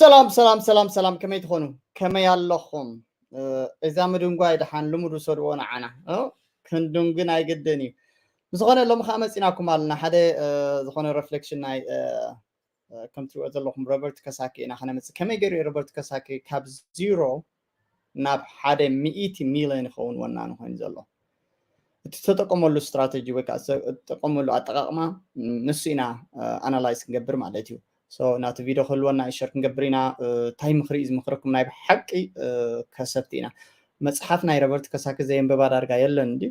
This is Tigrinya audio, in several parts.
ሰላም ሰላም ሰላም ሰላም፣ ከመይ ትኾኑ? ከመይ ኣለኹም? እዛ ምድንጓይ ደሓን ልሙድ ውሰድዎ ንዓና ክንድንጉ ናይ ግድን እዩ። ብዝኾነ ሎሚ ከዓ መፂናኩም ኣለና ሓደ ዝኾነ ሬፍሌክሽን ናይ ከም ትሪኦ ዘለኹም ሮበርት ከሳኪ ኢና ከነመፅእ። ከመይ ገይሩ ሮበርት ከሳኪ ካብ ዚሮ ናብ ሓደ ሚእቲ ሚሊዮን ይኸውን ወናኒ ኮይኑ ዘሎ? እቲ ዝተጠቀመሉ ስትራተጂ ወይ ከዓ ዝተጠቀመሉ ኣጠቃቅማ ንሱ ኢና ኣናላይዝ ክንገብር ማለት እዩ። ናቲ ቪድዮ ክህልወና ሸር ክንገብር ኢና። እንታይ ምክሪ እዩ ዝምክረኩም? ናይ ብሓቂ ከሰብቲ ኢና። መፅሓፍ ናይ ሮበርት ከሳኪ ዘየንበባ ዳርጋ የለን እንዲ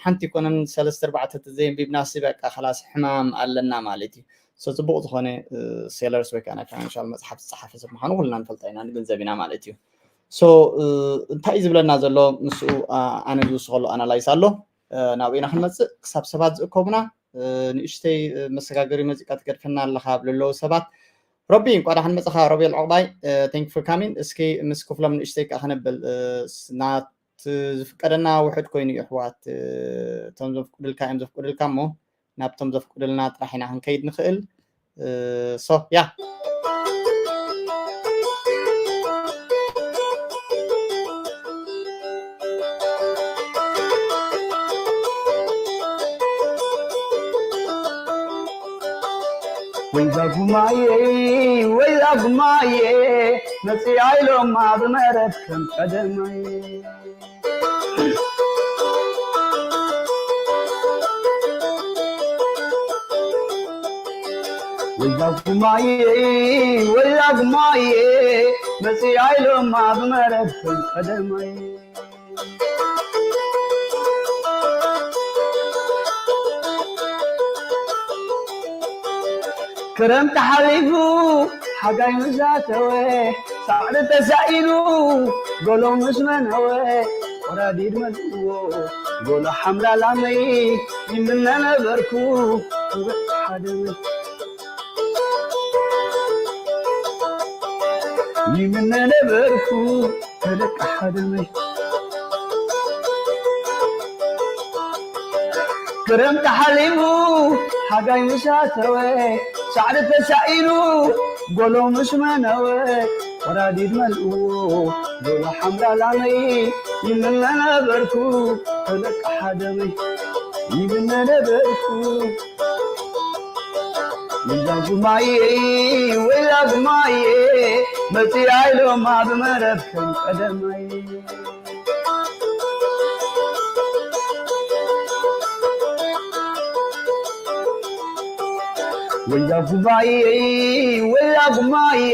ሓንቲ ይኮነን ሰለስተ ኣርባዕተ ዘየንቢብና ሲ በቃ ከላስ ሕማም ኣለና ማለት እዩ። ጽቡቅ ዝኾነ ሴለርስ ወይ ከዓ ናይ ፋይናንሻል መፅሓፍ ዝፀሓፈ ሰብ ምኳኑ ኩልና ንፈልጣ ኢና ንግንዘብ ኢና ማለት እዩ። እንታይ እዩ ዝብለና ዘሎ ምስኡ? ኣነ ዝውስኸሉ ኣናላይስ ኣሎ። ናብኡ ኢና ክንመፅእ ክሳብ ሰባት ዝእከቡና ንእሽተይ መሰጋገሪ መዚቃ ትገድፈና ኣለካ ኣብ ለለዉ ሰባት። ሮቢ እንኳ ዳሓን መፅኻ። ሮቤል ዕቁባይ፣ thank for coming። እስኪ ምስ ክፍሎም ንእሽተይ ከዓ ክነብል ናት ዝፍቀደና ውሕድ ኮይኑ እዩ ኣሕዋት። እቶም ዘፍቅዱልካ እዮም ዘፍቅዱልካ እሞ ናብቶም ዘፍቅዱልና ጥራሕ ኢና ክንከይድ ንኽእል። ሶ ያ ወይ ዛጉማየ ወይ ዛጉማየ መፅኣ ኢሎማ ብመረብ ከም ቀደማይ ወያ ጉማየ ወያ ጉማየ መፅያ ኢሎማ ብመረብ ከም ቀደማይ ክረምቲ ሓሊፉ ሓጋይ ምሳተወ ሳዕሪ ተሳኢኑ ጎሎ ምስ መነወ ቆራዲድ መዝዎ ጎሎ ሓምላ ላመይ ይምነ ነበርኩ ክብእ ሓደመ ይምነ ነበርኩ ተደቂ ሓደመይ ክረምቲ ሓሊፉ ሓጋይ ምሳተወ ሳዕሪ ተሳኢኑ ጎሎ ምስ መነወ ወራዲድ መልእዎ ጎሎ ሓምራ ላመይ ይምነ ነበርኩ ተደቂ ሓደመይ ይምነ ነበርኩ ወይዛ ጉማየ ወይዛ ጉማየ መፅያ ኢሎማ ብመረብ ከም ቀደማይ ወያ ጉማየ ወያ ጉማየ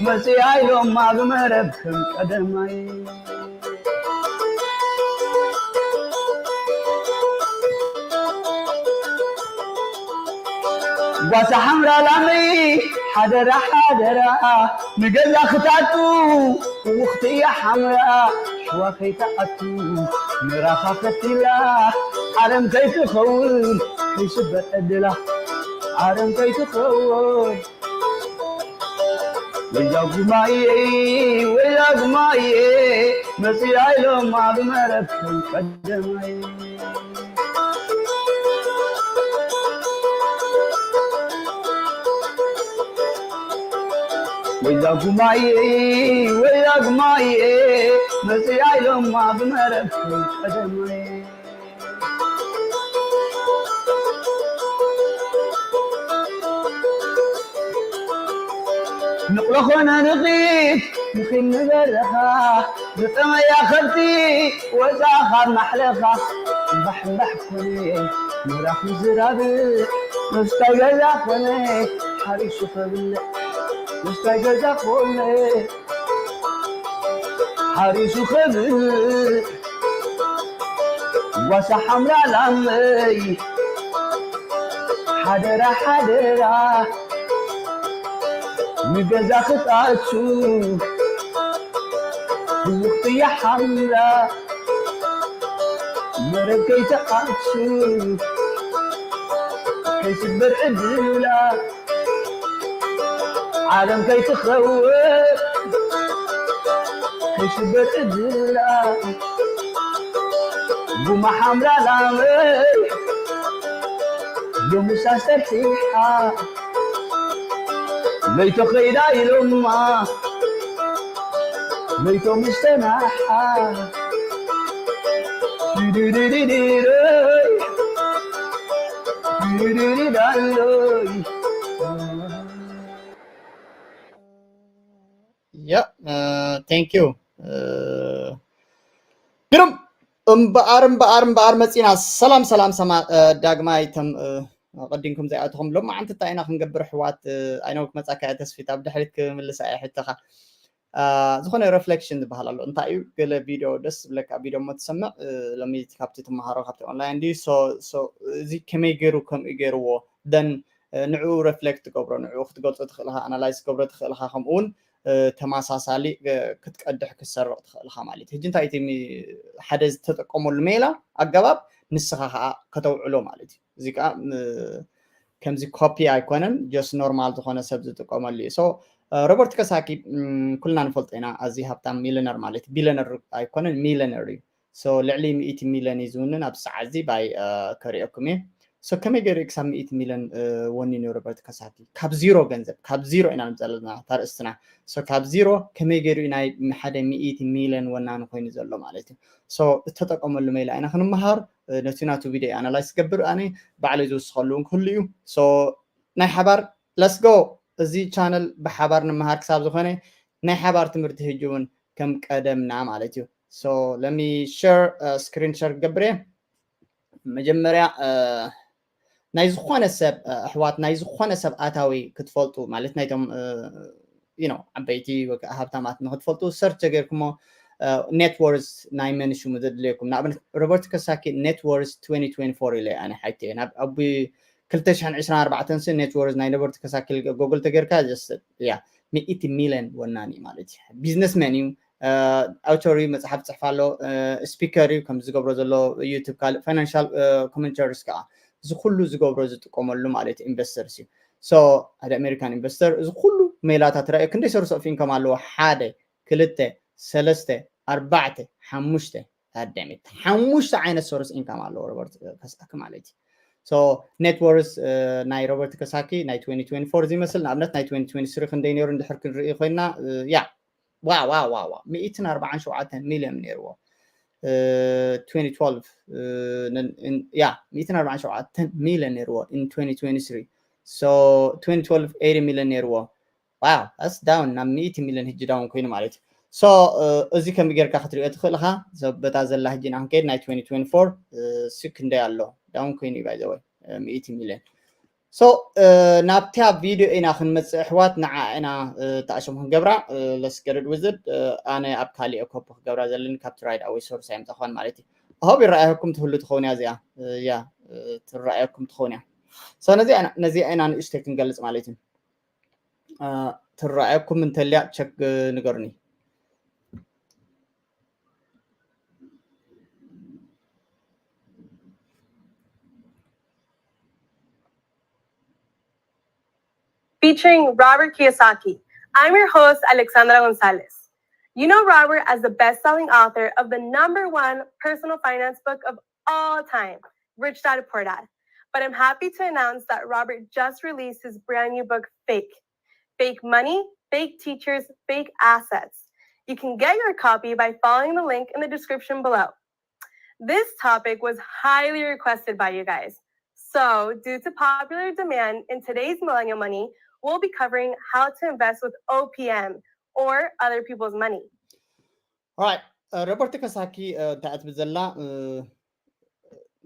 መፅያ ኢሎማ ብመረብ ከም ቀደማይ ጓሳ ሓምራ ላመይ ሓደራ ሓደራ ንገዛ ክታቱ ውኽቲ እያ ሓምራ ሽዋ ከይትኣቱ ምራኻ ፈቲላ ዓለም ከይትኸውን ከይስበር ዕድላ ዓለም ከይትኸውን ወያ ጉማየ ወያ ጉማየ መፅያ ኢሎማ ብመረብ ከም ቀደማይ ወያ ጉማየ ወያ ጉማየ መፅያ ኢሎማ ብመረብ ከም ቀደማይ ንቕሎ ኾነ ንኺድ ንኺድ ንበረኻ ዝጠመያ ከብቲ ወፃ ካብ ማሕለኻ እምባሕ እምባሕ ኮነ ምራኽ ምዝራብ ምስታይ ገዛ ኮነ ሓሪሱ ከብልዕ ምስታይ ገዛ ኮነ ሓሪሱ ከብልዕ ጓሳ ሓምራ ላመይ ሓደራ ሓደራ ንገዛ ክትኣቱ ብውኽትያ ሓምራ መረብ ከይትኣቱ ከይስበር ዕድላ ዓለም ከይትኸውን ከይስበር ዕድላ ጉማ ሓምራ ላመይ ሎምሳ ሰርሒሓ ለይቶ ኸይዳ ኢሎማ ለይቶ ምስ ተናሓ ድድድድድድይ ድድድድዳሎይ Yeah, uh, thank you. ግርም እምበኣር እምበኣር እምበኣር መፂና። ሰላም ሰላም ሰማ ዳግማይ ተም ቀዲምኩም ዘይኣተኹም ሎማዓንቲ እንታይ ኢና ክንገብር ኣሕዋት? ኣይነው ክመፃካ እየ ተስፊት ኣብ ድሕሪት ክምልሳ እየ ሕቶኻ። ዝኾነ reflection ዝበሃል ኣሎ። እንታይ እዩ ገለ ቪድዮ ደስ ዝብለካ ቪድዮ እሞ ትሰምዕ ሎሚ ካብቲ ትመሃሮ ካብቲ online ድዩ? እዚ ከመይ ገይሩ ከምኡ ገይርዎ then ንዕኡ reflect ትገብሮ ንዕኡ ክትገልፆ ትኽእል ኢኻ፣ analyse ክትገብሮ ትኽእል ኢኻ። ከምኡ እውን ተመሳሳሊ ክትቀድሕ ክትሰርቕ ትኽእል ኢኻ ማለት እዩ። ሕጂ እንታይ እቲ ሓደ ዝተጠቀመሉ ሜላ ኣገባብ ንስኻ ከዓ ከተውዕሎ ማለት እዩ። እዚ ከዓ ከምዚ copy ኣይኮነን፣ just normal ዝኾነ ሰብ ዝጥቀመሉ እዩ። So ሮበርት ከሳኪ ኩልና ንፈልጦ ኢና፣ ኣዝዩ ሃብታም ሚሊነር ማለት ቢሊነር ኣይኮነን ሚሊነር እዩ። So ልዕሊ ሚእቲ ሚሊዮን እዩ ዝውንን ኣብዚ ሰዓት እዚ ባይ ከሪኦኩም እየ። So ከመይ ገይሩ ክሳብ ሚእቲ ሚሊዮን ወኒኑ ሮበርት ከሳኪ ካብ ዚሮ ገንዘብ፣ ካብ ዚሮ ኢና ዘለና ታርእስትና። So ካብ ዚሮ ከመይ ገይሩ ናይ ሓደ ሚእቲ ሚሊዮን ወናኒ ኮይኑ ዘሎ ማለት እዩ። So እተጠቀመሉ ሜላ ኢና ክንመሃር። ነቲ ናቱ ቪድዮ ኣናላይዝ ገብር ኣነ ባዕለይ ዝውስኸሉ እውን ክህሉ እዩ። So ናይ ሓባር let's go። እዚ ቻነል ብሓባር ንምሃር ክሳብ ዝኾነ ናይ ሓባር ትምህርቲ ህጂ እውን ከም ቀደምና ማለት እዩ። So let me share screen share ገብር እየ። መጀመርያ ናይ ዝኾነ ሰብ ኣሕዋት ናይ ዝኾነ ሰብ ኣታዊ ክትፈልጡ ማለት ናይቶም you know ዓበይቲ ወይ ከዓ ሃብታማት ንክትፈልጡ search ጌርኩሞ net worth ናይ መን ሽሙ ዘድልየኩም። ንኣብነት ሮበርት ከሳኪ net worth twenty twenty-four ኢለ ኣነ ሓይቲ ናብ ኣብ ክልተ ሽሕን ዕስራን ኣርባዕተን ሲ net worth ናይ ሮበርት ከሳኪ ጎግል ተጌርካ just ያ ሚእቲ ሚሊዮን ወናኒ ማለት እዩ። ቢዝነስመን እዩ። ኣውቶር እዩ፣ መፅሓፍ ፅሕፍ ኣሎ፣ ስፒከር እዩ፣ ከም ዝገብሮ ዘሎ ዩቱብ ካልእ ፋይናንሻል ኮመንተሪስ ከዓ እዚ ኩሉ ዝገብሮ ዝጥቀመሉ ማለት ኢንቨስተርስ እዩ። So ሓደ ኣሜሪካን ኢንቨስተር እዚ ኩሉ ሜላታት ራእዩ ክንደይ ሶርስ ኦፍ ኢንካም ኣለዎ? ሓደ፣ ክልተ፣ ሰለስተ፣ ኣርባዕተ፣ ሓሙሽተ፣ ኣደሚት ሓሙሽተ ዓይነት ሶርስ ኢንካም ኣለዎ ሮበርት ከሳኪ ማለት እዩ። So net worth ናይ ሮበርት ከሳኪ ናይ twenty twenty-four ዝመስል ንኣብነት ናይ twenty twenty-three ክንደይ ነይሩ እንድሕር ክንርኢ ኮይና ያ ዋ ዋ ዋ ዋ ሚእትን ኣርባዓን ሸውዓተን ሚሊዮን ነይርዎ። twenty twelve ያ ሚእትን ኣርባዓን ሸውዓተን ሚሊዮን ነይርዎ in twenty twenty-three። So twenty twelve eighty ሚሊዮን ነይርዎ። Wow that's down ናብ ሚእቲ ሚሊዮን ህጂ ዳውን ኮይኑ ማለት እዩ። So እዚ ከመይ ጌርካ ክትሪኦ ትኽእል ኢኻ። በታ ዘላ ህጂ ኢና ክንከይድ ናይ twenty twenty-four ሲ ክንደይ ኣሎ ዳውን ኮይኑ እዩ by the way ሚእቲ ሚሊዮን። So ናብታ ቪድዮ ኢና ክንመፅእ ኣሕዋት፣ ንዓ ኢና ተኣሸም ክንገብራ። Let's get it with it። ኣነ ኣብ ካሊእ ኮፒ ክገብራ ዘለኒ ካብቲ right away source ኣይምፃኹን ማለት እዩ። I hope ይረኣየኩም ትህሉ ትኸውን እያ እዚኣ። ያ ትረኣየኩም ትኸውን እያ። So ነዚኣ ኢና ንእሽተይ ክንገልፅ ማለት እዩ። ትረኣየኩም እንተልያ ቸክ ንገሩኒ። Featuring Robert Kiyosaki. I'm your host, Alexandra Gonzalez. You know Robert as the best selling author of the number one personal finance book of all time, Rich Dad Poor Dad. But I'm happy to announce that Robert just released his brand new book, Fake. Fake money, fake teachers, fake assets. You can get your copy by following the link in the description below. This topic was highly requested by you guys. So, due to popular demand in today's Millennial Money, we'll be covering how to invest with O P M or other people's money. Alright, ሮበርት ከሳኪ እንታይ እትብል ዘላ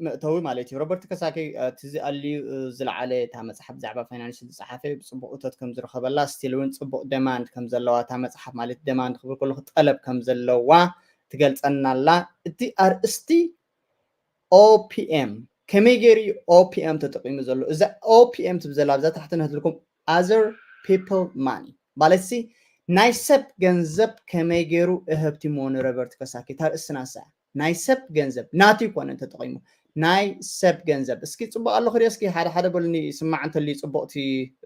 መእተዊ ማለት እዩ። ሮበርት ከሳኪ እቲ ዝኣልዩ ዝለዓለ እታ መፅሓፍ ብዛዕባ ፋይናንስ ዝፀሓፈ ብፅቡቅ እቶት ከም ዝረኸበላ ስቲል እውን ፅቡቅ ደማንድ ከም ዘለዋ እታ መፅሓፍ ማለት ደማንድ ክብል ከለኩ ጠለብ ከም ዘለዋ ትገልፀና ኣላ። እቲ ኣርእስቲ ኦፒኤም ከመይ ገይሩ እዩ ኦፒኤም ተጠቂሙ ዘሎ? እዛ ኦፒኤም ትብል ዘላ ኣብዛ ታሕቲ ነህትልኩም other people money ማለት ሲ ናይ ሰብ ገንዘብ ከመይ ገይሩ እህብቲሞ ንሮበርት ከሳኪ ታርእስና ሳ ናይ ሰብ ገንዘብ ናቱ ይኮነ ተጠቂሙ ናይ ሰብ ገንዘብ። እስኪ ፅቡቅ ኣለኹ ዶ? እስኪ ሓደ ሓደ በሉኒ ስማዕ እንተልዩ ፅቡቅቲ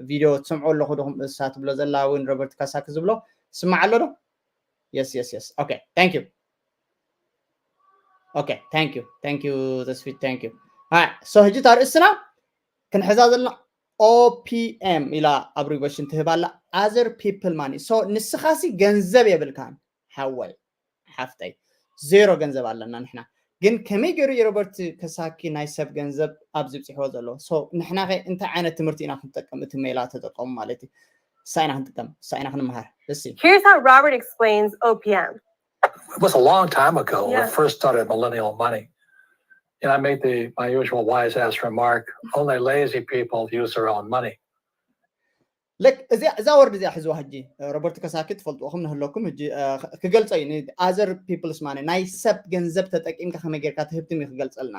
ቪድዮ ትሰምዑ ኣለኹ ዶኹም እሳ ትብሎ ዘላ እውን ሮበርት ከሳኪ ዝብሎ ስማዕ ኣሎ ዶ? Yes yes yes okay thank you okay thank you thank you ተስፊት thank you። So ሕጂ ታርእስና ክንሕዛ ዘለና ኦፒኤም ኢላ ኣብ ሪቨሽን ትህብ ኣላ። other people money። So ንስኻሲ ገንዘብ የብልካን ሓወይ ሓፍተይ፣ ዜሮ ገንዘብ ኣለና ንሕና። ግን ከመይ ገይሩ ሮበርት ከሳኪ ናይ ሰብ ገንዘብ ኣብዚ ብፅሕዎ ዘሎ? So ንሕና ከ እንታይ ዓይነት ትምህርቲ ኢና ክንጠቀም? እቲ ሜላ ተጠቀሙ ማለት እዩ። እሳ ኢና ክንጥቀም፣ እሳ ኢና ክንመሃር። እሲ Here's how Robert explains O P M. It was a long time ago when Yeah. I first started Millennial Money. And I made the my usual wise ass remark, only lazy people use their own money. ልክ እዚኣ እዛ ወርድ እዚኣ ሕዝዋ ሕጂ ሮበርት ከሳኪ ትፈልጥዎም ንህለኩም ሕጂ ክገልፀ እዩ። Other people's money ናይ ሰብ ገንዘብ ተጠቂምካ ከመይ ጌርካ ትህብትም እዩ ክገልፀልና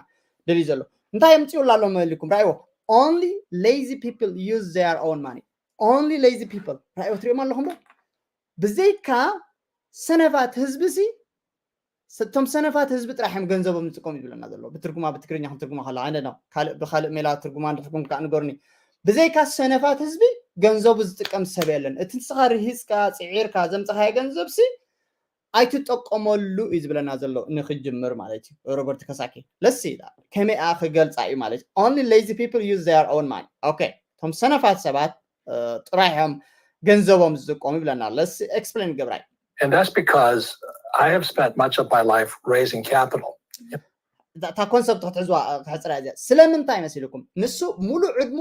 ደልዩ ዘሎ። እንታይ የምፅኡ ኣሎ መሊኩም ራእይዎ። Only lazy people use their own money. Only lazy people ራእይዎ ትሪኦም ኣለኹም ዶ? ብዘይካ ሰነፋት ህዝቢ ሲ እቶም ሰነፋት ህዝቢ ጥራሕ እዮም ገንዘቦም ዝጥቀሙ ይብለና ዘሎ። ብትርጉማ ብትግርኛ ክንትርጉማ ከላ ኣነ ነው ካልእ ብካልእ ሜላ ትርጉማ እንድሕኩም ከዓ ንገሩኒ። ብዘይካ ሰነፋት ህዝቢ ገንዘቡ ዝጥቀም ሰብ የለን። እቲ ንስኻ ርሂፅካ ፅዒርካ ዘምፀኻዮ ገንዘብ ሲ ኣይትጠቀመሉ እዩ ዝብለና ዘሎ ንክጅምር ማለት እዩ። ሮበርት ከሳኪ ለሲ ከመይ ክገልፃ እዩ ማለት only lazy people use their own money። Okay እቶም ሰነፋት ሰባት ጥራሕ እዮም ገንዘቦም ዝጥቀሙ ይብለና። Let's explain ገብራይ። And that's because I have spent much of my life raising capital. እታ ኮንሰፕት ክትሕዝዋ ክሕፅራ እዚኣ ስለምንታይ መሲልኩም ንሱ ሙሉእ ዕድሙ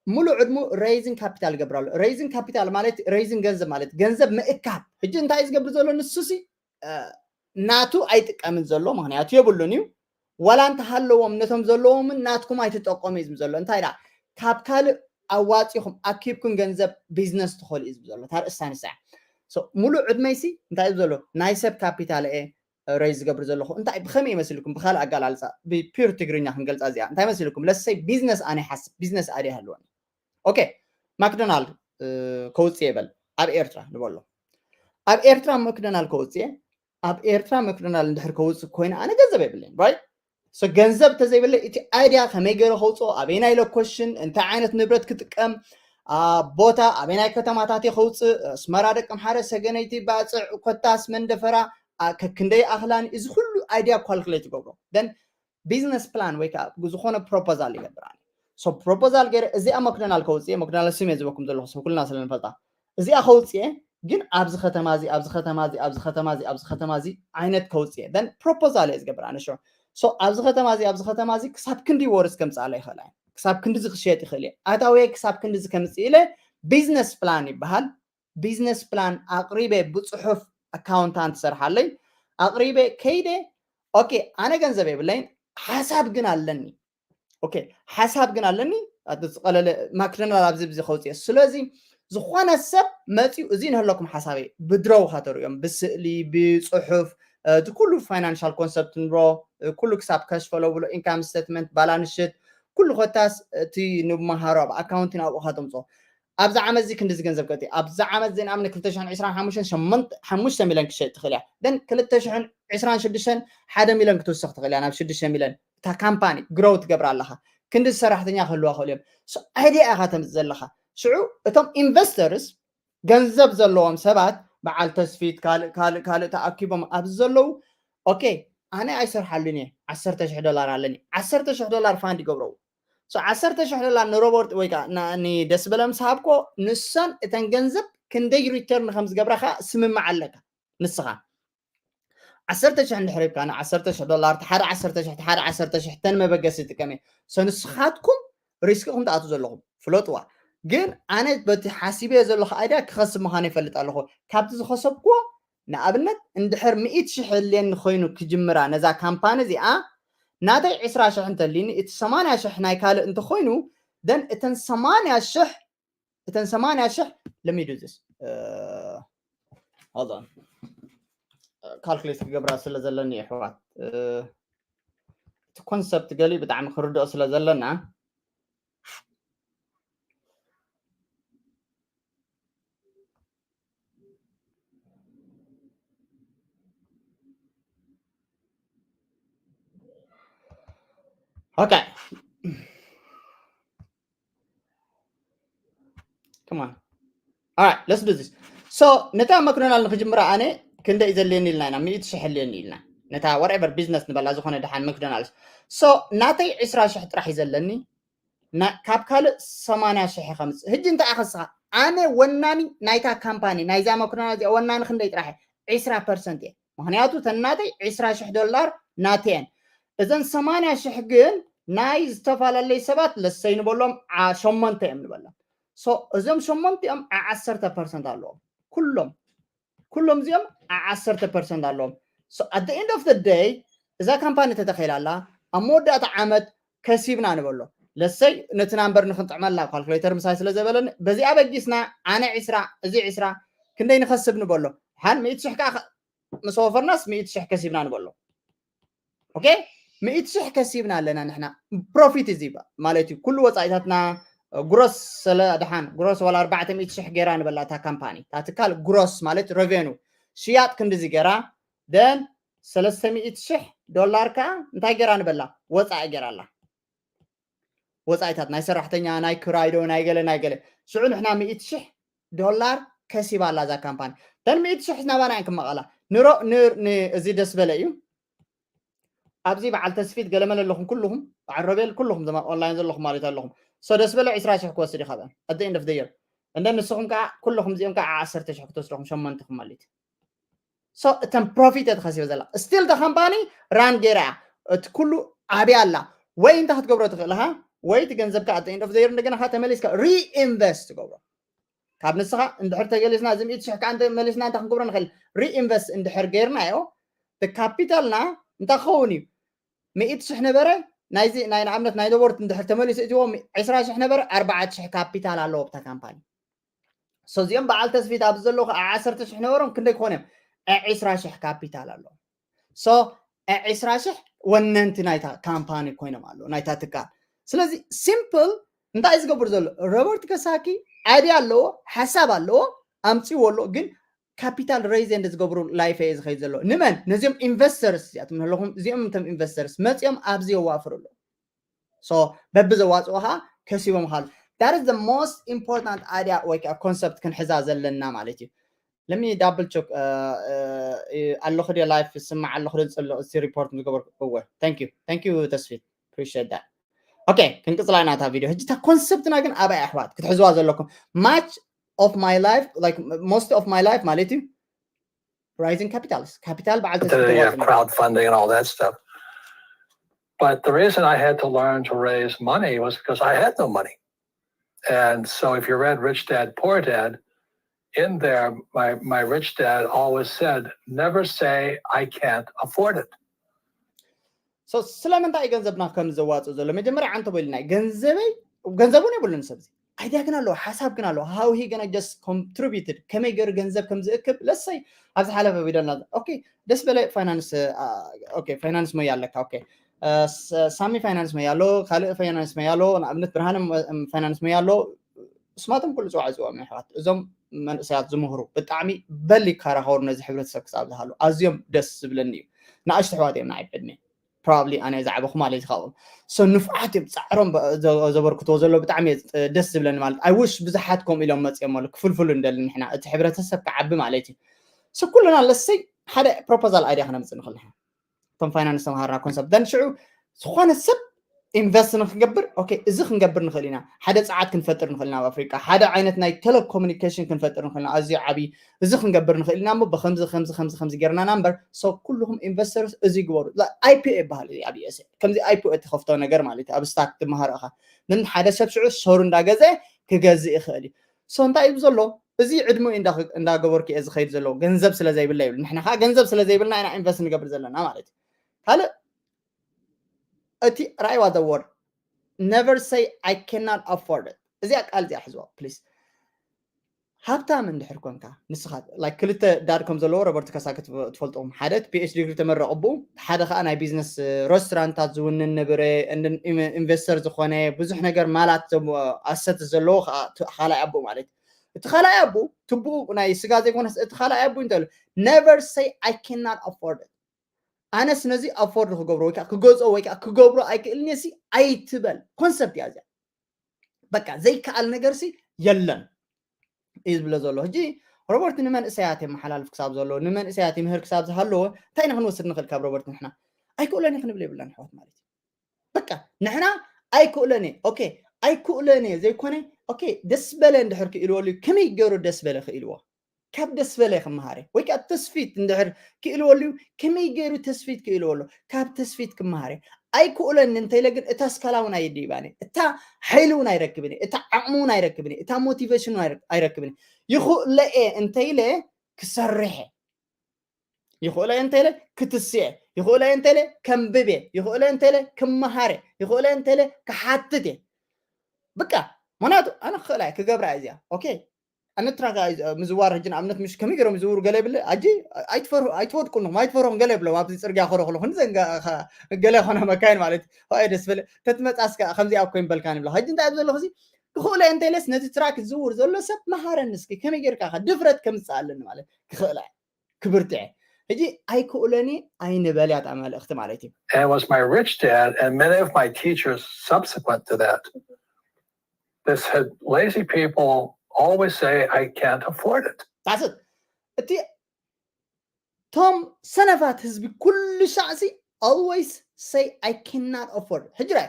ሙሉእ ዕድሙ raising capital ይገብር ኣሎ። Raising capital ማለት raising ገንዘብ ማለት ገንዘብ ምእካብ። ሕጂ እንታይ እዩ ዝገብር ዘሎ ንሱ ሲ ናቱ ኣይጥቀምን ዘሎ ምክንያቱ የብሉን እዩ። ዋላ እንተሃለዎም ነቶም ዘለዎምን ናትኩም ኣይትጠቀሙ እዩ ዝብል ዘሎ። እንታይ ዳ ካብ ካልእ ኣዋፂኹም ኣኪብኩም ገንዘብ ቢዝነስ ትኸሉ እዩ ዝብል ዘሎ። ታርእስታ ንሳ ሙሉእ ዕድመይሲ እንታይ እዩ ዘሎ ናይ ሰብ ካፒታል እየ raise ዝገብር ዘለኹ። እንታይ ብኸመይ ይመስልኩም? ብካልእ ኣገላልፃ ብፒር ትግርኛ ክንገልፃ እዚኣ እንታይ መስልኩም? ለሰይ ቢዝነስ ኣነ ይሓስብ ቢዝነስ ኣደ ይሃለወኒ። ኦኬ ማክዶናልድ ከውፅእ ይበል ኣብ ኤርትራ ንበሎ። ኣብ ኤርትራ ማክዶናልድ ከውፅእ ኣብ ኤርትራ ማክዶናልድ እንድሕር ከውፅእ ኮይነ ኣነ ገንዘብ የብለይን right? So ገንዘብ ተዘይብለይ እቲ ኣይድያ ከመይ ገይረ ከውፅኦ ኣበይናይ ሎኬሽን እንታይ ዓይነት ንብረት ክጥቀም ቦታ ኣበይናይ ከተማታት ከውፅእ ኣስመራ ደቂ ኣምሓረ ሰገነይቲ ባፅዕ ኮታስ መንደፈራ ከክንደይ ኣኽላኒ እዚ ኩሉ ኣይድያ calculate ይገብሮ። Then business plan ወይ ከዓ ዝኾነ proposal ይገብር። So proposal ገይረ እዚኣ ማክዶናልድ ከውፅእ ማክዶናልድ ስም እየ ዝበኩም ዘለኹ ሰብ ኩልና ስለንፈልጣ እዚኣ ከውፅእ ግን ኣብዚ ከተማ እዚ ኣብዚ ከተማ እዚ ኣብዚ ከተማ እዚ ኣብዚ ከተማ እዚ ዓይነት ከውፅእ then proposal እየ ዝገብር ኣነ ሽዑ። So ኣብዚ ከተማ እዚ ኣብዚ ከተማ እዚ ክሳብ ክንዲ ወርስ ከምፅኣለ ይኽእል ክሳብ ክንዲ እዚ ክሸጥ ይኽእል እየ ኣታወየ ክሳብ ክንዲ እዚ ከምፅእ ኢለ business plan ይበሃል። Business plan ኣቅሪበ ብፅሑፍ ኣካውንታንት ሰርሓለይ ኣቅሪበ ከይደ okay ኣነ ገንዘብ የብለይን ሓሳብ ግን ኣለኒ። Okay ሓሳብ ግን ኣለኒ ዝቀለለ ማክዶናልድ ኣብዚ ብዚ ከውፅእ ስለዚ ዝኾነ ሰብ መፅኡ እዚ ንህለኩም ሓሳበይ ብድሮው ከተርእዮም ብስእሊ ብፅሑፍ እቲ ኩሉ financial concept ንብሮ ኩሉ ክሳብ cash flow ብሎ income statement balance sheet ኩሉ ኮታስ እቲ ንመሃሮ ኣብ ኣካውንቲን ኣብኡ ከተምፅኦ ኣብዚ ዓመት እዚ ክንዲዚ ገንዘብ ከእቲ ኣብዚ ዓመት እዚ ንኣብነት ክልተ ሽሕን ዕስራን ሓሙሽተን ሓሙሽተ ሚልዮን ክሸጥ ትኽእል እያ then ክልተ ሽሕን ዕስራን ሽዱሽተን ሓደ ሚልዮን ክትውስኽ ትኽእል እያ ናብ ሽዱሽተ ሚልዮን እታ ካምፓኒ grow ትገብር ኣለኻ ክንዲ ሰራሕተኛ ክህልዋ ክእሉ እዮም። Idea ኢኻ ተምፅእ ዘለኻ ሽዑ እቶም investors ገንዘብ ዘለዎም ሰባት በዓል ተስፊት ካልእ ካልእ ካልእ ተኣኪቦም ኣብዚ ዘለዉ okay ኣነ ኣይሰርሓሉን እየ ዓሰርተ ሽሕ ዶላር ኣለኒ ዓሰርተ ሽሕ ዶላር fund ይገብረው ዓሰርተ ሽሕ ዶላር ንሮበርት ወይ ከዓ ንደስበለ ምስ ሃብኮ ንሰን እተን ገንዘብ ክንደይ return ከም ዝገብራ ከዓ ስምምዕ ኣለካ ንስኻ ዓሰርተ ሽሕ እንድሕር ሂብካ ንዓሰርተ ሽሕ ዶላር ሓደ ዓሰርተ ሽሕ ሓደ ዓሰርተ ሽሕ ተን መበገሲ ይጥቀም እየ ንስኻትኩም risk ኢኹም ትኣትዉ ዘለኹም ፍለጥዋ ግን ኣነ በቲ ሓሲበዮ ዘለኹ idea ክኸስብ ምዃነ ይፈልጥ ኣለኹ ካብቲ ዝኸሰብክዎ ንኣብነት እንድሕር ሚእቲ ሽሕ የድልየኒ ኮይኑ ክጅምራ ነዛ ካምፓኒ እዚኣ ናተይ ዕስራ ሽሕ እንተልዩኒ እቲ ሰማንያ ሽሕ ናይ ካልእ እንተኮይኑ then እተን ሰማንያ ሽሕ እተን ሰማንያ ሽሕ let me do this hold on calculate ክገብራ ስለ ዘለኒ የሕዋት እቲ concept ገሊኡ ብጣዕሚ ክርድኦ ስለ ዘለና okay come on all right let's do this so ነታ ማክዶናልድ ንክጅምራ ኣነ ክንደይ ዘልየኒ ኢልና ኢና ሚእቲ ሽሕ ኣልየኒ ኢልና ነታ whatever business ንበላ ዝኾነ ደሓን ማክዶናልድ so ናተይ ዕስራ ሽሕ ጥራሕ እዩ ዘለኒ ካብ ካልእ ሰማንያ ሽሕ ከምፅእ ህጂ እንታይ ኣኸስኻ ኣነ ወናኒ ናይታ ካምፓኒ ናይዛ መክዶናልድ እዚኣ ወናኒ ክንደይ ጥራሕ እየ? ዕስራ ፐርሰንት እየ። ምክንያቱ ተናተይ ዕስራ ሽሕ ዶላር ናተየን። እዘን ሰማንያ ሽሕ ግን ናይ ዝተፈላለዩ ሰባት ለሰይ ንበሎም ሸሞንተ እዮም ንበሎም። እዞም ሸሞንቲኦም ዓሰርተ ፐርሰንት ኣለዎም። ኩሎም ኩሎም እዚኦም ዓሰርተ ፐርሰንት ኣለዎም። At the end of the day እዛ ካምፓኒ ተተኸይላ ኣላ ኣብ መወዳእታ ዓመት ከሲብና ንበሎ። ለሰይ ነቲ ናምበር ንክንጥዕመላ ካልኩሌተር ምሳይ ስለ ዘበለኒ በዚኣ በጊስና ኣነ ዕስራ እዚ ዕስራ ክንደይ ንኸስብ ንበሎ። ሓን ሚእቲ ሽሕ ከዓ ምስ ወፈርናስ ሚእቲ ሽሕ ከሲብና ንበሎ። ኦኬ ሚእቲ ሽሕ ከሲብና ኣለና ንሕና። ፕሮፊት እዚ ማለት እዩ ኩሉ ወፃኢታትና ግሮስ ስለ ድሓን ግሮስ ዋላ ኣርባዕተ ሚእቲ ሽሕ ገይራ ንበላ እታ ካምፓኒ እታ ትካል ግሮስ ማለት ረቬኑ ሽያጥ ክንድዚ ገይራ ደን ሰለስተ ሚእቲ ሽሕ ዶላር ከዓ እንታይ ገይራ ንበላ ወፃኢ ገይራ ኣላ። ወፃኢታት ናይ ሰራሕተኛ ናይ ክራይ ዶ ናይ ገለ ናይ ገለ ሽዑ ንሕና ሚእቲ ሽሕ ዶላር ከሲባ ኣላ እዛ ካምፓኒ። ተን ሚእቲ ሽሕ ናባና እየን ክመቐላ። ንሮ እዚ ደስ በለ እዩ። ኣብዚ በዓል ተስፊት ገለመለ ኣለኹም ኩልኹም በዓል ሮቤል ኩልኹም ዘማ ኦንላይን ዘለኹም ማለት ኣለኹም። So ደስ በለ ዕስራ ሽሕ ክወስድ እዩ ካብአን at the end of the year። እንደ ንስኹም ከዓ ኩልኹም እዚኦም ከዓ ዓሰርተ ሽሕ ክትወስድኹም ሸሞንትኹም ማለት እዩ። So እተን ፕሮፊት እየ ተኸሲበ ዘላ still the company run ገይራ እያ እቲ ኩሉ ዓብያ ኣላ። ወይ እንታይ ክትገብሮ ትኽእል ኢኻ ወይ እቲ ገንዘብካ at the end of the year እንደገና ተመሊስካ reinvest ትገብሮ። ካብ ንስኻ እንድሕር ተገሊስና እዚ ሚእቲ ሽሕ ከዓ መሊስና እንታይ ክንገብሮ ንኽእል reinvest እንድሕር ገይርናዮ ካፒታልና እንታይ ክኸውን እዩ? ሚእቲ ሽሕ ነበረ ናይዚ ናይ ንኣብነት ናይ ነበርት እንድሕር ተመሊሱ እትዎ ዕስራ ሽሕ ነበረ ኣርባዕተ ሽሕ ካፒታል ኣለዎ ኣብታ ካምፓኒ። So እዚኦም በዓል ተስፊት ኣብዚ ዘለዉ ከዓ ዓሰርተ ሽሕ ነበሮም ክንደይ ክኾኑ እዮም? ዕስራ ሽሕ ካፒታል ኣለዎ። So ዕስራ ሽሕ ወነንቲ ናይታ ካምፓኒ ኮይኖም ኣለዉ ናይታ ትካል። ስለዚ ሲምፕል እንታይ ዝገብር ዘሎ ሮበርት ከሳኪ ኣይድያ ኣለዎ ሓሳብ ኣለዎ ኣምፅዎ ኣሎ ግን ካፒታል ሬይዝ እንደ ዝገብሩ ላይፍ እየ ዝኸይድ ዘሎ ንመን ነዚኦም ኢንቨስተርስ እዚኣቶም ኣለኹም እዚኦም እንቶም ኢንቨስተርስ መፂኦም ኣብዚ የዋፍሩ ኣለዉ። So በቢ ዘዋፅኦ ከዓ ከሲቦም ካሉ that is the most important idea ወይ ከዓ ኮንሰፕት ክንሕዛ ዘለና ማለት እዩ። Let me double check ኣለኹ ደ ላይፍ ስማዕ ኣለኹ ደ ዝፅሎ እዚ ሪፖርት ዝገበርኩ እወ thank you thank you ተስፊት appreciate that። Okay ክንቅፅላ ኢና እታ ቪድዮ ሕጂ እታ ኮንሰፕትና ግን ኣባይ ኣሕዋት ክትሕዝዋ ዘለኩም much of my life like most of my life ማለት እዩ rising capitals capital በዓል crowdfunding and all that stuff. But the reason I had to learn to raise money was because I had no money. And so if you read Rich Dad Poor Dad, in there, my, my rich dad always said, never say, I can't afford it. So ስለምንታይ እዩ ገንዘብና ከም ዘዋፅእ ዘሎ መጀመርያ ዓንተ በልና ገንዘበይ ገንዘብ እውን የብሉን ሰብዚ ኣይድያ ግን ኣለዎ ሓሳብ ግን ኣለዎ how he gonna just contributed ከመይ ገይሩ ገንዘብ ከም ዝእክብ ለሰይ ኣብዚ ሓለፈ ቪድዮ ና okay ደስ በለ ፋይናንስ okay ፋይናንስ ሞያ ኣለካ okay ሳሚ ፋይናንስ ሞያ ኣሎ ካልእ ፋይናንስ ሞያ ኣሎ ንኣብነት ብርሃነ ፋይናንስ ሞያ ኣሎ ስማቶም ኩሉ ፅዋዕ ፅዎም ኣሕዋት እዞም መንእሰያት ዝምህሩ ብጣዕሚ በል ይከራኸሩ ነዚ ሕብረተሰብ ክሳብ ዝሃሉ ኣዝዮም ደስ ዝብለኒ እዩ ንኣሽቱ ኣሕዋት እዮም ንዓይ ብዕድመ probably ኣነ ዝዓበኹ ማለት እዩ ካብኦም so ንፍዓት እዮም ፃዕሮም ዘበርክትዎ ዘሎ ብጣዕሚ ደስ ዝብለኒ ማለት I wish ብዙሓት ከምኡ ኢሎም መፅኦም ኣሎ ክፍልፍሉ እንደሊ ንሕና እቲ ሕብረተሰብ ክዓቢ ማለት እዩ so ኩልና ለሰይ ሓደ proposal idea ክነምፅእ ንኽእል ንሕና እቶም ፋይናንስ ተምሃርና ኮንሰፕት then ሽዑ ዝኾነ ሰብ ኢንቨስት ንክገብር okay እዚ ክንገብር ንኽእል ኢና ሓደ ፀዓት ክንፈጥር ንኽእል ኢና ኣብ ኣፍሪቃ ሓደ ዓይነት ናይ ቴሌኮሙኒኬሽን ክንፈጥር ንኽእል ኢና ኣዝዩ ዓብዪ እዚ ክንገብር ንኽእል ኢና እሞ ብከምዚ ከምዚ ከምዚ ከምዚ ጌርና ናምበር so ኩልኹም ኢንቨስተርስ እዚ ግበሩ ኣይፒኦ ይበሃል እዚ ኣብ ዩኤስኤ ከምዚ ኣይፒኦ እትኸፍቶ ነገር ማለት እዩ ኣብ ስታክ ትመሃሮ ኢኻ ምን ሓደ ሰብ ሽዑ ሸሩ እንዳገዘ ክገዝእ ይኽእል እዩ so እንታይ እዩ ዘሎ እዚ ዕድሚኡ እንዳገበርኩ እየ ዝኸይድ ዘለዎ ገንዘብ ስለ ዘይብለ ይብል ንሕና ከዓ ገንዘብ ስለ ዘይብልና ኢና ኢንቨስት ንገብር ዘለና ማለት እዩ ካልእ እቲ ራእይዋ the word never say I cannot afford it እዚኣ ቃል እዚኣ ሕዝዋ please ሃብታም እንድሕር ኮንካ ንስኻ like ክልተ ዳድ ከም ዘለዎ ሮበርት ከሳኪ ትፈልጥኹም ሓደ ፒኤች ዲግሪ ተመረቐ ብኡ ሓደ ከዓ ናይ ቢዝነስ ሬስቶራንታት ዝውንን ነበረ ኢንቨስተር ዝኾነ ብዙሕ ነገር ማላት ኣሰት ዘለዎ ካልኣይ ኣቦ ማለት እቲ ካልኣይ ኣቦ ትብኡ ናይ ስጋ ዘይኮነስ እቲ ካልኣይ ኣቦ እንተሉ never say I cannot afford it ኣነስ ነዚ ኣፎርድ ክገብሮ ወይ ከዓ ክገዝኦ ወይ ከዓ ክገብሮ ኣይክእልን ሲ ኣይትበል ኮንሰፕት እያ እዚኣ በቃ ዘይከኣል ነገር ሲ የለን እዩ ዝብሎ ዘሎ ሕጂ ሮበርት ንመንእሰያት የመሓላልፍ ክሳብ ዘሎ ንመንእሰያት ይምህር ክሳብ ዝሃለዎ እንታይ ኢና ክንወስድ ንኽእል ካብ ሮበርት ንሕና ኣይክእሎን ክንብል የብላን ኣሕዋት ማለት እዩ በቃ ንሕና ኣይክእሎን እየ okay ኣይክእሎን እየ ዘይኮነ፣ okay፣ ደስ በለ እንድሕር ክኢልወሉ እዩ፣ ከመይ ገይሩ ደስ በለ ክኢልዎ? ካብ ደስ በለ ክመሃር እየ። ወይ ከዓ ተስፊት እንድሕር ክኢልወሉ እዩ፣ ከመይ ገይሩ ተስፊት ክኢልወሉ? ካብ ተስፊት ክመሃር እየ። ኣይክእሎን እንተኢለ ግን እታ ስካላ እውን ኣይድይባን እየ፣ እታ ሓይሊ እውን ኣይረክብን እየ፣ እታ ዓቕሚ እውን ኣይረክብን እየ፣ እታ ሞቲቬሽን እውን ኣይረ-፣ ኣይረክብን እየ። ይኽእሎ እየ እንተኢለ ክሰርሕ እየ። ይኽእሎ እየ እንተኢለ ክትስእ እየ። ይኽእሎ እየ እንተኢለ ከንብብ እየ። ይኽእሎ እየ እንተኢለ ክመሃር እየ። ይኽእሎ እየ እንተኢለ ክሓትት እየ። በቃ፣ ምኽንያቱ ኣነ ክኽእላ እየ፣ ክገብራ እየ እዚኣ። ኦኬ፣ ኣነ ትራክ ምዝዋር ሕጂ ንኣብነት ምሽ ከመይ ገይሮም ይዝውሩ ገለ ይብል ኣጂ ኣይትፈርሁ፣ ኣይትወድቁ ኣለኹም፣ ኣይትፈርሁም ገለ ይብሎም። ኣብዚ ጽርግያ ከረኽሉ ክንዘን ገለ ኾነ መካይን ማለት እዩ። ኣይ ደስ በለ፣ ተትመጻስ ከኣ ከምዚኣ እኮ ይበልካን ይብላ። ሕጂ እንታይ ኣብ ዘለኹ እዚ ክኽእሎ እየ እንተኢለስ ነቲ ትራክ ዝዝውር ዘሎ ሰብ መሃረኒ እስኪ፣ ከመይ ጌርካ ከ ድፍረት ከምጽእ ኣለኒ ማለት ክኽእላ እየ፣ ክብርትዕ እየ። ሕጂ ኣይክእሎን እየ ኣይንበል እያ እታ መልእኽቲ ማለት እዩ። And it was my rich dad and many of my teachers subsequent to that. This had lazy people always say, "I can't afford it." ታስት እቲ ቶም ሰነፋት ህዝቢ ኩሉ ሻዕሲ always say I cannot afford። ሕጂ ራይ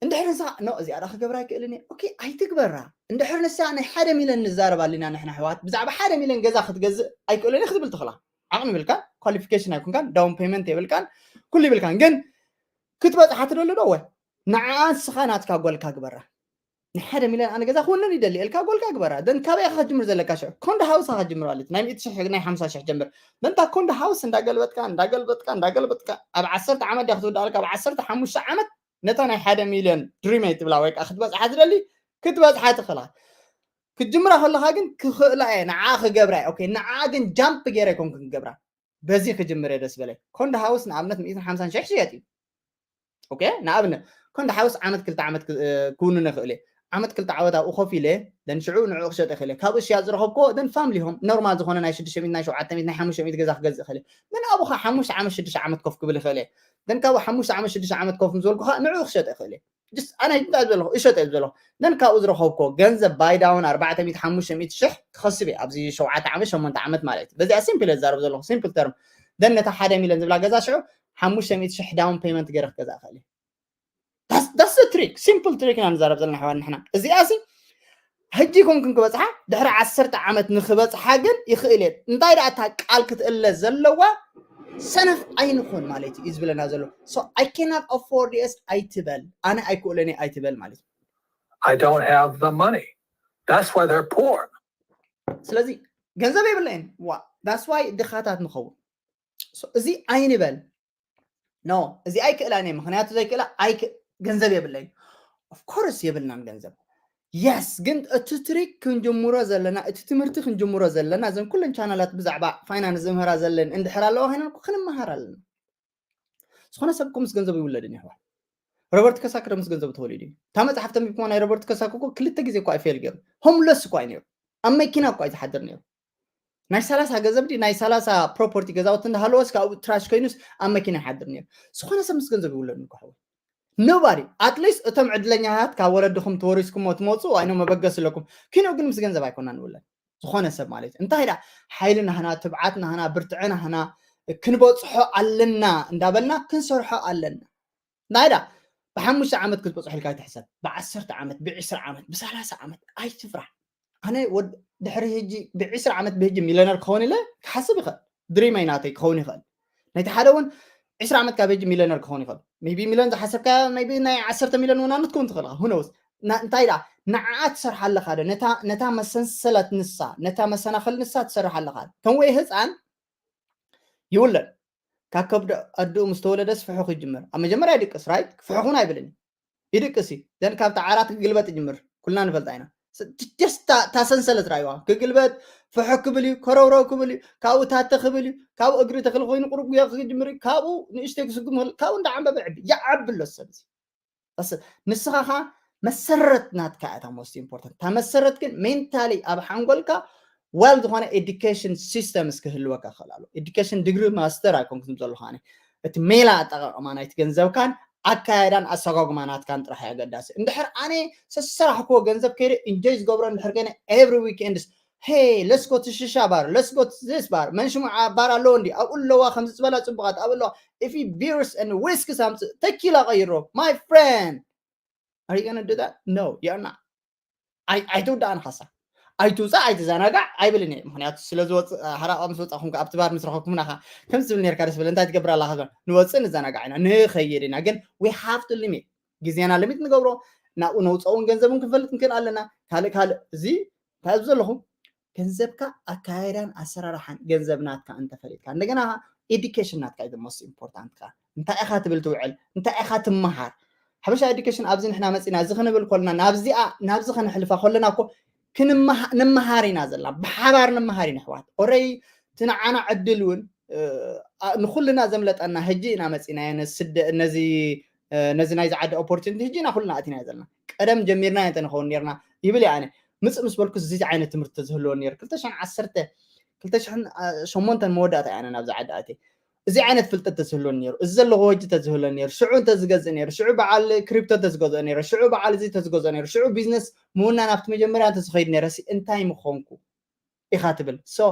እንድሕር ንሳ ኖ እዚኣ ዳ ክገብራ ኣይክእልን እየ፣ ኦኬ ኣይትግበራ። እንድሕር ንሳ ናይ ሓደ ሚሊዮን ንዛረብ ኣለና ንሕና ኣሕዋት፣ ብዛዕባ ሓደ ሚሊዮን ገዛ ክትገዝእ ኣይክእልን እየ ክትብል ትኽላ። ዓቕሚ ይብልካን፣ ኳሊፊኬሽን ኣይኮንካን፣ ዳውን ፔመንት የብልካን፣ ኩሉ ይብልካን፣ ግን ክትበጽሓ ትደሊ ዶ? ወ ንዓኣ ንስኻ ናትካ ጎልካ ግበራ። ናይ ሓደ ሚልዮን ኣነ ገዛ ክውንን ይደሊ እልካ ጎልካ ግበራ። ደን ካበይ ኢኻ ክትጅምር ዘለካ? ሽዑ ኮንዶ ሃውስ ኢኻ ክትጅምር ማለት እዩ። ናይ ሚእቲ ሽሕ ናይ ሓምሳ ሽሕ ጀምር። ደንታ ኮንዶ ሃውስ እንዳገልበጥካ እንዳገልበጥካ እንዳገልበጥካ ኣብ ዓሰርተ ዓመት ዲያ ክትውዳእ ኣለካ? ኣብ ዓሰርተ ሓሙሽተ ዓመት ነታ ናይ ሓደ ሚልዮን ድሪመይ ትብላ ወይ ከዓ ክትበፅሓ ትደሊ ክትበፅሓ ትኽእላ። ክትጅምራ ከለኻ ግን ክኽእላ እየ ንዓ ክገብራ እየ። ኦኬ ንዓ ግን ጃምፕ ገይረ ኣይኮንኩን ክገብራ። በዚ ክጅምር እየ ደስ በለይ። ኮንዶ ሃውስ ንኣብነት ሚእትን ሓምሳን ሽሕ ሽየጥ እዩ። ኦኬ ንኣብነት ኮንዶ ሃውስ ዓመት ክልተ ዓመት ክውንን ይኽእል እየ። ዓመት ክልተ ዓወት ኣብኡ ኮፍ ኢለ ደን ሽዑ ንዕኡ ክሸጥ ይኽእል እየ። ካብኡ ሽያጥ ዝረኸብክዎ ደን ፋምሊ ሆም ኖርማል ዝኾነ ናይ ሽዱሽተ ሚእቲ ናይ ሸውዓተ ሚእቲ ናይ ሓሙሽተ ሚእቲ ገዛ ክገዝእ ይኽእል እየ። ምን ኣብኡ ከዓ ሓሙሽተ ዓመት ሽዱሽተ ዓመት ኮፍ ክብል ይኽእል እየ። ደን ካብኡ ሓሙሽተ ዓመት ሽዱሽተ ዓመት ኮፍ ምስ በልኩ ከዓ ንዕኡ ክሸጥ ይኽእል እየ። ጅስት ኣነ እንታይ ዘለኹ እሸጥ እየ ዘለኹ ነን ካብኡ ዝረኸብኮ ገንዘብ ባይዳውን ኣርባዕተ ሚእቲ ሓሙሽተ ሚእቲ ሽሕ ክኸስብ እየ ኣብዚ ሸውዓተ ዓመት ሸሞንተ ዓመት ማለት እዩ። በዚኣ ሲምፕል እየ ዝዛረብ ዘለኹ ሲምፕል ተርም። ደን ነታ ሓደ ሚልዮን ዝብላ ገዛ ሽዑ ሓሙሽተ ሚእቲ ሽሕ ዳውን ፔመንት ገይረ ክገዛ እኽእል እየ። ዳስ ትሪክ ሲምፕል ትሪክ ኢና ንዛረብ ዘለና ኣሕዋት ንሕና። እዚኣ ሲ ሕጂ ኮንክን ክበፅሓ ድሕሪ ዓሰርተ ዓመት ንክበፅሓ ግን ይኽእል እየ። እንታይ ደኣ እታ ቃል ክትእለ ዘለዋ ሰነፍ ኣይንኾን ማለት እዩ ዝብለና ዘሎ። So I cannot afford this ኣይትበል፣ ኣነ ኣይክእሎን እየ ኣይትበል ማለት እዩ። I don't have the money. That's why they're poor. ስለዚ ገንዘብ የብለይን ዋ that's why ድኻታት ንኸውን። So እዚ ኣይንበል። ኖ እዚ ኣይክእላን እየ ምክንያቱ ዘይክእላ ኣይክ ገንዘብ የብለይን። Of course የብልናን ገንዘብ። የስ ግን እቲ ትሪክ ክንጅምሮ ዘለና እቲ ትምህርቲ ክንጅምሮ ዘለና እዘን ኩለን ቻናላት ብዛዕባ ፋይናንስ ዝምህራ ዘለን እንድሕር ኣለዋ ኮይነን እኮ ክንመሃር ኣለና። ዝኾነ ሰብ እኮ ምስ ገንዘቡ ይውለድን ይሕዋል። ሮበርት ከሳክ ዶ ምስ ገንዘቡ ተወሊዱ እዩ? እታ መፅሓፍ ተንቢብኩማ ናይ ሮበርት ከሳክ እኮ ክልተ ግዜ እኳ እዩ ፌል ገይሩ። ሆምለስ እኳ እዩ ነይሩ። ኣብ መኪና እኳ እዩ ዝሓድር ነይሩ። ናይ ሰላሳ ገንዘብ ድዩ ናይ ሰላሳ ፕሮፐርቲ ገዛውቲ እንዳሃለወስ ካብኡ ትራሽ ኮይኑስ ኣብ መኪና ይሓድር ነይሩ። ዝኾነ ሰብ ምስ ገንዘብ ይውለድ እኮ ሓወይ። Nobody at least እቶም ዕድለኛታት ካብ ወለድኹም ተወሪስኩሞ ትመፁ ኣይኖ መበገስ ኣለኩም። ኪኖ ግን ምስ ገንዘብ ኣይኮና ንውለድ። ዝኾነ ሰብ ማለት እዩ። እንታይ ዳ ሓይሊ ናህና ትብዓት ናህና ብርትዐ ናህና ክንበፅሖ ኣለና እንዳበልና ክንሰርሖ ኣለና። ናይዳ ብሓሙሽተ ዓመት ክትበፅሖ ኢልካ ኣይትሕሰብ። ብዓሰርተ ዓመት ብዕስራ ዓመት ብሰላሳ ዓመት ኣይትፍራሕ። ኣነ ድሕሪ ሕጂ ብዕስራ ዓመት ብሕጂ ሚለነር ክኸውን ኢለ ክሓስብ ይኽእል። ድሪመይ ናተይ ክኸውን ይኽእል። ናይቲ ሓደ እውን ዕስራ ዓመት ካብ ሕጂ ሚለነር ክኸውን ይኽእል። ቢ ሚሊዮን ዝሓሰብካ ቢ ናይ ዓሰርተ ሚሊዮን እውን ኣነት ክውን ትኽእል ሁነውስ እንታይ ዳ ንዓኣ ትሰርሓ ኣለኻ ዶ ነታ መሰንሰለት ንሳ ነታ መሰናኽል ንሳ ትሰርሕ ኣለኻ ከም ወይ ህፃን ይውለድ ካብ ከብዲ ኣድኡ ምስ ተወለደ ስፍሑ ክጅምር ኣብ መጀመርያ ይድቅስ ራይት ክፍሑ እውን ኣይብልን ይድቅስ እዩ ዘን ካብቲ ዓራት ክግልበጥ ይጅምር ኩልና ንፈልጣ ኢና ጀስት ታሰንሰለት ራይዋ ክግልበጥ ፍሑ ክብል እዩ ከረውረው ክብል እዩ ካብኡ ታተ ክብል እዩ ካብኡ እግሪ ተክሊ ኮይኑ ቁሩብ ጉያ ክጅምር እዩ ካብኡ ንእሽተይ ክስጉም ይኽእል ካብኡ እንዳዓንበበ ይዕቢ ይዓቢ ኣሎ ሰብ እዚ ንስኻ ኸዓ መሰረት ናትካ እታ most important እታ መሰረት ግን ሜንታሊ ኣብ ሓንጎልካ ዋል ዝኾነ ኤዱኬሽን ሲስተምስ ክህልወካ ክኽእል ኣሎ ኤዱኬሽን ዲግሪ ማስተር ኣይኮንኩን ዘለኹ ኣነ እቲ ሜላ ኣጠቃቅማ ናይቲ ገንዘብካን ኣካያዳን ኣሰጓጉማ ናትካን ጥራሕ ኣገዳሲ እንድሕር ኣነ ሰሰራሕክዎ ገንዘብ ከይደ ኢንጆይ ዝገብሮ እንድሕር ከይነ every weekends hey let's go to shisha bar let's go to this bar መን ሽሙ ባር ኣለዎ እንዲ ኣብኡ ኣለዋ ከምዚ ዝበላ ፅቡቃት ኣብ ኣለዋ if you beers and whiskeys ኣምፅእ ተኪላ ቀይሮ my friend Are you gonna do that? No, you're not. ኣይትውዳእ ንኻሳ ኣይትውፃእ ኣይትዘናጋዕ ኣይብልን እየ። ምክንያቱ ስለ ዝወፅእ፣ ሓራቃ ምስ ወፃኹም ኣብቲ ባር ምስ ረኸብኩም ናኻ ከም ዝብል ነርካ ደስ ብለ እንታይ ትገብር ኣለካ? ንወፅእ ንዘናጋዕ ኢና ንኸይድ ኢና፣ ግን we have to limit፣ ግዜና limit ንገብሮ። ናብኡ ነውፀውን ገንዘብን ክንፈልጥ ንክእል ኣለና። ካልእ ካልእ እዚ እንታይ ኣብዚ ዘለኹም ገንዘብካ ኣካያይዳን ኣሰራርሓን ገንዘብ ናትካ እንተፈሊጥካ፣ እንደገና education ናትካ is the most important። ካ እንታይ ኢኻ ትብል ትውዕል፣ እንታይ ኢኻ ትመሃር? ሓበሻ education ኣብዚ ንሕና መፂና እዚ ክንብል ኮልና ናብዚኣ ናብዚ ከነሕልፋ ኮለና እኮ ክንመሃ- ንመሃር ኢና ዘለና፣ ብሓባር ንመሃር ኢና ኣሕዋት። ኦረይ እቲ ንዓና ዕድል እውን ንኩልና ዘምለጠና ህጂ ኢና መፂናዮ ነዚ ነዚ ናይዚ ዓዲ opportunity ህጂ ኢና ኩልና ኣቲናዮ ዘለና። ቀደም ጀሚርና እንተ ንኸውን ነርና ይብል እየ ኣነ። ምፅእ ምስ በልኩ እዚ ዓይነት ትምህርቲ ተዝህልወ ነይሩ ክልተ ሽሕን ዓሰርተ ክልተ ሽሕን ሸሞንተን መወዳእታ እየ ኣነ ናብዚ ዓዲ ኣትየ። እዚ ዓይነት ፍልጠት ተዝህልወኒ ነይሩ፣ እዚ ዘለዎ ሕጂ ተዝህልወኒ ነይሩ፣ ሽዑ እንተዝገዝእ ነይሩ፣ ሽዑ በዓል ክሪፕቶ ተዝገዝኦ ነይሩ፣ ሽዑ በዓል እዚ ተዝገዝኦ ነይሩ፣ ሽዑ ቢዝነስ ምውናን ኣብቲ መጀመርያ እንተዝኸይድ ነይረ ሲ እንታይ ምኾንኩ ኢኻ ትብል። So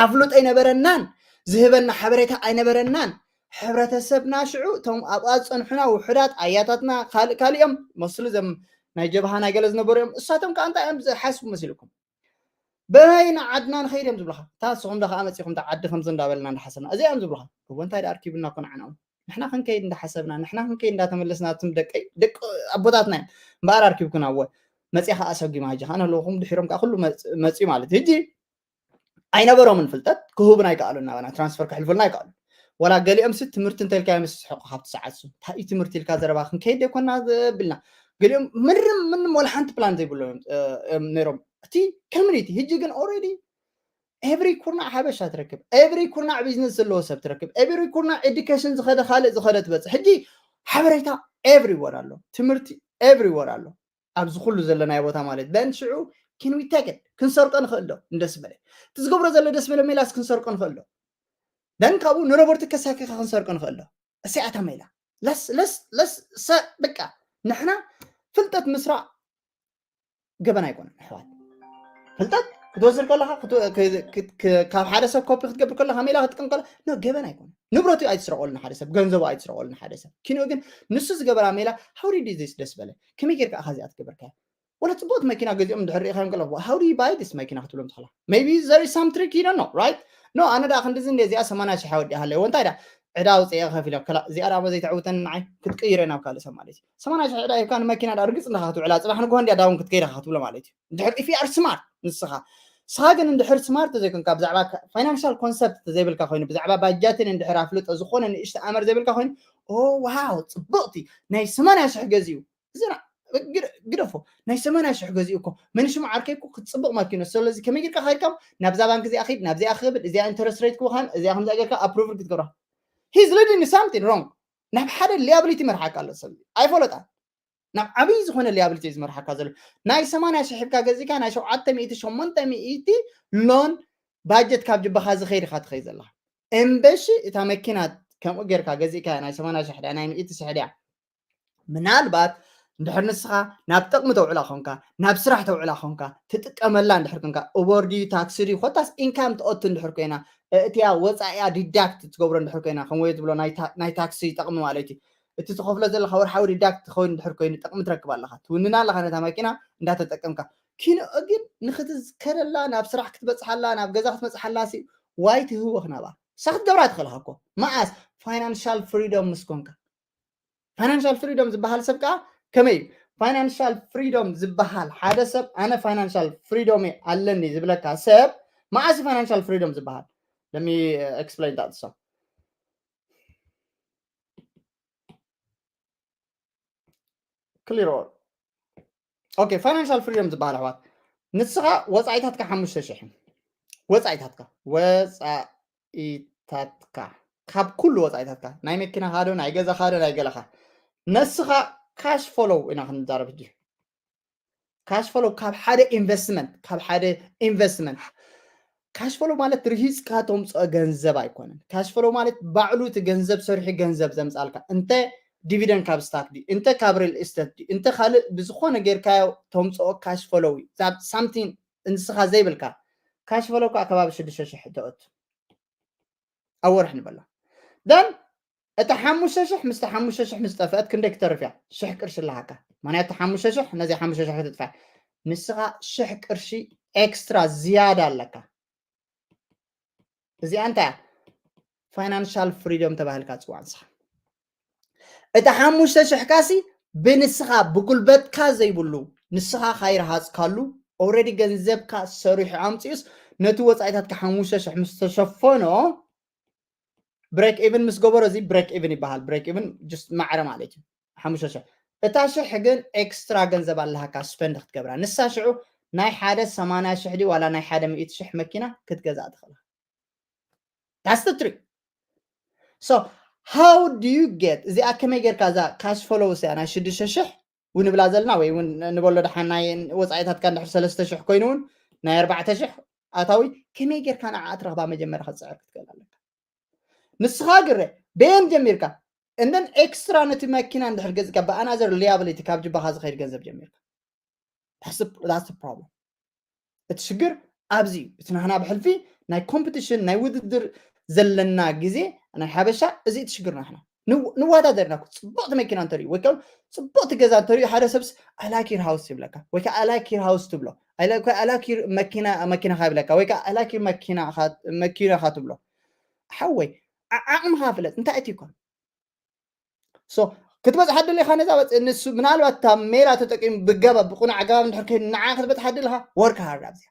ኣፍልጦ ኣይነበረናን፣ ዝህበና ሓበሬታ ኣይነበረናን። ሕብረተሰብና ሽዑ እቶም ኣብኣ ዝፀንሑና ውሑዳት ኣያታትና ካልእ ካልእ እዮም መስሉ፣ እዞም ናይ ጀብሃ ናይ ገለ ዝነበሩ እዮም። እሳቶም ከዓ እንታይ እዮም ዝሓስቡ መሲልኩም? በበይና ዓድና ንኸይድ እዮም ዝብሉኻ። እታ ንስኹም ዶ ከዓ መፂኹም እታ ዓዲ ከምዚ እንዳበልና እንዳሓሰብና እዚኣ እዮም ዝብሉኻ። እዎ እንታይ ደኣ ኣርኪቡና እኮ ንዓና እውን ንሕና ክንከይድ እንዳሓሰብና ንሕና ክንከይድ እንዳተመለስና እቶም ደቀይ ደቂ ኣቦታትና እዮም እምበኣር ኣርኪብኩና። እወ መፅያ ከዓ ኣሰጒማ ሕጂ ከዓ ንህልውኹም ድሒሮም ከዓ ኩሉ መፅ- መፅዩ ማለት እዩ። ሕጂ ኣይነበሮምን ፍልጠት ክህቡና ኣይከኣሉን፣ ናባና ትራንስፈር ክሕልፉልና ኣይከኣሉን። ወላ ገሊኦም ሲ ትምህርቲ እንተልካዮም ስሕቁ ካብቲ ሰዓት ሱ እንታይ እዩ ትምህርቲ ኢልካ ዘረባ ክንከይድ ዘይኮና ዘብልና። ገሊኦም ምንም ምንም ወላ ሓንቲ ፕላን ዘይብሎም እዮም፣ እ፣ እዮም ነይሮም። እቲ ኮሚኒቲ ሕጂ ግን ኦልሬዲ ኤቭሪ ኩርናዕ ሓበሻ ትረክብ፣ ኤቭሪ ኩርናዕ ቢዝነስ ዘለዎ ሰብ ትረክብ፣ ኤቭሪ ኩርናዕ ኤዱኬሽን ዝኸደ ካልእ ዝኸደ ትበፅሕ። ሕጂ ሓበሬታ ኤቭሪወር ኣሎ፣ ትምህርቲ ኤቭሪወር ኣሎ ኣብዚ ኩሉ ዘለናዮ ቦታ ማለት። ደን ሽዑ can we take it? ክንሰርቆ ንኽእል ዶ? እንደስ በለ እቲ ዝገብሮ ዘሎ ደስ በለ ሜላስ ክንሰርቆ ንኽእል ዶ? ደን ካብኡ ንሮበርት ከሳኪኻ ክንሰርቆ ንኽእል ዶ? እሲኣታ ሜላ ለስ ለስ ለስ ሰ በቃ ንሕና ፍልጠት ምስራቕ ገበን ኣይኮነን ኣሕዋት። ፍልጠት ክትወስድ ከለካ ክት- ክ- ክ- ክ- ካብ ሓደ ሰብ ኮፒ ክትገብር ከለካ ሜላ ክትጥቀም ከለ ኖ ገበን ኣይኮነን። ንብረቱ ኣይትስረቀሉ ንሓደ ሰብ፣ ገንዘቡ ኣይትስረቀሉ ንሓደ ሰብ። ኪንኡ ግን ንሱ ዝገበራ ሜላ how did this ደስ በለ ከመይ ጌርካ ኢኻ እዚኣ ትገበርካያ? ወላ ፅቡቅቲ መኪና ገዚኦም እንድሕር ርኢኻዮም ከለኹ how do you buy this መኪና ክትብሎም ትኽእላ። Maybe there is some trick you don't know, right? No ኣነ ደኣ ክንድዚ እንደ እዚኣ ሰማንያ ሽሕ ወዲኣ ሃለዎ እንታይ ደኣ ዕዳ ኣውፅአ ከፊለ ከላ እዚኣ ደኣ ዘይተዕውተኒ ንዓይ ክትቅይረ ናብ ካልእ ሰብ ማለት እዩ። ሰማንያ ሽሕ ዕዳ ሂብካ ንመኪና ደኣ ርግፅ እንዳኻ ክትውዕላ ፅባሕ ንግሆ እንዲያ ዳውን ክትከይድ ኢኻ ክትብሎ ማለት እዩ። እንድሕር if you are smart ንስኻ ንስኻ ግን እንድሕር ስማርት ዘይኮንካ ብዛዕባ ፋይናንሻል ኮንሰፕት ዘይብልካ ኮይኑ ብዛዕባ ባጃትን እንድሕር ኣፍልጦ ዝኾነ ንእሽተ ኣመር ዘይብልካ ኮይኑ ኦ ዋው ፅብቕቲ ናይ ሰማንያ ሽሕ ገዚኡ እዚ ና- ግደ- ግደፎ ናይ ሰማንያ ሽሕ ገዚኡ እኮ መንሽሙ ዓርከይ እኮ ክትፅብቕ መኪኖ ስለዚ ከመይ ጌርካ ከይድካ ናብዛ ባንክ እዚኣ ኸይድ ናብዚኣ ክብል እዚኣ ኢንተረስት ሬት ክወሃን እዚኣ ከምዚኣ ጌርካ ኣፕሩቭል ክትገብራ he's leading something wrong ናብ ሓደ ሊያብሊቲ መርሓካ ኣሎ ሰብ ኣይፈለጣ ናብ ዓብዪ ዝኾነ ሊያብሊቲ እዩ ዝመርሓካ ዘሎ ናይ ሰማንያ ሽሕ ሒብካ ገዚእካ ናይ ሸውዓተ ሚእቲ ሸሞንተ ሚእቲ ሎን ባጀት ካብ ጅባኻ ዝኸይድ ኢኻ ትኸይድ ዘለኻ እምበሺ እታ መኪና ከምኡ ጌርካ ገዚእካ ናይ ሰማንያ ሽሕ ድያ ናይ ሚእቲ ሽሕ ድያ ምናልባት እንድሕር ንስኻ ናብ ጥቕሚ ተውዕላ ኾንካ ናብ ስራሕ ተውዕላ ኾንካ ትጥቀመላ እንድሕር ኮንካ ኡበር ድዩ ታክሲ ድዩ ኮታስ ኢንካም ትኦቱ እንድሕር ኮይና እእትያ ወፃኢያ ዲዳክት ትገብሮ እንድሕር ኮይና ከምወዮ ትብሎ ናይ ታ- ናይ ታክሲ ጠቕሚ ማለት እዩ እቲ ትኸፍሎ ዘለካ ወርሓዊ ዲዳክት ትኸውን እንድሕር ኮይኑ ጥቕሚ ትረክብ ኣለካ ትውንና ኣለካ ነታ መኪና እንዳተጠቀምካ ኪንኦ ግን ንክትዝከረላ ናብ ስራሕ ክትበፅሓላ ናብ ገዛ ክትበፅሓላ ሲ ዋይ ትህወክ ናባ ንሳ ክትገብራ ትኽእልካ እኮ መዓስ ፋይናንሻል ፍሪዶም ምስ ኮንካ ፋይናንሻል ፍሪዶም ዝበሃል ሰብ ከዓ ከመይ እዩ ፋይናንሻል ፍሪዶም ዝበሃል ሓደ ሰብ ኣነ ፋይናንሻል ፍሪዶም ኣለኒ ዝብለካ ሰብ መዓስ ፋይናንሻል ፍሪዶም ዝበሃል let me explain that so clear all okay financial freedom ዝበሃል ኣሕዋት ንስኻ ወፃኢታትካ ሓሙሽተ ሽሕ ወፃኢታትካ ወፃኢታትካ ካብ ኩሉ ወፃኢታትካ ናይ መኪና ካዶ ናይ ገዛ ካዶ ናይ ገለኻ ነስኻ ካሽ ፎሎው ኢና ክንዛረብ ሕጂ ካሽ ፎሎው ካብ ሓደ ኢንቨስትመንት ካብ ሓደ ኢንቨስትመንት ካሽ ፎሎው ማለት ርሂፅካ ተምፅኦ ገንዘብ ኣይኮነን ካሽ ፎሎው ማለት ባዕሉ እቲ ገንዘብ ሰርሑ ገንዘብ ዘምፃልካ እንተ ዲቪደንድ ካብ ስታክ ድዩ እንተ ካብ ሪል ኢስተት ድዩ እንተ ካልእ ብዝኾነ ጌርካዮ ተምፅኦ ካሽ ፎሎው እዩ something ንስኻ ዘይብልካ ካሽ ፎሎው ከዓ ከባቢ ሽዱሽተ ሽሕ ተእቱ ኣብ ወርሒ ንበላ then እታ ሓሙሽተ ሽሕ ምስቲ ሓሙሽተ ሽሕ ምስ ጠፍአት ክንደይ ክተርፍ እያ ሽሕ ቅርሺ ኣለሃካ ምክንያቱ ሓሙሽተ ሽሕ ነዚ ሓሙሽተ ሽሕ ክትጥፋ ንስኻ ሽሕ ቅርሺ ኤክስትራ ዝያዳ ኣለካ። እዚኣ እንታይ እያ? ፋይናንሻል ፍሪደም ተባሂልካ ትፅዋዕ ንስኻ። እታ ሓሙሽተ ሽሕ ካሲ ብንስኻ ብጉልበትካ ዘይብሉ ንስኻ ካይረሃፅካሉ ኦረዲ ገንዘብካ ሰሪሑ ኣምፅኡስ ነቲ ወፃኢታትካ ሓሙሽተ ሽሕ ምስ ተሸፈኖ ብሬክ ኢቭን ምስ ገበሮ እዚ ብሬክ ኢቭን ይበሃል። ብሬክ ኢቭን ጅስት ማዕረ ማለት እዩ። ሓሙሽተ ሽሕ እታ ሽሕ ግን ኤክስትራ ገንዘብ ኣለሃካ ስፐንድ ክትገብራ ንሳ ሽዑ ናይ ሓደ ሰማንያ ሽሕ ድዩ ዋላ ናይ ሓደ ሚእቲ ሽሕ መኪና ክትገዛእ ትኽእል። That's the trick. So how do you get እዚኣ ከመይ ጌርካ እዛ ካሽ ፎሎውስ እያ ናይ ሽዱሽተ ሽሕ እውን ንብላ ዘለና ወይ እውን ንበሎ ደሓን ናይ ወፃኢታትካ እንድሕር ሰለስተ ሽሕ ኮይኑ እውን ናይ ኣርባዕተ ሽሕ ኣታዊ ከመይ ጌርካ ንዓ ትረኽባ መጀመርያ ክትፅዕር ክትክእል ኣለካ። ንስኻ ግረ ቤን ጀሚርካ እንደን ኤክስትራ ነቲ መኪና እንድሕር ገዝካ ብኣናዘር ሊያብሊቲ ካብ ጅባኻ ዝኸይድ ገንዘብ ጀሚርካ problem። እቲ ሽግር ኣብዚ እዩ። እቲ ናህና ብሕልፊ ናይ ኮምፒቲሽን ናይ ውድድር ዘለና ግዜ ናይ ሓበሻ እዚ እቲ ሽግር ናህና ንዋዳደርና እኮ ፅቡቕቲ መኪና እንተሪዩ ወይ ከዓ ፅቡቕቲ ገዛ እንተሪዩ ሓደ ሰብስ I like your house ይብለካ ወይ ከዓ I like your house ትብሎ I like your መኪና መኪናኻ ይብለካ ወይ ከዓ I like your መኪናኻ ትብሎ ሓወይ ዓቕምኻ ፍለጥ እንታይ እቲ ይኮን ሶ ክትበፅሓ ደሊኻ ነዛ ንሱ ምናልባት እታ ሜላ ተጠቂሙ ብገባ ብቁኑዕ ኣገባብ እንድሕር ከይዱ ንዓ ክትበፅሓ ደሊኻ ወርክ ሃርድ ኣብዚኣ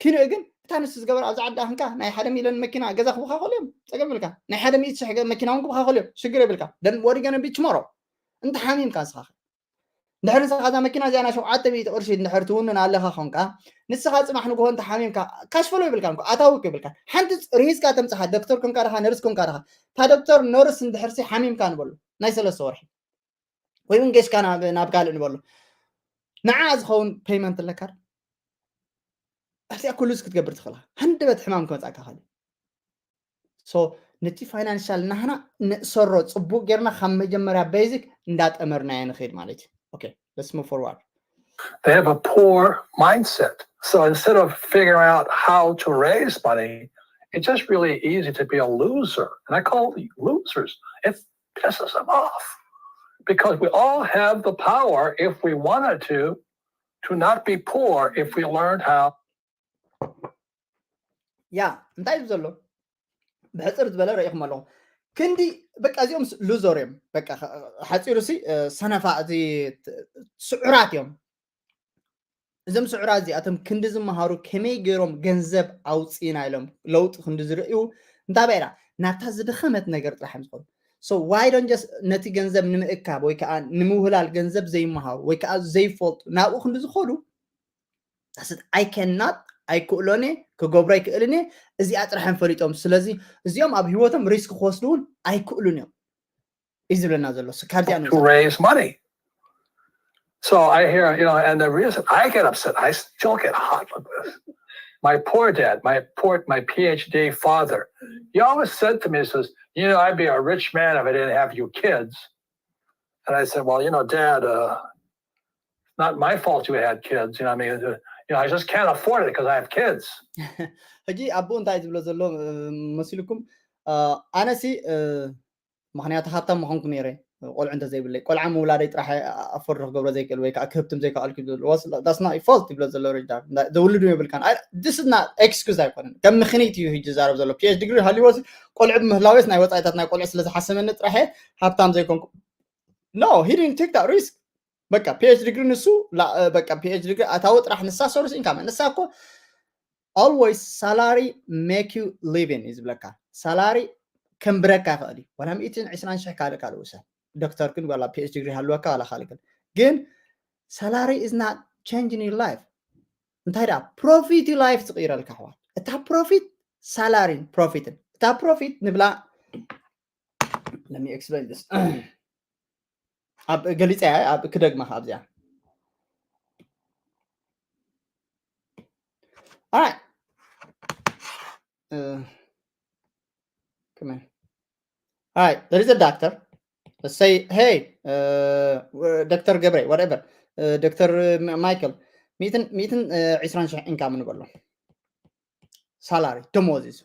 ኪንኡ ግን እታ ንሱ ዝገበረ ኣብዚ ዓዲ ኣኽንካ ናይ ሓደ ሚሊዮን መኪና ገዛ ክቡካ ክእሉ እዮም ፀገም የብልካ ናይ ሓደ ሚእቲ ሽሕ መኪና እውን ክቡካ ክእሉ እዮም ሽግር የብልካ ደን ወሪገነ ቢች ሞሮ እንተ ሓሚምካ ንስኻ ድሕሪ ንስኻ እዛ መኪና እዚኣ ናይ ሸውዓተ ሚእቲ ቅርሺ እንድሕር ትውንን ኣለኻ ኾንካ ንስኻ ፅባሕ ንግሆ እንተ ሓሚምካ ካሽፈሎ ይብልካ እንኳ ኣታዊ እኮ ይብልካ ሓንቲ ሪሂዝካ ተምፅሓ ዶክተር ኮንካ ድኻ ነርስ ኮንካ ድኻ እታ ዶክተር ነርስ እንድሕርሲ ሓሚምካ ንበሉ ናይ ሰለስተ ወርሒ ወይ እውን ጌሽካ ናብ ካልእ ንበሉ ንዓ ዝኸውን ፔይመንት ኣለካ ኣብዚኣ ኩሉ ክትገብር ትኽእላ ሃንደበት ሕማም ክመፃካ ኸእል so ነቲ ፋይናንሻል ናህና ንእሰሮ ፅቡቅ ጌርና ካብ መጀመርያ ቤዚክ እንዳጠመርናዮ ንኽእል ማለት እዩ okay let's move forward they have a poor mindset so instead of figuring out how to raise money it's just really easy to be a loser and I call it losers it pisses them off because we all have the power if we wanted to to not be poor if we learned how ያ እንታይ እዩ ዘሎ ብሕፅር ዝበለ ረኢኹም ኣለኹም ክንዲ በቃ እዚኦም ሉዘር እዮም በቃ ሓፂሩ ሲ ሰነፋ እቲ ስዑራት እዮም እዞም ስዑራት እዚኣቶም ክንዲ ዝመሃሩ ከመይ ገይሮም ገንዘብ ኣውፅና ኢሎም ለውጢ ክንዲ ዝርእዩ እንታይ በይራ ናብታ ዝደኸመት ነገር ጥራሕ እዮም ዝኸዱ so why don't just ነቲ ገንዘብ ንምእካብ ወይ ከዓ ንምውህላል ገንዘብ ዘይመሃሩ ወይ ከዓ ዘይፈልጡ ናብኡ ክንዲ ዝኸዱ I cannot ኣይክእሎን ክገብሮ ኣይክእልን እዚኣ ጥራሕ እዮም ፈሊጦም ስለዚ እዚኦም ኣብ ህይወቶም ሪስክ ክወስዱ እውን ኣይክእሉን እዮም እዩ ዝብለና ዘሎ ካብዚኣ to raise money. So I hear, you know, and the reason I get upset, I still get hot with this. My poor dad, my poor, my PhD father, he always said to me, he says, you know, I'd be a rich man if I didn't have you kids. And I said, well, you know, Dad, uh, it's not my fault you had kids. You know, I mean, uh, you know, I just can't afford it because I have kids. ሕጂ ኣቦኡ እንታይ ዝብሎ ዘሎ መሲልኩም ኣነሲ ምክንያቱ ሃብታም ምኾንኩ ነይረ ቆልዑ እንተዘይብለይ ቆልዓ ምውላደይ ጥራሕ ኣፎርድ ክገብሮ ዘይክእል ወይ ከዓ ክህብትም ዘይከኣልኩ ዝብልዎ ዳስና ፎልት ይብሎ ዘሎ ሬጅዳር ዘውልዱ የብልካን ድስና ኤክስኩዝ ኣይኮነን ከም ምክንያት እዩ ህጂ ዛረብ ዘሎ ፒኤች ዲግሪ ሃሊዎስ ቆልዑ ብምህላወስ ናይ ወፃኢታት ናይ ቆልዑ ስለዝሓሰመኒ ጥራሕ ሃብታም ዘይኮንኩ no he didn't take that risk በቃ ፒኤች ዲግሪ ንሱ በቃ ፒኤች ዲግሪ ኣታዊ ጥራሕ ንሳ ሶርስ ኢንካም ንሳ እኮ always salary make you living እዩ ዝብለካ salary ከንብረካ ይኽእል እዩ ዋላ ሚእትን ዕስራን ሽሕ ካልእ ካልእ ውሰን ዶክተር ግን ዋላ ፒኤች ዲግሪ ሃልወካ ዋላ ካልእ ግን ግን salary is not changing your life እንታይ ደኣ ፕሮፊት እዩ ላይፍ ዝቕይረልካ ኣሕዋት እታ ፕሮፊት ሳላሪን ፕሮፊትን እታ ፕሮፊት ንብላ let me explain this ኣብ ገሊፀ ኣብ ክደግማ ኣብዚኣ All right. Uh, come here. All right. There is a doctor. Let's say, hey, uh, Doctor Gabriel, whatever. Uh, Doctor Michael, ሚእትን ሚእትን ዕስራን ሽሕ ኢንካም ንበሎ ሳላሪ ደሞዝ እዩ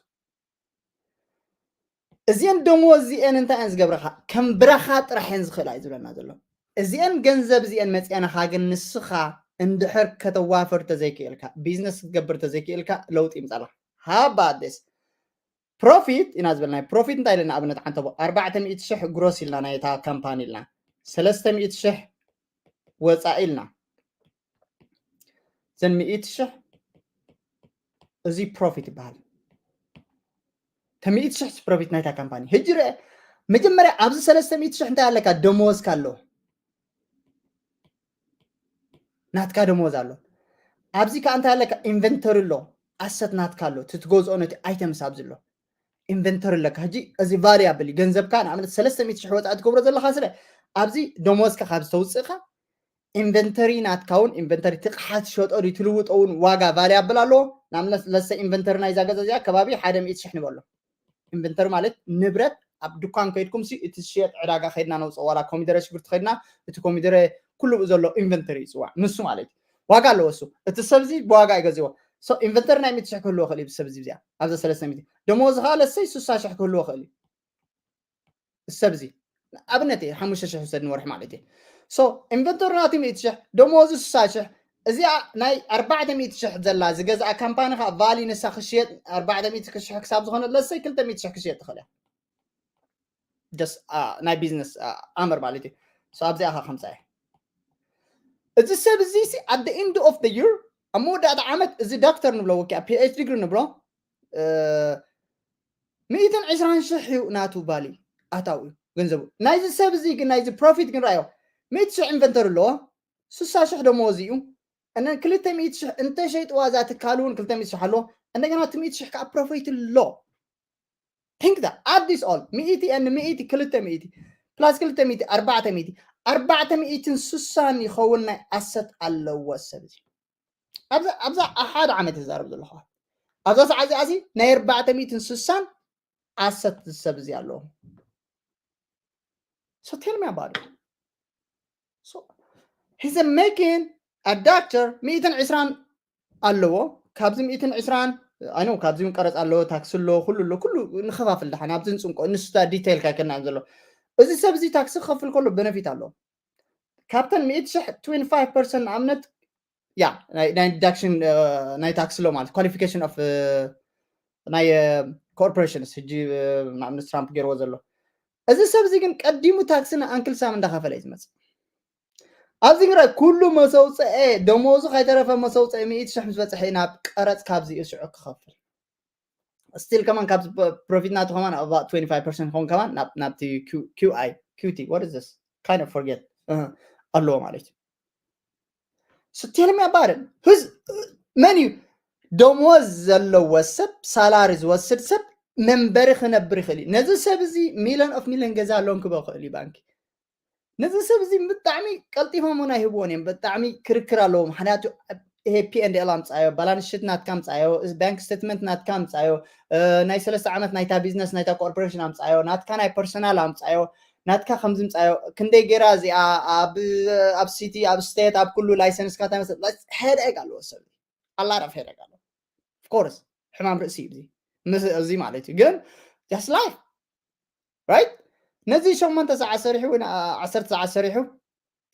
እዚአን ደሞዝ እዚአን እንታይ እየን ዝገብረኻ ከም ብረኻ ጥራሕ እየን ዝኽእላ እዩ ዝብለና ዘሎ እዚአን ገንዘብ እዚአን መፅአናኻ ግን ንስኻ እንድሕር ከተዋፍር ተዘይክእልካ፣ ቢዝነስ ክትገብር ተዘይክእልካ ለውጢ ይምፃልካ። ሃባ ኣደስ ፕሮፊት ኢና ዝበልናዮ። ፕሮፊት እንታይ ኢልና ኣብነት ዓንተቦ ኣርባዕተ ሚእቲ ሽሕ ግሮስ ኢልና ናይታ ካምፓኒ ኢልና ሰለስተ ሚእቲ ሽሕ ወፃኢ ኢልና ዘን ሚእቲ ሽሕ እዚ ፕሮፊት ይበሃል። ተሚእቲ ሽሕ ፕሮፊት ናይታ ካምፓኒ። ሕጂ ርአ መጀመርያ ኣብዚ ሰለስተ ሚእቲ ሽሕ እንታይ ኣለካ? ደመወዝካ ኣሎ፣ ናትካ ደመወዝ ኣሎ። ኣብዚ ከዓ እንታይ ኣለካ? ኢንቨንተሪ ኣሎ፣ ኣሰት ናትካ ኣሎ፣ እቲ ትገዝኦ ነቲ ኣይተምስ ኣብዚ ኣሎ ኢንቨንተሪ ኣለካ። ሕጂ እዚ ቫልያብል ገንዘብካ ንኣብነት ሰለስተ ሚእቲ ሽሕ ወፃኢ ትገብሮ ዘለካ ስለ ኣብዚ ደመወዝካ ካብ ዝተውፅእካ ኢንቨንተሪ ናትካ እውን ኢንቨንተሪ ትቕሓት ሸጦ ድዩ ትልውጦ እውን ዋጋ ቫልያብል ኣለዎ። ንኣብነት ለሰ ኢንቨንተሪ ናይዛ ገዛ እዚኣ ከባቢ ሓደ ሚእቲ ሽሕ ንበሎ። ኢንቨንተሪ ማለት ንብረት ኣብ ድኳን ከይድኩም ሲ እቲ ዝሽየጥ ዕዳጋ ከይድና ነውፅኦ ዋላ ኮሚደረ ሽጉርቲ ከይድና እቲ ኮሚደረ ኩሉ ብኡ ዘሎ ኢንቨንተሪ ይፅዋዕ ንሱ ማለት እዩ። ዋጋ ኣለዎ እሱ እቲ ሰብ እዚ ብዋጋ ይገዝዎ። ኢንቨንተሪ ናይ ሚእቲ ሽሕ ክህልዎ ክእል እዩ ሰብ እዚ እዚኣ ኣብዛ ሰለስተ ሚእቲ ደሞዝ ከዓ ለሰይ ስሳ ሽሕ ክህልዎ ክእል እዩ። ሰብ እዚ ኣብነት እየ ሓሙሽተ ሽሕ ውሰድ ንወርሒ ማለት እየ። ኢንቨንቶሪ ናቲ ሚእቲ ሽሕ ደሞዙ ስሳ ሽሕ እዚኣ ናይ ኣርባዕተ ሚእቲ ሽሕ ዘላ ዝገዝኣ ካምፓኒ ከዓ ቫሊ ንሳ ክሽየጥ ኣርባዕተ ሚእቲ ሽሕ ክሳብ ዝኾነ ለሰይ ክልተ ሚእቲ ሽሕ ክሽየጥ ትኽእል እያ። ደስ ናይ ቢዝነስ ኣምር ማለት እዩ። ኣብዚኣ ከዓ ከምፃ እየ። እዚ ሰብ እዚ at the end of the year ኣብ መወዳእታ ዓመት እዚ ዶክተር ንብሎ ወኪያ ፒኤች ዲግሪ ንብሎ ሚእትን ዕስራን ሽሕ እዩ ናቱ ቫሊ ኣታዊ ገንዘቡ። ናይዚ ሰብ እዚ ግን ናይዚ ፕሮፊት ግን ረኣዮ ሚእቲ ሽሕ ኢንቨንተሪ ኣለዎ፣ ስሳ ሽሕ ደመወዝ እዩ። እነ ክልተ ሚእቲ ሽሕ እንተሸይጥዋ እዛ ትካል እውን ክልተ ሚእቲ ሽሕ ኣለዎ። እንደገና እቲ ሚእቲ ሽሕ ከዓ ፕሮፊት ኣሎ። Think that add this all ሚእቲ and ሚእቲ ክልተ ሚእቲ ፕላስ ክልተ ሚእቲ ኣርባዕተ ሚእቲ ኣርባዕተ ሚእትን ስሳን ይኸውን ናይ ኣሰት ኣለዎ ሰብ እዚ። ኣብዛ ሓደ ዓመት ይዛረብ ዘለኹ ኣብዛ ሰዓት እዚኣ እዚ ናይ ኣርባዕተ ሚእትን ስሳን ኣሰት ዝሰብ እዚ ኣለዎ። So tell me about it. So he's a making a doctor ሚእትን ዕስራን ኣለዎ። ካብዚ ሚእትን ዕስራን ኣይ ነው ካብዚ እውን ቀረፅ ኣለዎ፣ ታክሲ ኣለዎ፣ ኩሉ ኣሎ፣ ኩሉ ንኸፋፍል ደሓን ኣብዚ ንፅንቆ ንስታ ዲቴይል ካይከና ዘሎ እዚ ሰብ እዚ ታክሲ ክኸፍል ከሎ በነፊት ኣለዎ። ካብተን ሚእቲ ሽሕ ትዌንቲ ፋይቭ ፐርሰንት ንኣብነት ያ ናይ ዲዳክሽን ናይ ታክሲ ኣሎ ማለት ኳሊፊኬሽን ኦፍ ናይ ኮርፖሬሽንስ ሕጂ ንኣብነት ትራምፕ ገይርዎ ዘሎ እዚ ሰብ እዚ ግን ቀዲሙ ታክሲ ንኣንክል ሳም እንዳኸፈለ እዩ ዝመፅእ። ኣብዚ ግራ ኩሉ መሰውፅአ ደሞዙ ከይተረፈ መሰውፅአ ሚእቲ ሽሕ ምስ በፅሐ ናብ ቀረፅ ካብዚ እዩ ሽዑ ክኸፍል ስቲል ከማን ካብ ፕሮፊት ናቱ ከማን about twenty five percent ኸውን ከማን ናብቲ ኪውኣይ ኪውቲ what is this kind of forget ኣለዎ ማለት እዩ። ስቴል የሚያባርን ህዝ መን እዩ ደሞዝ ዘለዎ ሰብ ሳላሪ ዝወስድ ሰብ መንበሪ ክነብር ይኽእል እዩ። ነዚ ሰብ እዚ ሚሊዮን ኦፍ ሚሊዮን ገዛ ሎን ክበ ክእል እዩ ባንኪ ነዚ ሰብ እዚ ብጣዕሚ ቀልጢፎም እውን ኣይህብዎን እዮም። ብጣዕሚ ክርክር ኣለዎ። ምክንያቱ ይሄ ፒ ኤንድ ኤል ኣምፃዮ፣ ባላንስ ሽት ናትካ ኣምፃዮ፣ ባንክ ስቴትመንት ናትካ ኣምፃዮ፣ ናይ ሰለስተ ዓመት ናይታ ቢዝነስ ናይታ ኮርፖሬሽን ኣምፃዮ፣ ናትካ ናይ ፐርሰናል ኣምፃዮ፣ ናትካ ከምዚ ምፃዮ፣ ክንደይ ገይራ እዚኣ ኣብ ሲቲ ኣብ ስቴት ኣብ ኩሉ ላይሰንስካ እንታይ መስል ሄደግ ኣለዎ ሰብ ኣላራፍ ሄደግ ኣለዎ። ኦፍኮርስ ሕማም ርእሲ እዩ እዚ ማለት እዩ። ግን ስ ላይፍ ራይት ነዚ ሸሞንተ ሰዓት ሰሪሑ ወይ ዓሰርተ ሰዓት ሰሪሑ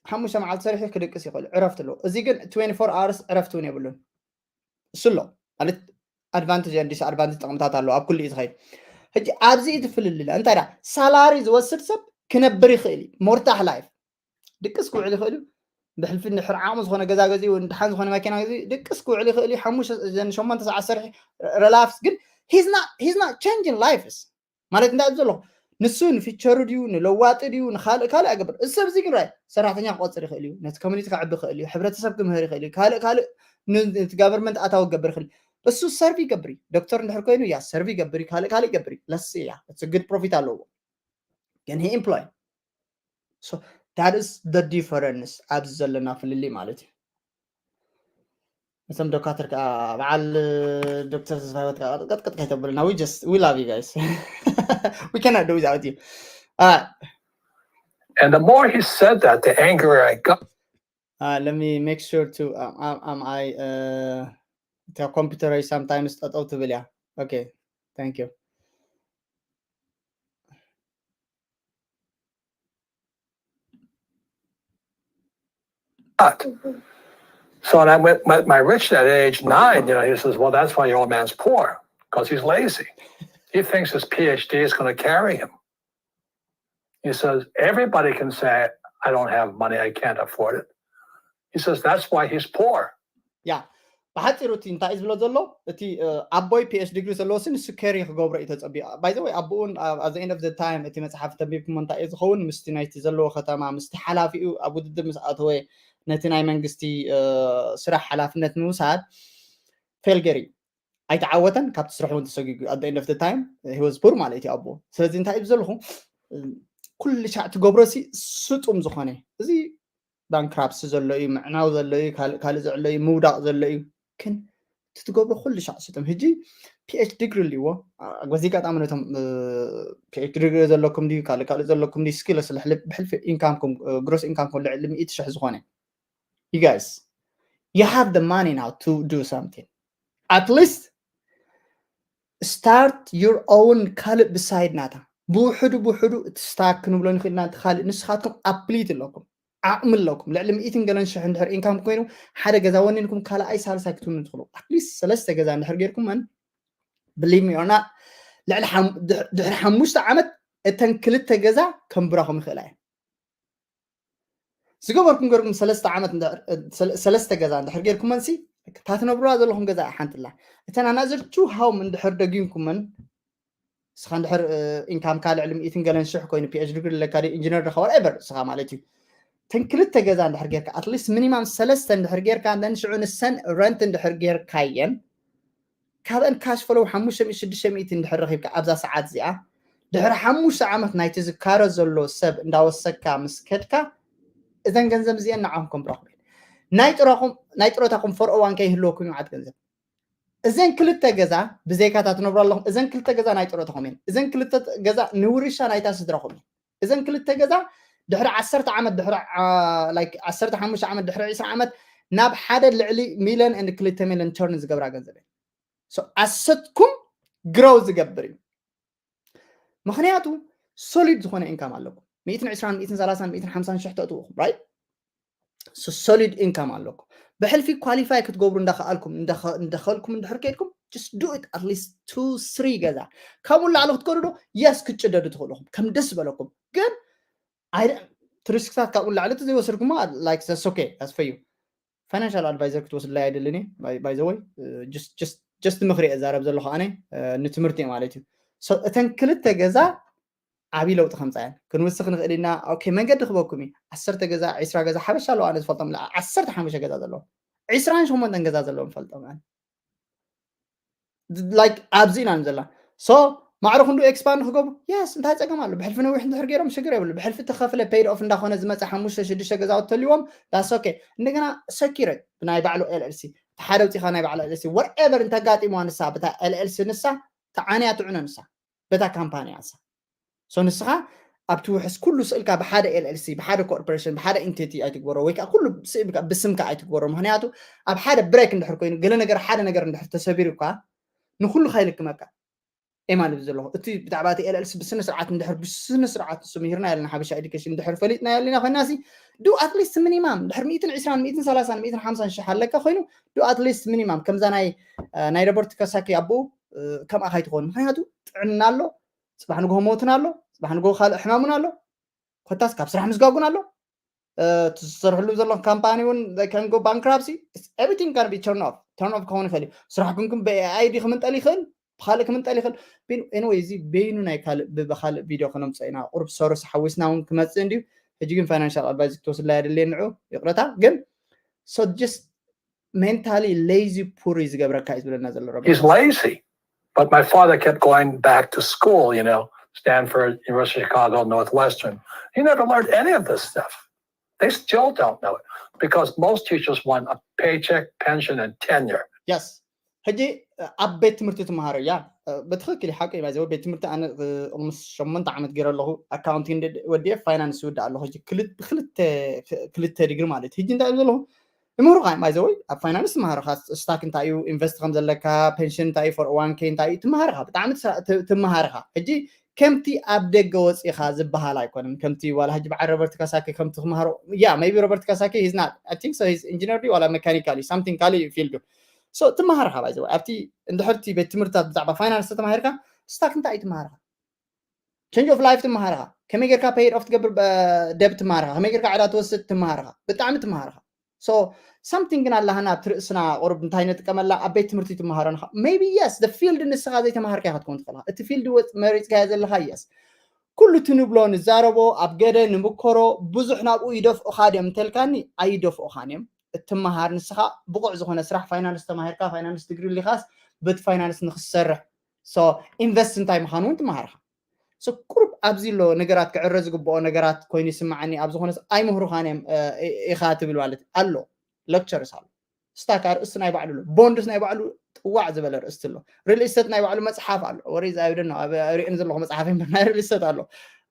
ሓሙሽተ መዓልቲ ሰሪሑ ክድቅስ ይኽእል ዕረፍቲ ኣለዎ። እዚ ግን ትዌንቲ ፎር ኣወርስ ዕረፍቲ እውን የብሉን። እሱ ኣሎ ማለት ኣድቫንቴጅ ዲስ ኣድቫንቴጅ ጥቕምታት ኣለዎ ኣብ ኩሉ እዩ ዝኸይድ። ሕጂ ኣብዚ እዩ ትፍልልለ እንታይ ዳ ሳላሪ ዝወስድ ሰብ ክነብር ይኽእል እዩ ሞርታሕ ላይፍ ድቅስ ክውዕል ይኽእል እዩ። ብሕልፊ እንድሕር ዓቕሙ ዝኾነ ገዛ ገዚኡ ድሓን ዝኾነ መኪና ገዚኡ ድቅስ ክውዕል ይኽእል እዩ። ሓሙሽተ ሸሞንተ ሰዓት ሰርሒ ረላፍስ ግን he's not changing lives ማለት እንታይ ዘለኹ ንሱ ንፊቸሩ ድዩ ንለዋጢ ድዩ ንካልእ ካልእ ኣገብር እዚ ሰብ እዚ ግን ራይ ሰራሕተኛ ክቆፅር ይኽእል እዩ። ነቲ ኮሚኒቲ ከዕቢ ይኽእል እዩ። ሕብረተሰብ ክምህር ይኽእል እዩ። ካልእ ካልእ ነቲ ጋቨርንመንት ኣታዊ ክገብር ይኽእል እዩ። እሱ ሰርቪ ይገብር እዩ። ዶክተር እንድሕር ኮይኑ ያ ሰርቪ ይገብር እዩ። ካልእ ካልእ ይገብር እዩ። ለስ እያ እቲ ግድ ፕሮፊት ኣለዎ ግን ሂ ኤምፕሎይ So that is the difference ኣብዚ ዘለና ፍልልይ ማለት እዩ። እቶም ዶካተር ከዓ በዓል ዶክተር ተስፋ ህይወት ከዓ ቀጥቀጥ ከይተብልና we just we love you guys we cannot do without you. All right. And the more he said that, the angrier I got. Uh, let me make sure to um, am, am I uh, to computer sometimes ጠጠው ትብል እያ። Okay, thank you. not. So when I went, my, my rich at age nine, you know, he says, "Well, that's why your old man's poor, because he's lazy. He thinks his PhD is going to carry him." He says, "Everybody can say, I don't have money, I can't afford it." He says, "That's why he's poor." ያ ብሓፂሩ እቲ እንታይ እዩ ዝብሎ ዘሎ? እቲ ኣቦይ ፒኤች ዲግሪ ዘለዎ ሲ ንሱ ኬሪ ክገብሮ እዩ ተፀቢዩ። ባይዘወይ ኣቦኡን ኣብ the end of the time እቲ መፅሓፍ ተንቢብኩሞ እንታይ እዩ ዝኸውን? ምስቲ ናይቲ ዘለዎ ከተማ ምስቲ ሓላፊኡ ኣብ ውድድር ምስ ኣተወ ነቲ ናይ መንግስቲ ስራሕ ሓላፍነት ንምውሳድ ፌል ገይሩ እዩ። ኣይተዓወተን። ካብቲ ስራሕ እውን ተሰጊጉ at the end of the time he was poor ማለት እዩ ኣቦ። ስለዚ እንታይ እዩ ዘለኹ ኩሉ ሻዕ ትገብሮ ሲ ስጡም ዝኾነ እዚ ባንክራፕሲ ዘሎ እዩ፣ ምዕናው ዘሎ እዩ፣ ካልእ ካልእ ዘሎ እዩ፣ ምውዳቕ ዘሎ እዩ። ግን እቲ ትገብሮ ኩሉ ሻዕ ስጡም። ሕጂ ፒኤች ዲግሪ ኣለዎ። በዚ ኣጋጣሚ ነቶም ፒኤች ዲግሪ ዘለኩም ድዩ ካልእ ካልእ ዘለኩም ድዩ ስኪል ብሕልፊ ኢንካምኩም ግሮስ ኢንካምኩም ልዕሊ ሚእቲ ሽሕ ዝኾነ you guys you have the money now to do something at least start your own ካልእ ብሳይድ ናታ ብውሕዱ ብውሕዱ እቲ ስታክ ክንብሎ ንኽእል ኢና። እቲ ካልእ ንስኻትኩም ኣፕሊት ኣለኩም ዓቕሚ ኣለኩም ልዕሊ ሚእትን ገለን ሽሕ እንድሕር ኢንካም ኮይኑ ሓደ ገዛ ወኒንኩም ካልኣይ ሳልሳይ ክትውኑ ትኽእሉ ኣትሊስት ሰለስተ ገዛ እንድሕር ጌርኩመን ብሊቭ ሚ ኦር ናት ልዕሊ ድሕሪ ሓሙሽተ ዓመት እተን ክልተ ገዛ ከንብራኹም ይኽእላ እየን። ዝገበርኩም ገርኩም ሰለስተ ዓመት ሰለስተ ገዛ እንድሕር ጌርኩመን ሲ እታ ትነብሩዋ ዘለኹም ገዛ ሓንቲ ኣላ። እተን ኣናዘር ቱ ሃውም እንድሕር ደጊምኩመን ንስኻ እንድሕር ኢንካምካ ልዕሊ ሚእትን ገለን ሽሕ ኮይኑ ፒኤች ዲግሪ ኣለካ ድዩ ኢንጂነር ድኻ ወርኤቨር ንስኻ ማለት እዩ። እተን ክልተ ገዛ እንድሕር ጌርካ ኣትሊስት ሚኒማም ሰለስተ እንድሕር ጌርካ እንደን ሽዑ ንሰን ረንት እንድሕር ጌርካየን ካብአን ካሽ ፍሎው ሓሙሽተ ሚእቲ ሽዱሽተ ሚእቲ እንድሕር ረኺብካ ኣብዛ ሰዓት እዚኣ ድሕሪ ሓሙሽተ ዓመት ናይቲ ዝካረ ዘሎ ሰብ እንዳወሰካ ምስ ከድካ እዘን ገንዘብ እዚአን ንዓኹም ከም ረኽቡ ናይ ጥሮታኹም ፎር ኦ ዋን ከ ይህልወኩም ይዓት ገንዘብ እዘን ክልተ ገዛ ብዘይካታ ትነብሩ ኣለኹም እዘን ክልተ ገዛ ናይ ጥሮታኹም እየን እዘን ክልተ ገዛ ንውርሻ ናይታ ስድራኹም እየን እዘን ክልተ ገዛ ድሕሪ ዓሰርተ ዓመት ድሕሪ ዓሰርተ ሓሙሽተ ዓመት ድሕሪ ዕስራ ዓመት ናብ ሓደ ልዕሊ ሚልዮን ን ክልተ ሚልዮን ተርን ዝገብራ ገንዘብ እየን ኣሰትኩም ግረው ዝገብር እዩ ምክንያቱ ሶሊድ ዝኾነ ኢንካም ኣለኩም ሚእትን ዕስራን ሚእትን ሰላሳን ሚእትን ሓምሳን ሽሕ ተእትውኹም ራይት ሶሊድ ኢንካም ኣለኩም ብሕልፊ ኳሊፋይ ክትገብሩ እንዳኸኣልኩም እንዳኸልኩም እንድሕር ከይድኩም just do it at least two three ገዛ ካብኡ ላዕሊ ክትከዱ ዶ የስ ክትጭደዱ ትኽእልኹም ከም ደስ በለኩም ግን ትሪስክታት ካብኡ ላዕሊ ዘይወሰድኩማ like that's okay that's for you financial advisor ክትወስድላይ ኣይደልን by the way just ምኽሪ እዛረብ ዘለኹ ኣነ ንትምህርቲ ማለት እዩ እተን ክልተ ገዛ ዓብዪ ለውጢ ከምፃ እየን ክንውስኽ ንኽእል ኢና ኦኬ መንገዲ ክበኩም እዩ ዓሰርተ ገዛ ዒስራ ገዛ ሓበሻ ኣለዋ ኣነ ዝፈልጦም ዓሰርተ ሓሙሽተ ገዛ ዘለዎም ዒስራን ሸሞንተን ገዛ ዘለዎም ፈልጦም like ኣብዚ ኢና ንዘላ so ማዕረ ክንዱ ኤክስፓንድ ክገብሩ የስ እንታይ ፀገም ኣሎ ብሕልፊ ነዊሕ እንድሕር ገይሮም ሽግር የብሉ ብሕልፊ ተኸፍለ paid off እንዳኾነ ዝመፀ ሓሙሽተ ሽዱሽተ ገዛውቲ ተልዎም that's okay እንደገና ሰኪረ ብናይ ባዕሉ ኤልኤልሲ ሓደ ውፂኻ ናይ ባዕሉ ኤልኤልሲ whatever እንተጋጢምዋ ንሳ ብታ ኤልኤልሲ ንሳ ተዓንያ ትዕኖ ንሳ በታ ካምፓኒ ኣሳ so ንስኻ ኣብቲ ውሕስ ኩሉ ስእልካ ብሓደ ኤልኤልሲ ብሓደ ኮርፖሬሽን ብሓደ ኢንቲቲ ኣይትግበሮ ወይ ከዓ ኩሉ ስእልካ ብስምካ ኣይትግበሮ ምክንያቱ ኣብ ሓደ ብሬክ እንድሕር ኮይኑ ገለ ነገር ሓደ ነገር እንድሕር ተሰቢሩ እኳ ንኩሉ ከይልክመካ ኤማል ዘለኹ እቲ ብዛዕባ እቲ ኤልኤልሲ ብስነ ስርዓት እንድሕር ብስነ ስርዓት ንሱ ምሂርና ያለና ሓበሻ ኤዱኬሽን እንድሕር ፈሊጥና ያለና ኮይና ሲ do at least minimum ድሕር ሚእትን ዕስራን ሚእትን ሰላሳን ሚእትን ሓምሳን ሽሕ ኣለካ ኮይኑ do at least minimum ከምዛ ናይ ናይ ሮበርት ከሳኪ ኣቦ ከምኣ ካይትኾን ምክንያቱ ጥዕና ኣሎ ፅባሕ ንግሆ ሞትን ኣሎ ፅባሕ ንግሆ ካልእ ሕማሙን ኣሎ ኮታስ ካብ ስራሕ ምስጋጉን ኣሎ ዝሰርሕሉ ዘሎ ካምፓኒ እውን can go bankruptcy everything can be turn off turn off ክኸውን ይኽእል እዩ ስራሕ ክንኩም ብኤኣይ ዲ ክምንጠል ይኽእል ብካልእ ክምንጠል ይኽእል anyway እዚ በይኑ ናይ ካልእ ብካልእ ቪድዮ ክነምፅኦ ኢና ቁርብ ሰሩስ ሓዊስና እውን ክመፅእ እንድዩ ሕጂ ግን ፋይናንሻል ኣድቫይዝ ክትወስድላ የድልየ ንዑ ይቕረታ ግን so just mentally lazy poor እዩ ዝገብረካ እዩ ዝብለና ዘሎ He's lazy. But my father kept going back to school, you know, Stanford, University of Chicago, Northwestern. He never learned any of this stuff. They still don't know it because most teachers want a paycheck, pension, and tenure. Yes. ሕጂ ኣብ ቤት ትምህርቲ ትመሃሮ እያ ብትክክል ሓቂ ባ ቤት ትምህርቲ ኣነ ኦልሞስ ሸሞንተ ዓመት ገይረ ኣለኹ ኣካውንቲንግ ወዲየ ፋይናንስ ይውዳእ ኣለኹ ብክልተ ዲግሪ ማለት ሕጂ እንታይ ዘለኹ ይምህሩካ ባይዘወይ ኣብ ፋይናንስ ትመሃርካ ስታክ እንታይ እዩ ኢንቨስት ከም ዘለካ ፔንሽን እንታይ እዩ ፎር ዋን ኬ እንታይ እዩ ትመሃርካ ብጣዕሚ ትመሃርካ ሕጂ ከምቲ ኣብ ደገ ወፂኻ ዝበሃል ኣይኮነን። ከምቲ ዋላ ሕጂ በዓል ሮበርት ካሳኪ ከምቲ ክምሃሮ፣ yeah, maybe ሮበርት ካሳኪ he's not, I think so, he's engineer ድዩ ዋላ ሜካኒካል እዩ፣ something ካልእ እዩ ፊልዱ። So ትመሃር ኢኻ፣ by the way፣ ኣብቲ እንድሕርቲ ቤት ትምህርትታት ብዛዕባ ፋይናንስ ተተማሂርካ፣ ስታክ እንታይ እዩ ትመሃር ኢኻ? Change of life ትመሃር ኢኻ፣ ከመይ ጌርካ paid off ትገብር፣ ደብት ትመሃር ኢኻ፣ ከመይ ጌርካ ዕዳ ትወስድ ትመሃር ኢኻ፣ ብጣዕሚ ትመሃር ኢኻ። So something ግን ኣለሃና ኣብቲ ርእስና ቁሩብ እንታይ ነጥቀመላ፣ ኣብ ቤት ትምህርቲ ትመሃሮ ንኻ። Maybe yes, the field ንስኻ ዘይተማሃርካዮ ክትከውን ትኽእል ኢኻ። እቲ ፊልድ መሪጽካዮ ዘለኻ፣ yes፣ ኩሉ እቲ ንብሎ ንዛረቦ ኣብ ገደ ንምኮሮ ብዙሕ ናብኡ ይደፍኡኻ ድዮም እንተልካኒ፣ ኣይደፍኡኻን እዮም። እትመሃር ንስኻ ብቑዕ ዝኾነ ስራሕ፣ ፋይናንስ ተማሂርካ፣ ፋይናንስ ዲግሪ ሊኻስ በቲ ፋይናንስ ንክትሰርሕ፣ so ኢንቨስት እንታይ ምዃኑ እውን ትመሃር ኢኻ። So ቁሩብ ኣብዚ ኣሎ ነገራት ክዕረ ዝግብኦ ነገራት ኮይኑ ይስምዓኒ። ኣብ ዝኾነ ኣይምህሩኻን እዮም ኢኻ ትብል ማለት ኣሎ። ሌክቸርስ ኣሎ፣ ስታክ ኣርእስቲ ናይ ባዕሉ ኣሎ፣ ቦንድስ ናይ ባዕሉ ጥዋዕ ዝበለ ኣርእስቲ ኣሎ፣ ሪል ኢስተት ናይ ባዕሉ መፅሓፍ ኣሎ። ወረ ዛይደ ነው ኣብ ሪእን ዘለኹ መፅሓፍ እምበር ናይ ሪል ኢስተት ኣሎ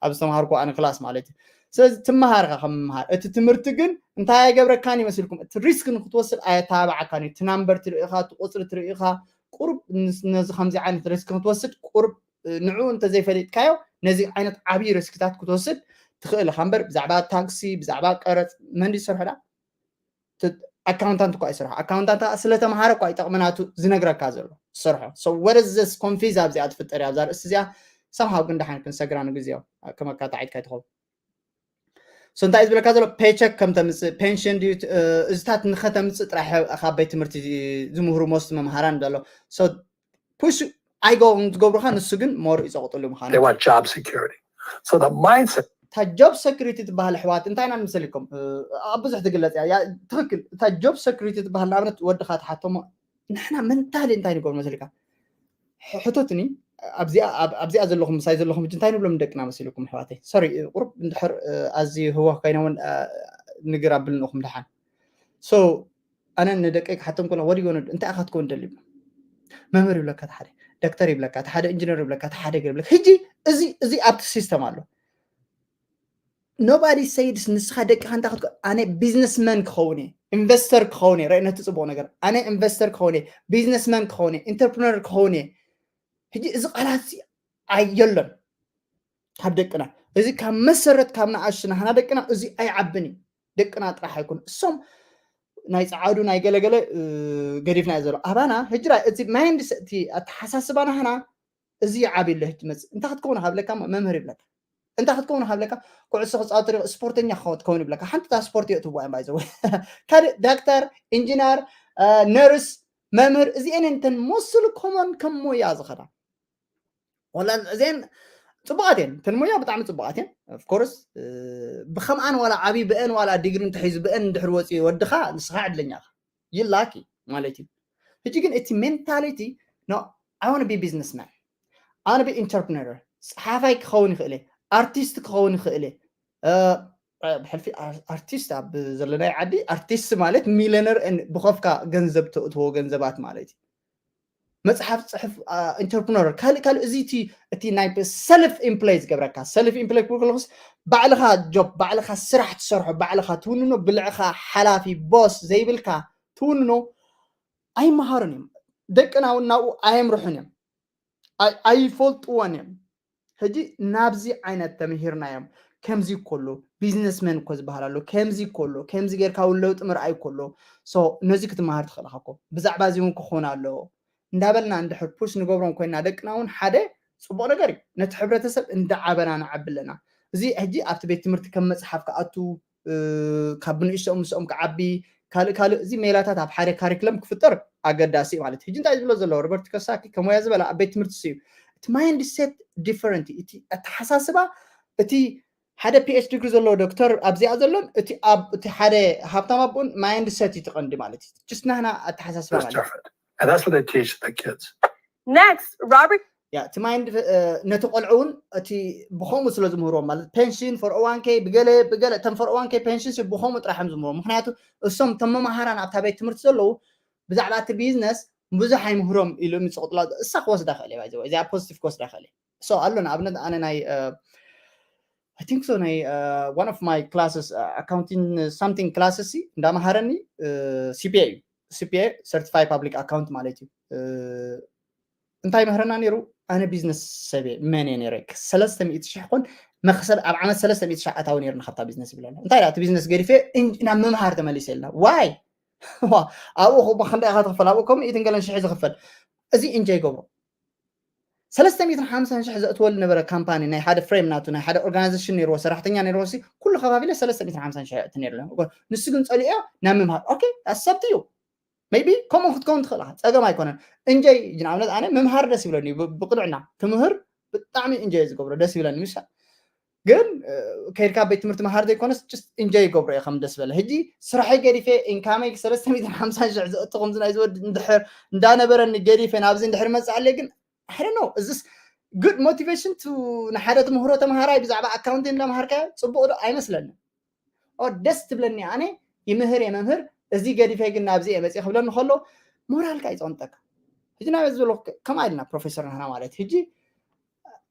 ኣብ ዝተምሃርኩ ኣነ ክላስ ማለት እዩ። ስለዚ ትመሃር ኢኻ ከም ምምሃር። እቲ ትምህርቲ ግን እንታይ ኣይገብረካን ይመስልኩም? እቲ ሪስክ ንክትወስድ ኣየተባብዓካን እዩ። እቲ ናምበር ትርኢ ኢኻ፣ እቲ ቁፅሪ ትርኢ ኢኻ። ቁሩብ ነዚ ከምዚ ዓይነት ሪስክ ክትወስድ ቁሩብ ንዕኡ እንተዘይፈሊጥካዮ ነዚ ዓይነት ዓብዪ ሪስክታት ክትወስድ ትኽእል ኢኻ እምበር ብዛዕባ ታክሲ፣ ብዛዕባ ቀረፅ መን ድዩ ዝሰርሖ? ዳ ኣካውንታንት እኳ ይሰርሖ። ኣካውንታንት ስለተምሃረ እኳ ይጠቕመናቱ ዝነግረካ ዘሎ ዝሰርሖ። So what is this confuse ኣብዚኣ ትፍጠር እያ ኣብዛ ርእሲ እዚኣ። Somehow ግን ደሓን ክንሰግራ ንግዜዮ ከም ኣካታዒት ከይትኸውን። So እንታይ እዩ ዝብለካ ዘሎ? ፔቸክ ከም ተምፅእ፣ ፔንሽን ድዩ፣ እዚታት ንኸተምፅእ ጥራሕ ካብ ቤት ትምህርቲ ዝምህሩ ሞስት መምሃራን ዘሎ። So ፑሽ ኣይጎ ትገብሩኻ፣ ንሱ ግን ሞር ይፀቕጥሉ ምዃኑ። They want job security. So the mindset እታ ጆብ ሰክሪቲ ትበሃል ኣሕዋት እንታይ ኢና ንመስለኩም? ኣብ ብዙሕ ትግለፅ እያ። ትክክል። እታ ጆብ ሰክሪቲ ትበሃል ንኣብነት ወድኻ ትሓቶሞ ንሕና መንታሊ እንታይ ንገብር መስልካ? ሕቶትኒ ኣብዚኣ ዘለኹም ምሳይ ዘለኹም እንታይ ንብሎም ደቅና መሲልኩም ኣሕዋተይ? ሶሪ ቁሩብ እንድሕር ኣዝዩ ህወኽ ኮይነ እውን ንግር ኣብልንኹም ደሓን። So ኣነ ንደቀይ ክሓቶም ከሎ ወዲ ጎነ እንታይ ኢኻ ክትከውን ደልዩ? መምህር ይብለካ ሓደ፣ ዶክተር ይብለካ ሓደ፣ ኢንጂነር ይብለካ ሓደ፣ ገር ይብለካ። ሕጂ እዚ እዚ ኣብቲ ሲስተም ኣሎ። Nobody said ንስኻ ደቅኻ እንታይ ክትከውን? ኣነ ቢዝነስመን ክኸውን እየ፣ ኢንቨስተር ክኸውን እየ። ርእ ነቲ ጽቡቕ ነገር፣ ኣነ ኢንቨስተር ክኸውን እየ፣ ቢዝነስመን ክኸውን እየ፣ ኢንተርፕረነር ክኸውን እየ። ሕጂ እዚ ቃላት ኣየሎን ካብ ደቅና። እዚ ካብ መሰረት ካብ ንኣሽቱ ናህና ደቅና እዚ ኣይዓብን እዩ። ደቅና ጥራሕ ኣይኮን እሶም ናይ ጸዓዱ ናይ ገለገለ ገዲፍና እዩ ዘሎ ኣባና። ሕጂ እቲ ማይንድ እቲ ኣተሓሳስባ ናህና እዚ ዓብይ ኣሎ። ሕጂ መጽእ እንታይ ክትከውን ካብ ለካ መምህር ይብለካ፣ እንታይ ክትከውን ካብ ለካ ኩዕሶ ክጻወት ትርኢ፣ ስፖርተኛ ክትከውን ይብለካ። ሓንቲ እታ ስፖርት የእትዋ እዮም ባይዘው ካልእ ዳክተር፣ ኢንጂነር፣ ነርስ፣ መምህር እዚአን እንተን ሞስል ኮመን ከም ሞያ ዝኸዳ ወላ እዚአን ጽቡቃት እየን፣ እተን ሞያ ብጣዕሚ ጽቡቃት እየን። Of course ብከምኣን ዋላ ዓብይ ብአን ዋላ ዲግሪ እንተሒዙ ብአን እንድሕር ወፂኡ ወድኻ ንስኻ ዕድለኛ ኢኻ፣ you lucky ማለት እዩ። ሕጂ ግን እቲ ሜንታሊቲ no, I want to be businessman, I want to be entrepreneur፣ ፀሓፋይ ክኸውን ይኽእል እየ፣ ኣርቲስት ክኸውን ይኽእል እየ። ብሕልፊ ኣርቲስት ኣብ ዘለናይ ዓዲ ኣርቲስት ማለት ሚሊዮነር ብኸፍካ ገንዘብ ተእትዎ ገንዘባት ማለት እዩ። መፅሓፍ ፅሕፍ፣ ኢንተርፕረነር፣ ካልእ ካልእ እዚ እቲ ናይ ሰልፍ ኢምፕሎይ ዝገብረካ። ሰልፍ ኢምፕሎይ ክብል ከለኹስ ባዕልኻ ጆብ፣ ባዕልኻ ስራሕ ትሰርሖ፣ ባዕልኻ ትውንኖ፣ ብልዕኻ ሓላፊ ቦስ ዘይብልካ ትውንኖ ኣይመሃሩን እዮም። ደቅና እውን ናብኡ ኣየምርሑን እዮም፣ ኣይፈልጥዎን እዮም። ሕጂ ናብዚ ዓይነት ተምሂርናዮም። ከምዚ እኮ ኣሎ ቢዝነስመን እኮ ዝበሃል ኣሎ፣ ከምዚ እኮ ኣሎ፣ ከምዚ ጌርካ እውን ለውጢ ምርኣይ እኮ ኣሎ። So ነዚ ክትመሃር ትኽእል ኢኻ እኮ፣ ብዛዕባ እዚ እውን ክኾን ኣለዎ እንዳበልና እንድሕር ፑሽ ንገብሮም ኮይና ደቅና እውን ሓደ ፅቡቕ ነገር እዩ። ነቲ ሕብረተሰብ እንዳዓበና ንዓቢ ኣለና። እዚ ሕጂ ኣብቲ ቤት ትምህርቲ ከም መፅሓፍ ክኣቱ ካብ ብንእሽተኦም ምስኦም ክዓቢ ካልእ ካልእ እዚ ሜላታት ኣብ ሓደ ካሪክለም ክፍጠር ኣገዳሲ እዩ ማለት። ሕጂ እንታይ ዝብሎ ዘሎ ሮበርት ከሳኪ ከሞያ ዝበለ ኣብ ቤት ትምህርቲ እዩ። እቲ ማይንድ ሴት ዲፈረንት እዩ። እቲ ኣተሓሳስባ እቲ ሓደ ፒኤች ዲግሪ ዘለዎ ዶክተር ኣብዚኣ ዘሎን እቲ ኣብ እቲ ሓደ ሃብታም ኣቦን ማይንድ ሴት እዩ ትቐንዲ ማለት እዩ። ጅስት ናህና ኣተሓሳስባ ማለት እዩ። And that's what they teach the kids. Next, Robert. ያ እቲ ማይንድ ነቲ ቆልዑ እውን እቲ ብኸምኡ ስለ ዝምህርዎም ማለት ፔንሽን ፎር ኦዋን ኬ ብገለ ብገለ እተን ፎር ኦዋን ኬ ፔንሽን ብኸምኡ ጥራሕ እዮም ዝምህርዎም። ምክንያቱ እሶም እቶም መማሃራን ኣብታ ቤት ትምህርቲ ዘለዉ ብዛዕባ እቲ ቢዝነስ ብዙሕ ኣይምህሮም ኢሉ ምፅቕጥላ እሳ ክወስዳ ክእል እየ። እዚኣ ፖዚቲቭ ክወስዳ ክእል እየ። So ኣሎ ንኣብነት ኣነ ናይ I think so ናይ one of my classes accounting something classes እንዳመሃረኒ ሲፒኤ እዩ። ሲፒኤ certified public account ማለት እዩ። እንታይ ምህረና ነይሩ? ኣነ ቢዝነስ ሰብ እየ፣ መን እየ ነይረ? ሰለስተ ሚእቲ ሺሕ ኮን መክሰብ ኣብ ዓመት ሰለስተ ሚእቲ ሺሕ ኣታዊ ነይርና ካብታ ቢዝነስ ይብለና። እንታይ ደኣ እቲ ቢዝነስ ገዲፈ እን- ናብ ምምሃር ተመሊሰ ኢልና። ዋይ ኣብኡ ኹ ክንደይ ኢኻ ትኽፈል? ኣብኡ ከም ኢትን ገለን ሽሕ ዝኽፈል እዚ እንጀ ይገብሮ ሰለስተ ሚእትን ሓምሳን ሽሕ ዘእትወሉ ነበረ ካምፓኒ ናይ ሓደ ፍሬም ናቱ ናይ ሓደ ኦርጋናይዜሽን ነይርዎ ሰራሕተኛ ነይርዎ ሲ ኩሉ ከባቢለ ሰለስተ ሚእትን ሓምሳን ሽሕ የእቲ ነይሩ ንሱ ግን ጸሊኦ ናብ ምምሃር ኦኬ ኣሰብት እዩ ሜቢ ከምኡ ክትከውን ትኽእል ኢኻ ጸገም ኣይኮነን እንጀይ ንኣብነት ኣነ ምምሃር ደስ ይብለኒ ብቕንዕና ትምህር ብጣዕሚ እንጀይ ዝገብሮ ደስ ይብለኒ ምሻ ግን ከይድካ ቤት ትምህርቲ መሃር ዘይኮነስ ስ እንጀይ ይገብሮ እየ ከም ደስ በለ ሕጂ ስራሐይ ገዲፈ ኢንካመይ ሰለስተ ሚእትን ሓምሳን ሽሕ ዘእቱ ከምዚ ናይ ዝወድ እንድሕር እንዳነበረኒ ገዲፈ ናብዚ እንድሕር መፅእ ኣለ ግን ኣይ ነው እዚስ good motivation to ንሓደ ትምህሮ ተምሃራይ ብዛዕባ ኣካውንቲንግ እንዳምሃርካዮ ፅቡቅ ዶ ኣይመስለንን ደስ ትብለኒ ኣነ ይምህር የመምህር እዚ ገዲፈ ግን ናብዚ እየ መፅእ ክብለኒ ከሎ ሞራልካ ይፀንጠካ ሕጂ ናበ ዝበሎ ከምኣ ኢልና ፕሮፌሰር ናህና ማለት ሕጂ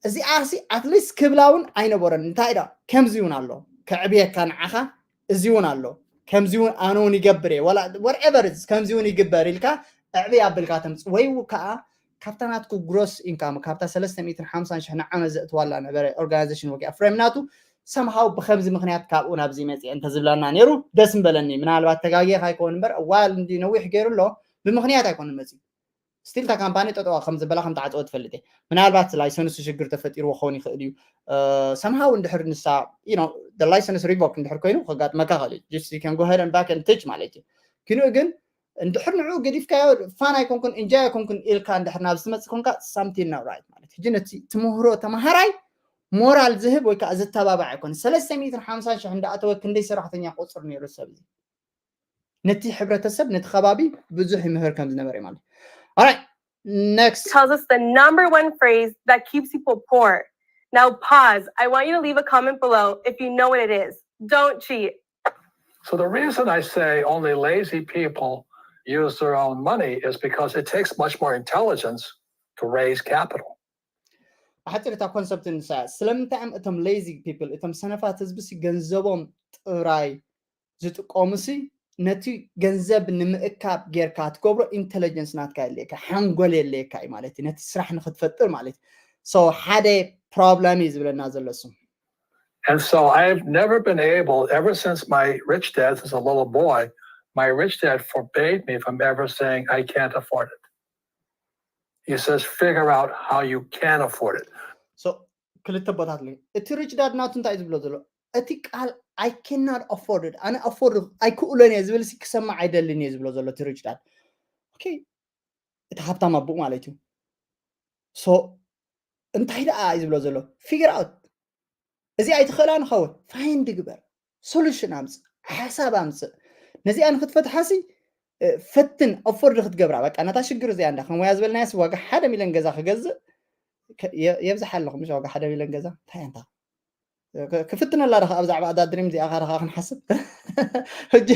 እዚኣ ሲ ኣትሊስት ክብላ እውን ኣይነበረን እንታይ ዳ ከምዚ እውን ኣሎ ከዕብየካ ንዓኻ እዚ እውን ኣሎ ከምዚ እውን ኣነ እውን ይገብር እየ ወላ whatever ከምዚ እውን ይግበር ኢልካ ኣዕብይ ኣብልካ ተምፅ ወይ ከዓ ካብታ ናትኩ ግሮስ ኢንካም ካብታ ሰለስተ ሚእትን ሓምሳን ሽሕ ንዓመት ዘእትዋላ ነበረ ኦርጋናይዜሽን ወጊኣ ፍሬም ናቱ ሰምሃው ብከምዚ ምክንያት ካብኡ ናብዚ መፅአ እንተዝብለና ነይሩ ደስ ምበለኒ ምናልባት ተጋጊ ካይከውን እምበር ዋል እንዲ ነዊሕ ገይሩ ኣሎ ብምክንያት ኣይኮነ መፅኡ ስቲል እታ ካምፓኒ ጠጠዋ ከም ዝበላ ከም ተዓፀወ ትፈልጥ እየ ምናልባት ላይሰንሱ ሽግር ተፈጢርዎ ክኸውን ይኽእል እዩ ሰምሃው እንድሕር ንሳ ላይሰንስ ሪቮክ እንድሕር ኮይኑ ከጋጥመካ ክእል እዩ just you can go ahead and back and teach ማለት እዩ ክንኡ ግን እንድሕር ንዑ ገዲፍካዮ ፋን ኣይኮንኩን እንጃይ ኣይኮንኩን ኢልካ እንድሕር ናብ ዝመፅእ ኮንካ something not right ማለት ሕጂ ነቲ ትምህሮ ተምሃራይ ሞራል ዝህብ ወይ ከዓ ዝተባባዕ ኣይኮነ ሰለስተ ሚእትን ሓምሳን ሽሕ እንዳኣተወ ክንደይ ሰራሕተኛ ቁፅር ነይሩ ሰብ እዚ ነቲ ሕብረተሰብ ነቲ ከባቢ ብዙሕ ይምህር ከም ዝነበረ ማለት alright next tells us the number one phrase that keeps people poor. Now pause. I want you to leave a comment below if you know what it is. Don't cheat. So the reason I say only lazy people use their own money is because it takes much more intelligence to raise capital. ብሓፂር እታ ኮንሰፕት ንሳ ስለምንታይ እዮም እቶም lazy people እቶም ሰነፋት ህዝቢ ሲ ገንዘቦም ጥራይ ዝጥቀሙ ሲ ነቲ ገንዘብ ንምእካብ ጌርካ ትገብሮ ኢንቴሊጀንስ ናትካ የድልየካ ሓንጎል የድልየካ እዩ ማለት እዩ ነቲ ስራሕ ንክትፈጥር ማለት እዩ so ሓደ problem እዩ ዝብለና ዘሎ እሱ And so I've never been able, ever since my rich dad was a little boy, my rich dad forbade me from ever saying, I can't afford it. He says, figure out how you can afford it. So ክልተ ቦታት ኣሎ እቲ ሪች ዳድ ናቱ እንታይ ዝብሎ ዘሎ እቲ ቃል I cannot afford it ኣነ afford ኣይክእሎን እየ ዝብል ሲ ክሰማዕ ኣይደልን እየ ዝብሎ ዘሎ እቲ ሪች ዳድ okay እቲ ሃብታም ኣቦኡ ማለት እዩ so እንታይ ደኣ እዩ ዝብሎ ዘሎ figure out እዚ ኣይትኽእላ ንኸውን find ግበር solution ኣምፅእ ሓሳብ ኣምፅእ ነዚኣ ንክትፈትሓ ሲ ፈትን afford ክትገብራ በቃ ነታ ሽግር እዚኣ እንዳ ከም ወያ ዝበልናያስ ዋጋ ሓደ ሚሊዮን ገዛ ክገዝእ የብዝሓ ኣለኹ ምሽ ዋጋ ሓደ ሚሊዮን ገዛ እንታይ ኣንታ ክፍትነላ ዳኻ ኣብ ዛዕባ ኣዳ ድሪም እዚኣ ኻ ዳኻ ክንሓስብ ሕጂ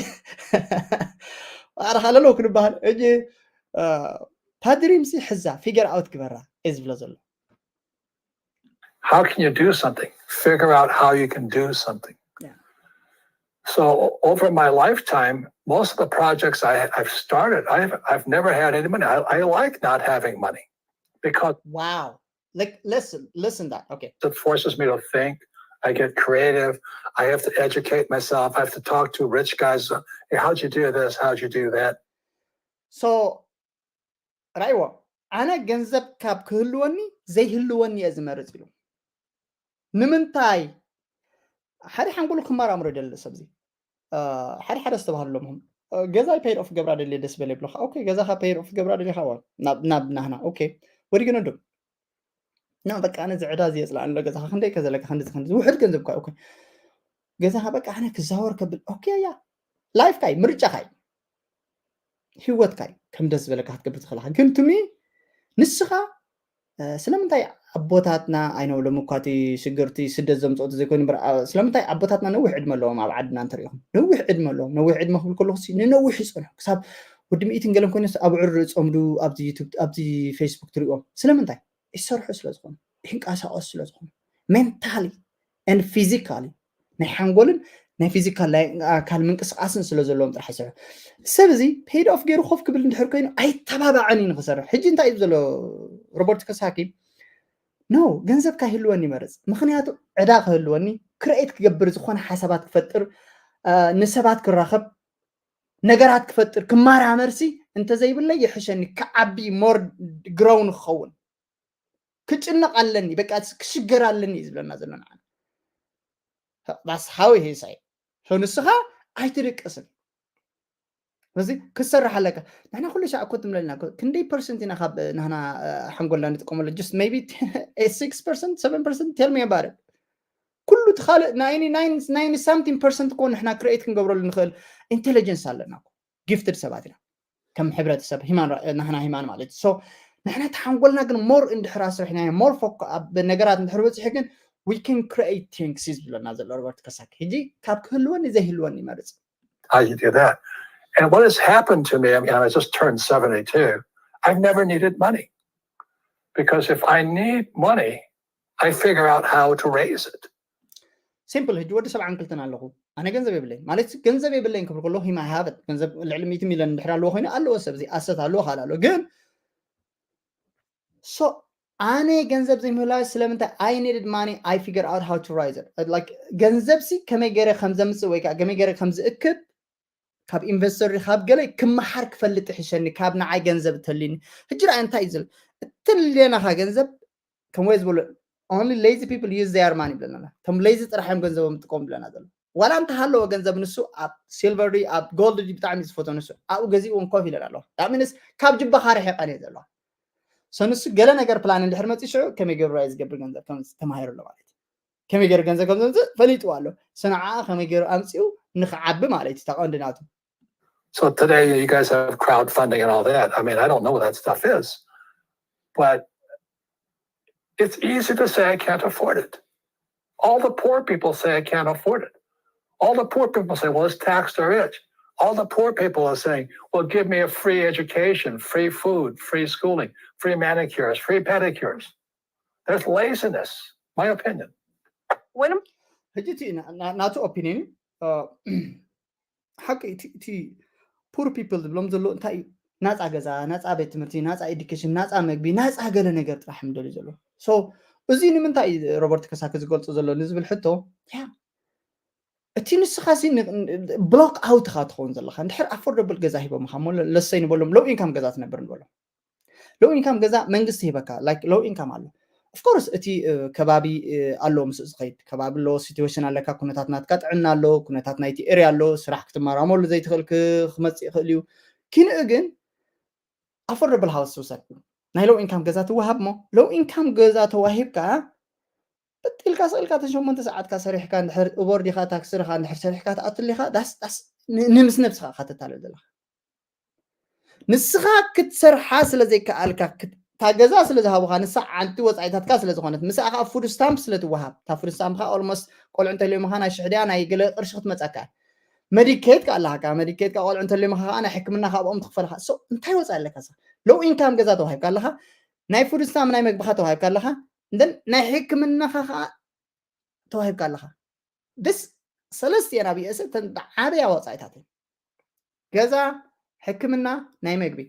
ኣረኻ ለለዉ ክንበሃል ሕጂ እታ ድሪም ሲ ሕዛ figure out ግበራ እየ ዝብሎ ዘሎ How can you do something? Figure out how you can do something. Yeah. So over my lifetime, most of the projects I, I've started, I've, I've never had any money. I, I like not having money because wow like listen listen that okay it forces me to think. I get creative. I have to educate myself. I have to talk to rich guys. Hey, how'd you do this? How'd you do that? So ራይዎ ኣነ ገንዘብ ካብ ክህልወኒ ዘይህልወኒ እየ ዝመርፅ ኢሉ ንምንታይ ሓደ ሓንጎሉ ክመራምሮ ይደሊ ሰብዚ ሓደ ሓደ ዝተባሃሉ ኣለምኹም ገዛይ paid off ገብራ ደልየ ደስ በለ ይብለካ okay ገዛኻ paid off ገብራ ደልየካ ናብ ናህና okay what are you gonna do no በቃ ኣነ ዝዕዳ እዚ የፅላእ ኣሎ ገዛኻ ክንደይ ከዘለካ ክንዲ ክንዲ ውሕድ ገንዘብ ኳ okay ገዛኻ በቃ ኣነ ክዛወር ከብል okay ያ life ካይ ምርጫ ካይ ህይወትካ እዩ ከም ደስ ዝበለካ ክትገብር ትኽእልካ ግን to me ንስኻ ስለምንታይ ኣቦታትና ኣይነብሎም እኳ እቲ ሽግርቲ ስደት ዘምፅኦ ዘይኮይኑ ስለምንታይ ኣቦታትና ነዊሕ ዕድመ ኣለዎም ኣብ ዓድና እንተሪኢኹም ነዊሕ ዕድመ ኣለዎም ነዊሕ ዕድመ ክብል ከለኹ ንነዊሕ ይፀንሑ ክሳብ ወዲ ሚእትን ገለን ኮይኑ ኣብ ዕር ፆምዱ ኣብዚ ዩቱብ ኣብዚ ፌስቡክ ትሪእዎም ስለምንታይ ይሰርሑ ስለዝኾኑ ይንቀሳቀሱ ስለዝኾኑ mentally and physically ናይ ሓንጎልን ናይ ፊዚካል ናይ ኣካል ምንቅስቃስን ስለ ዘለዎም ጥራሕ ይሰርሑ ሰብ እዚ paid off ገይሩ ኮፍ ክብል እንድሕር ኮይኑ ኣይተባባዕን እዩ ንክሰርሕ ሕጂ እንታይ እዩ ዘሎ ሮበርት ከሳኪ፣ ኖ፣ ገንዘብ ካይህልወኒ ይመርጽ። ምኽንያቱ ዕዳ ክህልወኒ፣ ክርኤት ክገብር፣ ዝኾነ ሓሳባት ክፈጥር፣ ንሰባት ክራኸብ፣ ነገራት ክፈጥር፣ ክመራመርሲ እንተዘይብለይ ይሕሸኒ። ክዓቢ፣ ሞር ግሮው ንክኸውን ክጭነቕ ኣለኒ፣ በቃ ክሽገር ኣለኒ እዩ ዝብለና ዘሎ ንዓና። ባስ ሓዊ ሄሳይ ንስኻ ኣይትድቅስን። እዚ ክትሰርሕ ኣለካ። ንሕና ኩሉ ሻዕ እኮ ትምለልና እኮ። ክንደይ ፐርሰንት ኢና ካብ ናህና ሓንጎልና ንጥቀመሉ? Just maybe six percent, seven percent? Tell me about it። ኩሉ እቲ ካልእ ninety-nine something percent እኮ ንሕና ክርኤት ክንገብረሉ ንኽእል ኢንቴሊጀንስ ኣለና እኮ። ጊፍትድ ሰባት ኢና ከም ሕብረተሰብ፣ ሂማን ናህና ሂማን ማለት እዩ። ንሕና እቲ ሓንጎልና ግን ሞር እንድሕር ኣስርሕናዮ፣ ሞር ፎክ ኣብ ነገራት እንድሕር በፂሑ ግን we can create things እዩ ዝብለና ዘሎ ሮበርት ከሳኪ። ሕጂ ካብ ክህልወኒ ዘይህልወኒ ይመርፅ። How you do that? And what has happened to me, I mean, I just turned seventy-two. I've never needed money because if I need money, I figure out how to raise it. ሲምፕል። ሕጂ ወዲ ሰብዓን ክልተን ኣለኹ፣ ኣነ ገንዘብ የብለይ ማለት፣ ገንዘብ የብለይን ክብል ከሎ ሂማ ሃበት ገንዘብ ልዕሊ ሚእቲ ሚልዮን እንድሕር ኣለዎ ኮይኑ ኣለዎ፣ ሰብ እዚ ኣሰት ኣለዎ፣ ካል ኣለዎ። ግን ሶ ኣነ ገንዘብ ዘይምህላዊ ስለምንታይ? I needed money, I figure out how to raise it። Like ገንዘብ ሲ ከመይ ገይረ ከም ዘምፅእ ወይ ከዓ ከመይ ገይረ ከም ዝእክብ ካብ ኢንቨስተር ካብ ገለ ክመሓር ክፈልጥ ይሕሸኒ ካብ ንዓይ ገንዘብ እተልዩኒ። ሕጂ ርኣይ እንታይ እዩ ዝብል? እተልየናኻ ገንዘብ ከም ወይ ዝበሉ only lazy people use their money ይብለና። እቶም ሌዚ ጥራሕ እዮም ገንዘቦም ዝጥቀሙ ይብለና ዘሎ። ዋላ እንተሃለዎ ገንዘብ ንሱ ኣብ ሲልቨር ድዩ ኣብ ጎልድ ድዩ ብጣዕሚ ዝፈቶ ንሱ ኣብኡ ገዚእዎም ኮፍ ኢለን ኣለዋ። ዳሚንስ ካብ ጅባኻ ርሒቐን እየ ዘለዋ። ሶ ንሱ ገለ ነገር ፕላን እንድሕር መፂ ሽዑ ከመይ ገይሩ ራይ ዝገብር ገንዘብ ከም ተማሂሩ ኣሎ ማለት እዩ። ከመይ ገይሩ ገንዘብ ከም ዘምፅእ ፈሊጥዎ ኣሎ። ሶ ንዓኣ ከመይ ገይሩ ኣምፂኡ ንክዓቢ ማለት እዩ። ተቐንዲ ናቱ So today you guys have crowdfunding and all that. I mean, I don't know what that stuff is, but it's easy to say I can't afford it. All the poor people say I can't afford it. All the poor people say, well, it's tax to rich. All the poor people are saying, well, give me a free education, free food, free schooling, free manicures, free pedicures. That's laziness, my opinion. ወይንም ሕጂ እቲ ና- ና- ናቱ ኦፒኒየን እዩ። እ፣ ሓቂ እቲ- እቲ ፑር ፒፕል ዝብሎም ዘሎ እንታይ እዩ? ናፃ ገዛ፣ ናፃ ቤት ትምህርቲ፣ ናፃ ኤዱኬሽን፣ ናፃ መግቢ፣ ናፃ ገለ ነገር ጥራሕ እዮም ደልዩ ዘሎ። ሶ እዚ ንምንታይ እዩ ሮበርት ከሳኪ ዝገልፆ ዘሎ ንዝብል ሕቶ፣ ያ እቲ ንስኻ ሲ ብሎክ ኣውት ኢኻ ትኸውን ዘለኻ። እንድሕር ኣፎርደብል ገዛ ሂቦምኻ እሞ ለሰይ ንበሎም ሎው ኢንካም ገዛ ትነብር ንበሎም። ሎው ኢንካም ገዛ መንግስቲ ሂበካ፣ ላይክ ሎው ኢንካም ኣሎ። ኦፍኮርስ እቲ እ፣ ከባቢ እ፣ ኣሎ ምስ ዝኸይድ ከባቢ ኣሎ፣ ሲትዌሽን ኣለካ፣ ኩነታት ናትካ ጥዕና ኣሎ፣ ኩነታት ናይቲ ኤርያ ኣሎ፣ ስራሕ ክትመራመሉ ዘይትኽእል ክ- ክመፅእ ይኽእል እዩ። ኪንኡ ግን ኣፎርደብል ሃውስ ትውሰድ፣ ናይ ሎው ኢንካም ገዛ ትወሃብ። እሞ ሎው ኢንካም ገዛ ተዋሂብካ በጢልካ ስእልካ ተሸሞንተ ሰዓትካ ሰሪሕካ እንድሕር ኡበር ዲኻ ታክሲ ዲኻ እንድሕር ሰሪሕካ ትኣትል ኢኻ። ዳስ ዳስ ን- ንምስ ነብስኻ ኢኻ ተታልል ዘለኻ። ንስኻ ክትሰርሓ ስለ ዘይከኣልካ ክት- እታ ገዛ ስለ ዝሃቡኻ ንሳ ዓንቲ ወፃኢታትካ ስለ ዝኾነት፣ ምስኣ ከዓ ፉድ ስታምፕ ስለ ትወሃብ፣ እታ ፉድ ስታምፕ ከዓ ኦልሞስት ቆልዑ እንተልዮምኻ ናይ ሽሕድያ ናይ ገለ ቅርሺ ክትመፀካ። መዲኬት ከዓ ኣለካ፣ መዲኬት ከዓ ቆልዑ እንተልዮምኻ ከዓ ናይ ሕክምና ካብኦም ትኽፈልካ። ሶ እንታይ ወፃኢ ኣለካ? ሎው ኢንካም ገዛ ተዋሂብካ ኣለኻ፣ ናይ ፉድ ስታምፕ ናይ መግብኻ ተዋሂብካ ኣለኻ፣ እንደን ናይ ሕክምናኻ ከዓ ተዋሂብካ ኣለኻ። ደስ ሰለስቲኤን ኣብ ዩኤስ እተን ዓበያ ወፃኢታት እየን። ገዛ፣ ሕክምና፣ ናይ መግቢ።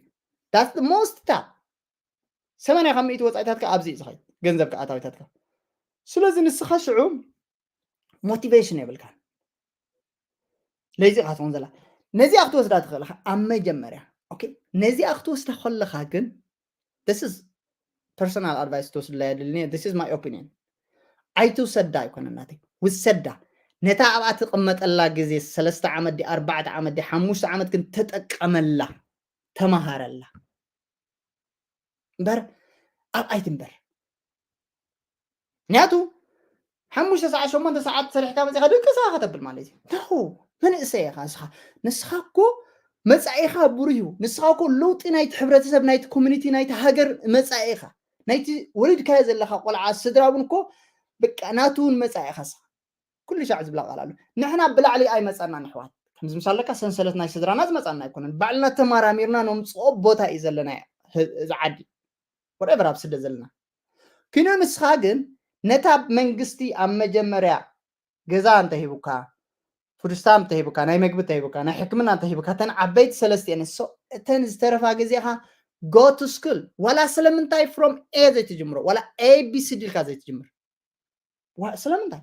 ዳስ ሞስት ታብ ሰማንያ ካብ ሚእቲ ወፃኢታትካ ኣብዚ እዩ ዝኸይድ፣ ገንዘብካ ኣታዊታትካ። ስለዚ ንስኻ ሽዑ ሞቲቬሽን የብልካን። ለዚ ኢኻ ትኾን ዘላ። ነዚኣ ክትወስዳ ትኽእል ኢኻ ኣብ መጀመርያ። ኦኬ፣ ነዚኣ ክትወስዳ ከለኻ ግን this is personal advice ትወስድላ የድልኒ። This is my opinion። ኣይትውሰዳ ኣይኮነ ናተይ፣ ውሰዳ። ነታ ኣብኣ ትቕመጠላ ግዜ ሰለስተ ዓመት ዲ ኣርባዕተ ዓመት ዲ ሓሙሽተ ዓመት ግን ተጠቀመላ፣ ተመሃረላ እምበር ኣብ ኣይትንበር። ምክንያቱ ሓሙሽተ ሰዓት ሸሞንተ ሰዓት ሰሪሕካ መፂኻ ደቂ ሰባ ከተብል ማለት እዩ። No፣ መንእሰይ ኢኻ ንስኻ። ንስኻ እኮ መፃኢኻ ብሩህ እዩ። ንስኻ እኮ ለውጢ ናይቲ ሕብረተሰብ፣ ናይቲ ኮሚኒቲ፣ ናይቲ ሃገር መፃኢ ኢኻ። ናይቲ ወሊድካዮ ዘለኻ ቆልዓ ስድራ እውን እኮ በቃ ናቱ እውን መፃኢ ኢኻ ንስኻ። ኩሉ ሻዕ ዝብላ ቃል ኣሎ። ንሕና ብላዕሊ ኣይመፃና ንሕዋት። ከምዚ ምሳለካ ሰንሰለት ናይ ስድራና ዝመፃና ኣይኮነን። ባዕልና ተማራሚርና ነምፅኦ ቦታ እዩ ዘለና እዚ ዓዲ። ወደበር ኣብ ስደት ዘለና። ኪኖ ንስኻ ግን ነታ መንግስቲ ኣብ መጀመርያ ገዛ እንተሂቡካ፣ ፉድ ስታምፕ እንተሂቡካ፣ ናይ መግቢ እንተሂቡካ፣ ናይ ሕክምና እንተሂቡካ፣ እተን ዓበይቲ ሰለስቲኤን እሶ እተን ዝተረፋ ግዜኻ go to school። ዋላ ስለምንታይ from A ዘይትጅምሮ? ዋላ A B C D ኢልካ ዘይትጅምር? ዋ- ስለምንታይ?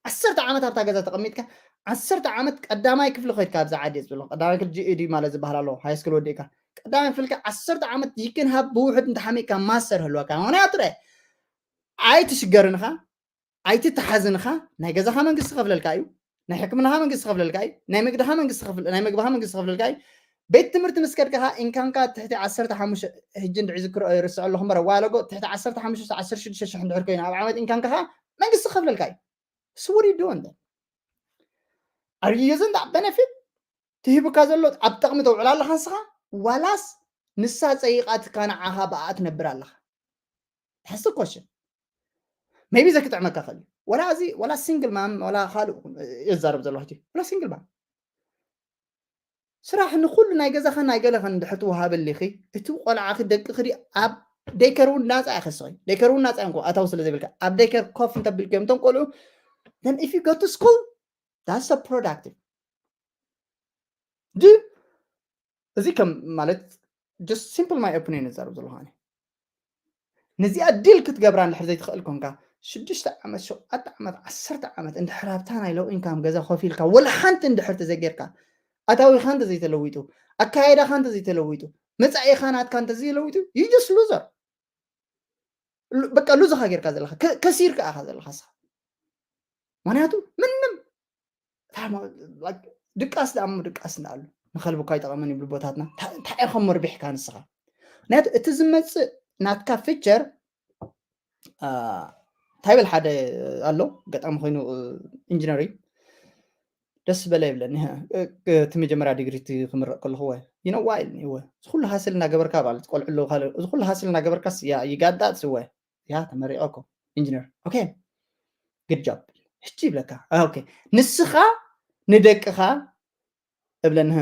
ዓሰርተ ዓመት ኣብታ ገዛ ተቐሚጥካ፣ ዓሰርተ ዓመት ቀዳማይ ክፍሊ ኮይድካ፣ ኣብዚ ዓዲ እየ ዝብሎ ቀዳማይ ክፍሊ G E D ማለት ዝበሃል ኣሎ፣ ሃይ ስኩል ወዲእካ ቀዳማይ ክፍልካ ዓሰርተ ዓመት you can have ብውሕድ እንተሓሚእካ ማስተር ህልወካ። ምክንያቱ ረ ኣይትሽገርንኻ፣ ኣይትተሓዝንኻ። ናይ ገዛኻ መንግስቲ ከፍለልካ እዩ፣ ናይ ሕክምናኻ መንግስቲ ከፍለልካ እዩ፣ ናይ መግድኻ መንግስቲ ከፍል- ናይ መግብኻ መንግስቲ ከፍለልካ እዩ። ቤት ትምህርቲ ምስ ከድካ ኢንካምካ ትሕቲ ዓሰርተ ሓሙሽተ፣ ሕጂ እንድዒ ዝክሮ ይርስዖ ኣለኹ እምበር ዋለጎ ትሕቲ ዓሰርተ ሓሙሽተ ዓሰርተ ሽዱሽተ ሽሕ እንድሕር ኮይኑ ኣብ ዓመት ኢንካምካ ከዓ መንግስቲ ከፍለልካ እዩ። So what are you doing then? Are you using that benefit? ትሂቡካ ዘሎ ኣብ ጥቕሚ ተውዕላ ኣለኻ ንስኻ፣ ዋላስ ንሳ ጸይቓትካ ንዓኻ ብኣ ትነብር ኣለኻ? That's the question። Maybe ዘክጥዕመካ ክእል እዩ። ወላ እዚ ወላ ሲንግል ማም ወላ ካልእ እየ ዝዛረብ ዘለኹ ሕጂ፣ ወላ ሲንግል ማም ስራሕ ንኩሉ ናይ ገዛኸን ናይ ገለኸን እንድሕር ትወሃበልኺ፣ እቲ ቆልዓኺ ደቅኺ ድዩ ኣብ ዴይከር እውን ናፃ ኢኺ ንስኺ፣ ዴይከር እውን ናፃ እዮም ኣታዊ ስለ ዘይብልካ፣ ኣብ ዴይከር ኮፍ እንተቢልክዮም እቶም ቆልዑ፣ then if you go to school that's a productive። ድ እዚ ከም ማለት just simple my opinion እዛረብ ዘለኹ ኣነ። ነዚኣ ዲል ክትገብራ እንድሕር ዘይትኽእል ኮንካ፣ ሽዱሽተ ዓመት፣ ሸውዓተ ዓመት፣ ዓሰርተ ዓመት እንድሕር ኣብታ ናይ ሎው ኢንካም ገዛ ኮፍ ኢልካ ወላ ሓንቲ እንድሕር ተዘይጌርካ፣ ኣታዊኻ እንተዘይተለዊጡ፣ ኣካያይዳኻ እንተዘይተለዊጡ፣ መጻኢኻ ናትካ እንተዘይለዊጡ you just loser። በቃ ሉዝ ኢኻ ጌርካ ዘለኻ፣ ከ- ከሲርካ ኢኻ ዘለኻ ንስኻ። ምክንያቱ ምንም እታ ሞ- like ድቃስ ደኣ እሞ ድቃስ እንዳኣሉ ንኸልቢ እኳ ኣይጠቐመን ይብሉ ኣቦታትና። እንታይ እንታይ ኢኻ እሞ ርቢሕካ ንስኻ? ምክንያቱ እቲ ዝመጽእ ናትካ ፊቸር እንታይ በል ሓደ ኣሎ ኣጋጣሚ ኮይኑ ኢንጂነሪንግ ደስ በለ ይብለኒ። እቲ መጀመርያ ዲግሪ እቲ ክምረቕ ከለኹ ወ you know why ኢልኒ እወ እዚ ኩሉ ሃስል እናገበርካ ማለት ቆልዑ ኣለዉ ካልእ እዚ ኩሉ ሃስል እናገበርካስ ያ ይጋዳት እወ ያ ተመሪቐ እኮ ኢንጂነር okay good job ሕጂ ይብለካ okay ንስኻ ንደቅኻ እብለኒ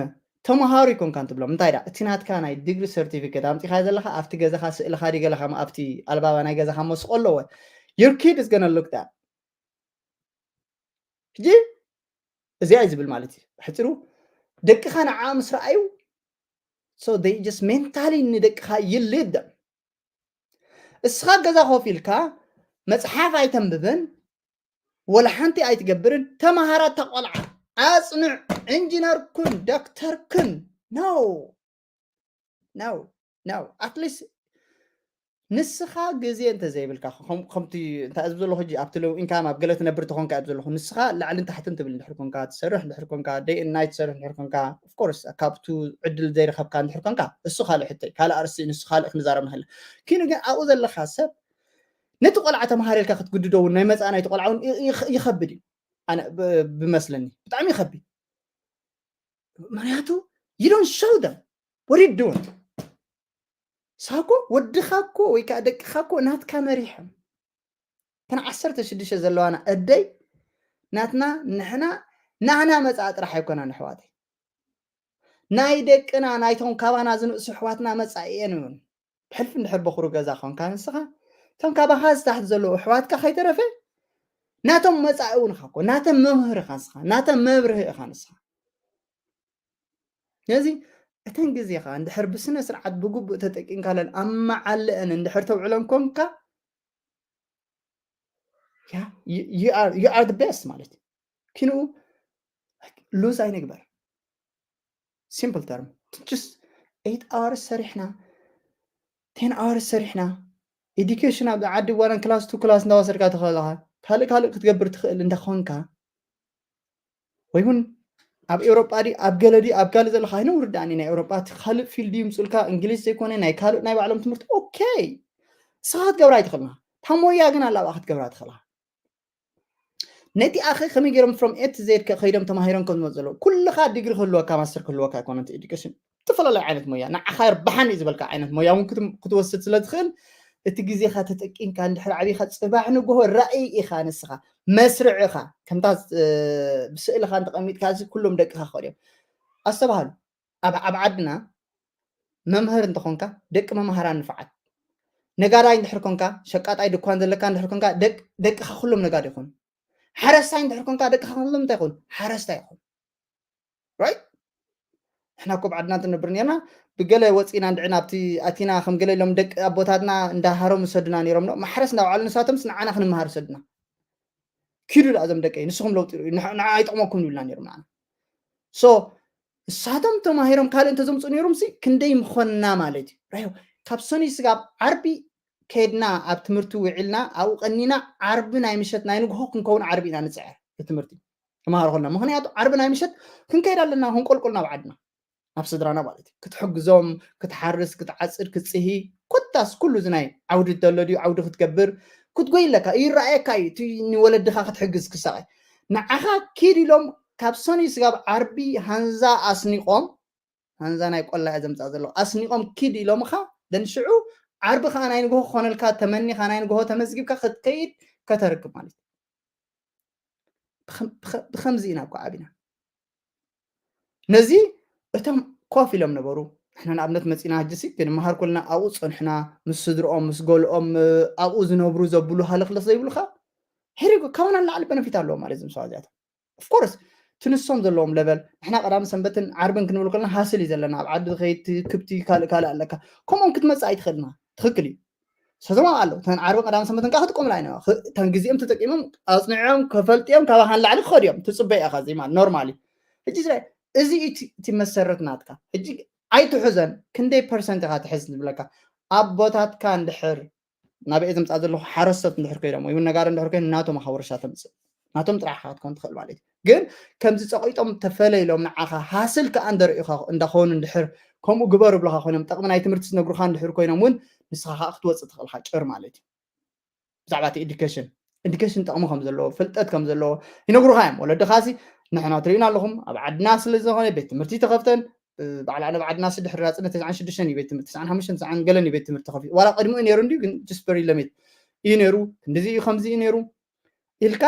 ተምሃሩ ይኮንካ እንትብሎም እንታይ ዳ እቲ ናትካ ናይ ዲግሪ ሰርቲፊኬት ኣምፂኻ ዘለኻ ኣብቲ ገዛኻ ስእልኻ ዲገለኻ ኣብቲ ኣልባባ ናይ ገዛኻ መስቆ ኣለወ your kid is gonna look that ሕጂ እዚኣ እዩ ዝብል ማለት እዩ ሕፅሩ ደቅኻ ንዓ ምስ ረኣዩ so they just mentally ንደቅኻ you lead them እስኻ ገዛ ኮፍ ኢልካ መፅሓፍ ኣይተንብብን ወላ ሓንቲ ኣይትገብርን ተምሃራ እታ ቆልዓ ኣፅንዕ ኢንጂነር ኩን ዶክተር ኩን no no no at least ንስኻ ግዜ እንተዘይብልካ ከምቲ እንታይ ዝብ ዘለኹ ሕጂ ኣብቲ ለው ኢንካም ኣብ ገለ ትነብር ተኾንካ እብ ዘለኹ ንስኻ ላዕልን ታሕትን ትብል እንድሕር ኮንካ ትሰርሕ እንድሕር ኮንካ day and night ትሰርሕ እንድሕር ኮንካ of course ካብቱ ዕድል ዘይረኸብካ እንድሕር ኮንካ እሱ ካልእ ሕቶይ ካልእ ኣርስቲ ንሱ ካልእ ክንዛረብ ንኽእል ኪኑ ግን ኣብኡ ዘለኻ ሰብ ነቲ ቆልዓ ተምሃር ኢልካ ክትግድዶ እውን ናይ መፃእ ናይቲ ቆልዓ እውን ይኸብድ እዩ ኣነ ብመስለኒ ብጣዕሚ ይኸብድ ምክንያቱ you don't show them what you doing ሳኮ ወድኻ እኮ ወይ ከዓ ደቅኻ እኮ ናትካ መሪሖም እተን ዓሰርተ ሽዱሽተ ዘለዋና እደይ ናትና ንሕና ናህና መፃእ ጥራሕ ኣይኮና ንሕዋተይ ናይ ደቅና ናይቶም ካባና ዝንእሱ ኣሕዋትና መጻኢ እየን እውን ብሕልፊ እንድሕር በኹሩ ገዛ ኾንካ ንስኻ እቶም ካባኻ ዝታሕቲ ዘለዉ ኣሕዋትካ ከይተረፈ ናቶም መጻኢ እውን ኢኻ እኮ ናቶም መምህር ኢኻ ንስኻ ናቶም መብርሂ ኢኻ ንስኻ ነዚ እተን ግዜኻ እንድሕር ብስነ ስርዓት ብግቡእ ተጠቂምካለን ኣብ መዓልአን እንድሕር ተውዕለን ኮንካ you are the best ማለት እዩ ኪንኡ ሉዝ ኣይንግበር simple term just eight hours ሰሪሕና ten hours ሰሪሕና education ኣብ ዓዲ ዋላን class two class እንዳወሰድካ ትኽእልኻ ካልእ ካልእ ክትገብር ትኽእል እንዳኾንካ ወይ እውን ኣብ ኤውሮጳ ዲ ኣብ ገለ ዲ ኣብ ካልእ ዘለካ ኣይነውርዳኒ ናይ ኤውሮጳ እቲ ካልእ field ይምፁልካ እንግሊዝ ዘይኮነ ናይ ካልእ ናይ ባዕሎም ትምህርቲ okay ንስኻ ክትገብራ ኣይትኽእልና እታ ሞያ ግን ኣላ ኣብኣ ክትገብራ ትኽእላ ነቲ ኣኸ ከመይ ገይሮም from A to Z ከይዶም ተማሂሮም ከም ዝመፁ ዘለዉ ኩልኻ ዲግሪ ክህልወካ ማስተር ክህልወካ ኣይኮነ እቲ education ዝተፈላለዩ ዓይነት ሞያ ንዓኻ ይርብሓኒ ዝበልካ ዓይነት ሞያ እውን ክትወስድ ስለ ትኽእል እቲ ግዜኻ ተጠቂምካ እንድሕር ዓብኻ ፅባሕ ንግሆ ራእይ ኢኻ ንስኻ መስርዕኻ ከምታ ብስእልኻ እንተቐሚጥካ እዚ ኩሎም ደቅኻ ክኸዱ እዮም ኣስተባሃሉ ኣብ ዓድና መምህር እንተኾንካ ደቂ መምሃራን ንፍዓት ነጋዳይ እንድሕር ኮንካ ሸቃጣይ ድኳን ዘለካ እንድሕር ኮንካ ደቅኻ ኩሎም ነጋድ ይኹን ሓረስታይ እንድሕር ኮንካ ደቅኻ ኩሎም እንታይ ይኹን ሓረስታይ ይኹን right ንሕና እኮ ብዓድና እንትንነብር ነርና፣ ብገለ ወፂና እንድዕና ኣብቲ ኣቲና ከም ገለ ኢሎም ደቂ ኣቦታትና እንዳሃሮም ይሰዱና ነይሮም ዶ? ማሕረስ እንዳውዓሉ ንሳቶምስ ንዓና ክንመሃር ይሰዱና። ኪዱ ደኣ እዞም ደቀይ ንስኹም ለውጢ ርእዩ፣ ንዓ ኣይጠቕመኩም ይብልና ነይሮም ንዓና። ሶ ንሳቶም ተማሂሮም ካልእ እንተዘምፁ ነይሮም ሲ ክንደይ ምኾንና ማለት እዩ። ራዮ ካብ ሰኑይ ስጋብ ዓርቢ ከድና ኣብ ትምህርቲ ውዒልና ኣብኡ ቀኒና ዓርቢ ናይ ምሸት ናይ ንግሆ ክንከውን ዓርቢ ኢና ንፅዕር ብትምህርቲ ተምሃሮ ኮልና። ምክንያቱ ዓርቢ ናይ ምሸት ክንከይድ ኣለና ክንቆልቁል ናብ ዓድና ናብ ስድራና ማለት እዩ። ክትሕግዞም ክትሓርስ ክትዓፅድ ክትፅሂ ኮታስ ኩሉ እዚ ናይ ዓውዲ ተሎ ድዩ ዓውዲ ክትገብር ክትጎይ ኣለካ ይረኣየካ እዩ። እቲ ንወለድኻ ክትሕግዝ ክሳቐ ንዓኻ ኪድ ኢሎም ካብ ሰኑይ ስጋብ ዓርቢ ሃንዛ ኣስኒቖም ሃንዛ ናይ ቆላ እየ ዘምፃእ ዘለኹ ኣስኒቖም ኪድ ኢሎምኻ ደንሽዑ ዓርቢ ከዓ ናይ ንግሆ ክኾነልካ ተመኒኻ ናይ ንግሆ ተመዝጊብካ ክትከይድ ከተርክብ ማለት እዩ። ብኸምዚ ኢና እኮ ዓቢና። ነዚ እቶም ኮፍ ኢሎም ነበሩ። ንሕና ንኣብነት መፂና ሕጂ ሲ ክንመሃር ኮልና ኣብኡ ፀንሕና ምስ ስድርኦም ምስ ገልኦም ኣብኡ ዝነብሩ ዘብሉ ሃለኽለኽ ዘይብሉካ ሄሪጎ ካባና ንላዕሊ በነፊት ኣለዎ ማለት ዝምሰዋ እዚኣቶም ኦፍኮርስ ትንሶም ዘለዎም ለበል ንሕና ቀዳሚ ሰንበትን ዓርብን ክንብል ከለና ሃስል እዩ ዘለና ኣብ ዓዲ ከይቲ ክብቲ ካልእ ካልእ ኣለካ ከምኦም ክትመፅእ ኣይትኽእልና ትኽክል እዩ ሰዞማ ኣሎ ተን ዓርቢ ቀዳሚ ሰንበትን ካ ክትቆምላ ኢና ተን ግዜኦም ተጠቂሞም ኣፅኒዖም ከፈልጥዮም ካባካ ንላዕሊ ክኸዱ እዮም ትፅበ ኢኻ እዚ ማለት ኖርማሊ ሕጂ እዚ እቲ መሰረት ናትካ ሕጂ ኣይትሕዘን ክንደይ ፐርሰንት ኢኻ ትሕዝ ዝብለካ ኣቦታትካ እንድሕር ናበይ ዘምፃእ ዘለኹ ሓረስቶት እንድሕር ኮይኖም ወይ እውን ነጋዶ እንድሕር ኮይኖም ናቶም ኢኻ ወረሻ ተምፅእ ናቶም ጥራሕ ኢኻ ክትኮን ትኽእል ማለት እዩ ግን ከምዚ ፀቂጦም ተፈለይሎም ንዓኻ ሃስል ከዓ እንደርእዩኻ እንዳኾኑ እንድሕር ከምኡ ግበር ብለኻ ኮይኖም ጠቕሚ ናይ ትምህርቲ ዝነግሩኻ እንድሕር ኮይኖም እውን ንስኻ ከዓ ክትወፅእ ትኽእልካ ጭር ማለት እዩ ብዛዕባ እቲ ኤዱኬሽን ኤዱኬሽን ጠቕሚ ከም ዘለዎ ፍልጠት ከም ዘለዎ ይነግሩኻ እዮም ወለድኻ ሲ ንሕና ትርእዩና ኣለኹም ኣብ ዓድና ስለ ዝኾነ ቤት ትምህርቲ ተኸፍተን ባዕላ ኣነ ብዓድና ሲ ድሕሪ ናፅነት ተስዓን ሽዱሽተን እዩ ቤት ትምህርቲ ተስዓን ሓሙሽተን ተስዓን ገለን እዩ ቤት ትምህርቲ ተኸፊቱ ዋላ ቀድሚኡ ነይሩ እንዲዩ ግን ጅስፐሪ ለሚት እዩ ነይሩ ክንዲዚ እዩ ከምዚ እዩ ነይሩ ኢልካ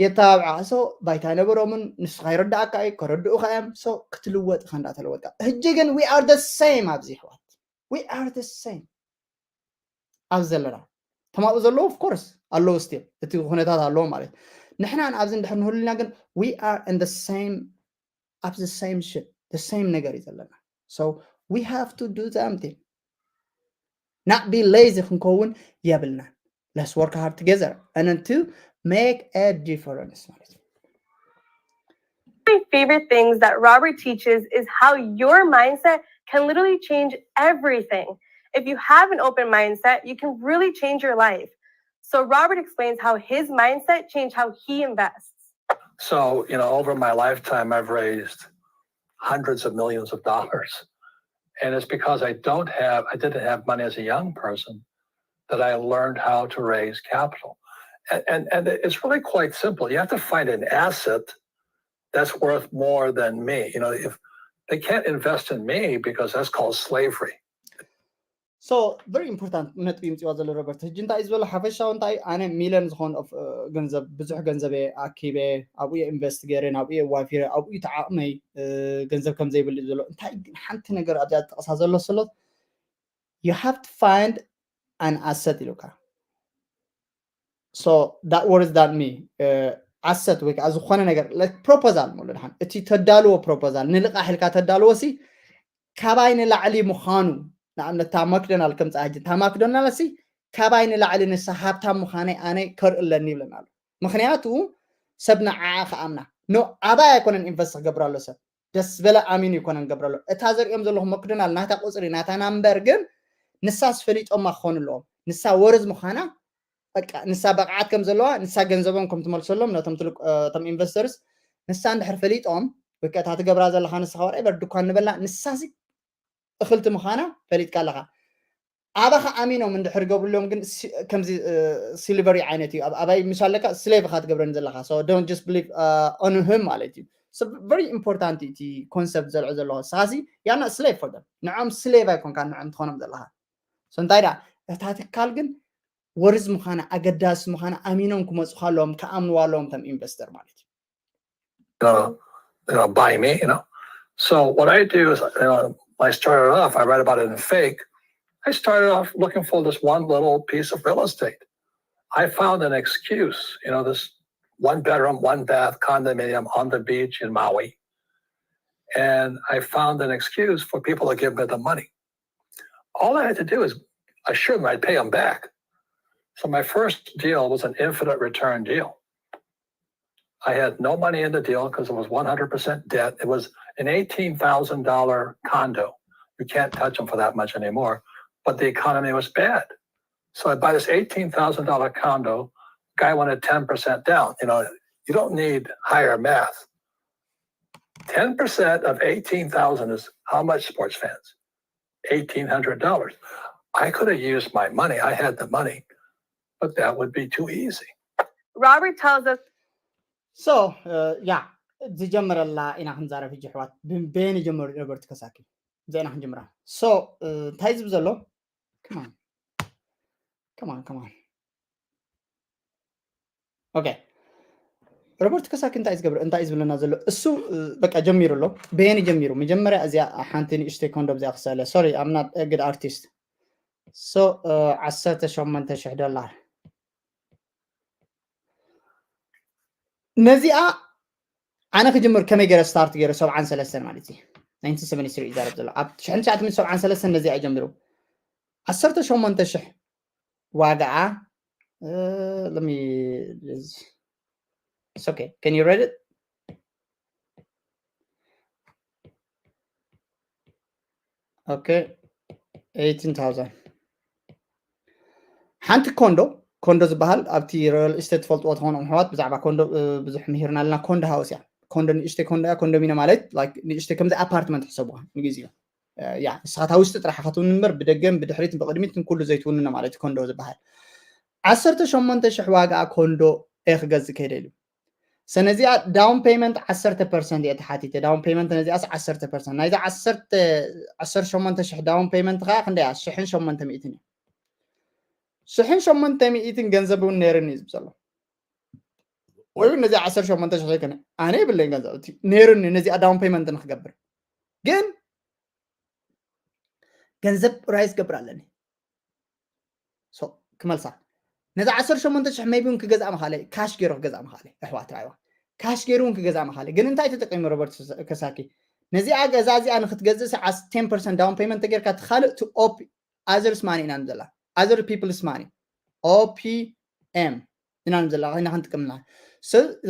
የተባብዓኻ ሶ ባይታ ነበሮምን ንስኻ ይረዳእካ እዩ ከረድኡኻ እዮም ሶ ክትልወጥ ኢኻ እንዳተለወጥካ ሕጂ ግን we are the same ኣብዚ ይሕዋት we are the same ኣብዚ ዘለና ተማኡ ዘለዉ of course ኣለዉ still እቲ ኩነታት ኣለዎ ማለት ንሕና ኣብዚ እንድሕር ንህሉና ግን we are in the same ኣብ the same shit the same ነገር እዩ ዘለና so we have to do something not be lazy ክንከውን የብልና let's work hard together and then to make a difference ማለት እዩ my favorite things that Robert teaches is how your mindset can literally change everything. If you have an open mindset, you can really change your life. So Robert explains how his mindset changed how he invests. So, you know, over my lifetime, I've raised hundreds of millions of dollars. And it's because I don't have, I didn't have money as a young person that I learned how to raise capital. And, and, and it's really quite simple. You have to find an asset that's worth more than me. You know, if they can't invest in me because that's called slavery. So very important ነጥቢ ይምፅዋ ዘሎ ሮበርት ሕጂ እንታይ እዩ ዝበሎ ሓፈሻዊ እንታይ ኣነ ሚለን ዝኾን ገንዘብ ብዙሕ ገንዘብ ኣኪበ ኣብኡ ኢንቨስት ገይረ ኣብኡ ዋፊረ ኣብኡ ተዓቕመይ ገንዘብ ከም ዘይብል እዩ ዘሎ እንታይ ግን ሓንቲ ነገር ኣብዚኣ ዝጠቕሳ ዘሎ ስሎት you have to find an asset ኢሉካ so that words that me ኣሰት ወይ ከዓ ዝኾነ ነገር ፕሮፖዛል ንብሎ ድሓን እቲ ተዳልዎ ፕሮፖዛል ንልቃሕ ኢልካ ተዳልዎ ሲ ካባይ ንላዕሊ ምዃኑ ንኣብነት እታ ማክዶናል ከምፃ ሕጂ እታ ማክዶናል ሲ ካባይ ንላዕሊ ንሳ ሃብታም ምዃነይ ኣነ ከርኢ ኣለኒ ይብለና ኣሎ ምክንያቱ ሰብ ንዓኣ ክኣምና ኖ ኣባይ ኣይኮነን ኢንቨስት ክገብር ኣሎ ሰብ ደስ ዝበለ ኣሚኑ ይኮነን ገብር ኣሎ እታ ዘሪኦም ዘለኹ ማክዶናል ናታ ቁፅሪ ናታ ናምበር ግን ንሳስ ፈሊጦማ ክኾኑ ኣለዎም ንሳ ወርዝ ምዃና በቃ ንሳ ብቕዓት ከም ዘለዋ ንሳ ገንዘቦም ከም ትመልሰሎም ነቶም ትልቅ እቶም ኢንቨስተርስ ንሳ እንድሕር ፈሊጦም ወይ ከኣ እታ ትገብራ ዘለኻ ንስኻ ወርኣይ በር ድኳን ንበላ ንሳሲ እኽልቲ ምዃና ፈሊጥካ ኣለኻ ኣባኻ ኣሚኖም እንድሕር ገብርሎም ግን ከምዚ ሲልቨሪ ዓይነት እዩ ኣብ ኣባይ ምሽ ኣለካ ስሌቭ ኻ ትገብረኒ ዘለኻ so don't just believe on him ማለት እዩ very important እቲ ኮንሰፕት ዘልዖ ዘለኹ ንስኻሲ ያና ስሌቭ for them ንዖም ስሌቭ ኣይኮንካ ንዖም ትኾኖም ዘለኻ so እንታይ ዳ እታ ትካል ግን ወርዝ ምዃና ኣገዳሲ ምዃና ኣሚኖም ክመፁ ካለዎም ክኣምንዋ ኣለዎም ከም ኢንቨስተር ማለት እዩ you know, you know, buy me, you know. So what I do is, you know, I started off, I read about it in Fake. I started off looking for this one little piece of real estate. I found an excuse, you know, this one bedroom, one bath condominium on the beach in Maui. and I found an excuse for people to give me the money. All I had to do is assure them I'd pay them back. So my first deal was an infinite return deal. I had no money in the deal because it was one hundred percent debt. It was an eighteen thousand dollar condo. You can't touch them for that much anymore, but the economy was bad. So I buy this eighteen thousand dollar condo. Guy wanted ten percent down. You know, you don't need higher math. Ten percent of eighteen thousand is how much, sports fans? Eighteen hundred dollars. I could have used my money. I had the money, but that would be too easy. Robert tells us so yeah ዝጀመረላ ኢና ክንዛረብ ሕጂ ኣሕዋት። በየን ይጀመሩ ሮበርት ከሳኪ? እዛ ኢና ክንጀምራ። So እንታይ ዝብ ዘሎ? Come on, come on, come on. Okay, ሮበርት ከሳኪ እንታይ ዝገብር እንታይ ዝብለና ዘሎ? እሱ በቃ ጀሚሩ ኣሎ። በየን ጀሚሩ? መጀመርያ እዚኣ ሓንቲ ንእሽተይ ኮንዶም እዚኣ ክሳለ። Sorry, I'm not a good artist. So ዓሰርተ ሸሞንተ ሽሕ ዶላር። ነዚኣ ኣነ ክጅምር ከመይ ገይረ ስታርት ገይረ ሰብዓን ሰለስተን ማለት እዩ። ናይንቲን ሰቨንቲ ስሪ ይዛረብ ዘሎ ኣብ ሽሕን ትሽዓተ ሚእትን ሰብዓን ሰለስተን ነዚኣ ጀሚሩ። ዓሰርተ ሸሞንተ ሽሕ ዋጋኣ። Let me, it's okay, can you read it? Okay, eighteen thousand። ሓንቲ ኮንዶ ኮንዶ ዝበሃል ኣብቲ ሪል ስቴት ትፈልጥዎ ትኾኑ ኣሕዋት ብዛዕባ ኮንዶ ብዙሕ ምሂርና ኣለና። ኮንዶ ሃውስ እያ። ኮንዶ ንእሽተይ ኮንዶ እያ። ኮንዶሚንዮ ማለት ንእሽተይ ከምዚ ኣፓርትመንት ሕሰብዋ ንግዜኡ። ያ ንስኻ እታ ውሽጢ ጥራሕ ኢኻ ትውን እምበር ብደገን ብድሕሪት ብቕድሚትን ኩሉ ዘይትውንኖ ማለት ኮንዶ ዝበሃል። ዓሰርተ ሸሞንተ ሽሕ ዋጋ ኮንዶ እየ ክገዝእ ከይደ ኢሉ። ሰነዚኣ ዳውን ፔመንት ዓሰርተ ፐርሰንት እየ ተሓቲተ። ዳውን ፔመንት ነዚኣስ ዓሰርተ ፐርሰንት ናይዛ ዓሰርተ ሸሞንተ ሽሕ ዳውን ፔመንት ከዓ ክንደያ ሽሕን ሸሞንተ ሚእትን እዩ። ሽሕን ሸሞንተ ሚእትን ገንዘብ እውን ነይርኒ እዩ ዝብል ዘሎ። ወይ እውን ነዚ ዓሰርተ ሸሞንተ ሽሕ ከነ ኣነ የብለኝ ገንዘብ እቲ ነይርኒ ነዚኣ ዳውን ፔመንት ንክገብር ግን ገንዘብ ራይዝ ገብር ኣለኒ። ክመልሳ ነዚ ዓሰርተ ሸሞንተ ሽሕ maybe እውን ክገዝኣ ምኻለ ካሽ ገይሩ ክገዝኣ ምኻለ ኣሕዋት ራይዋ ካሽ ገይሩ እውን ክገዝኣ ምኻለ ግን እንታይ ተጠቂሙ ሮበርት ከሳኪ ነዚኣ ገዛ እዚኣ ንክትገዝእ ሰዓት ten percent down payment ተጌርካ ትካልእ to op others money ኢና ንዘላ other people's money opm ኢና ንዘላ ኢና ክንጥቀምና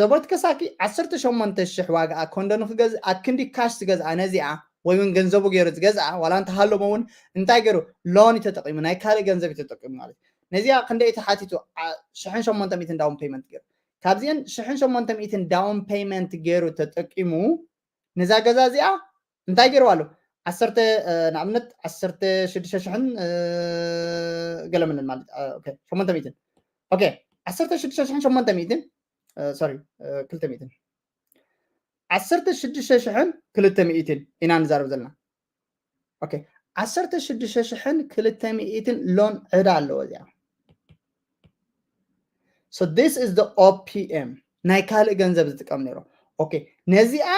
ሮበርት ከሳኪ ዓሰርተ ሸሞንተ ሽሕ ዋጋኣ ኮንዶ ንክገዝእ ኣብ ክንዲ ካሽ ዝገዝኣ ነዚኣ ወይ እውን ገንዘቡ ገይሩ ዝገዝኣ ዋላ እንተሃለሞ እውን እንታይ ገይሩ ሎን ተጠቂሙ ናይ ካልእ ገንዘብ ተጠቂሙ ማለት ነዚኣ ክንደይ ተሓቲቱ ሽሕን ሸሞንተ ሚእትን down payment ገይሩ ካብዚአን ሽሕን ሸሞንተ ሚእትን down payment ገይሩ ተጠቂሙ ነዛ ገዛ እዚኣ እንታይ ገይርዋ ኣሎ ዓሰርተ ንኣብነት ዓሰርተ ሽዱሽተ ሽሕን ገለመንን ማለት ሸሞንተ ሚእትን ኦኬ ዓሰርተ ሽዱሽተ ሽሕን ሸሞንተ ሚእትን sorry ክልተ ሚእትን ዓሰርተ ሽዱሽተ ሽሕን ክልተ ሚእትን ኢና ንዛረብ ዘለና ኦኬ ዓሰርተ ሽዱሽተ ሽሕን ክልተ ሚእትን ሎን ዕዳ ኣለዎ እዚኣ so this is the opm ናይ ካልእ ገንዘብ ዝጥቀም ነይሩ ኦኬ ነዚኣ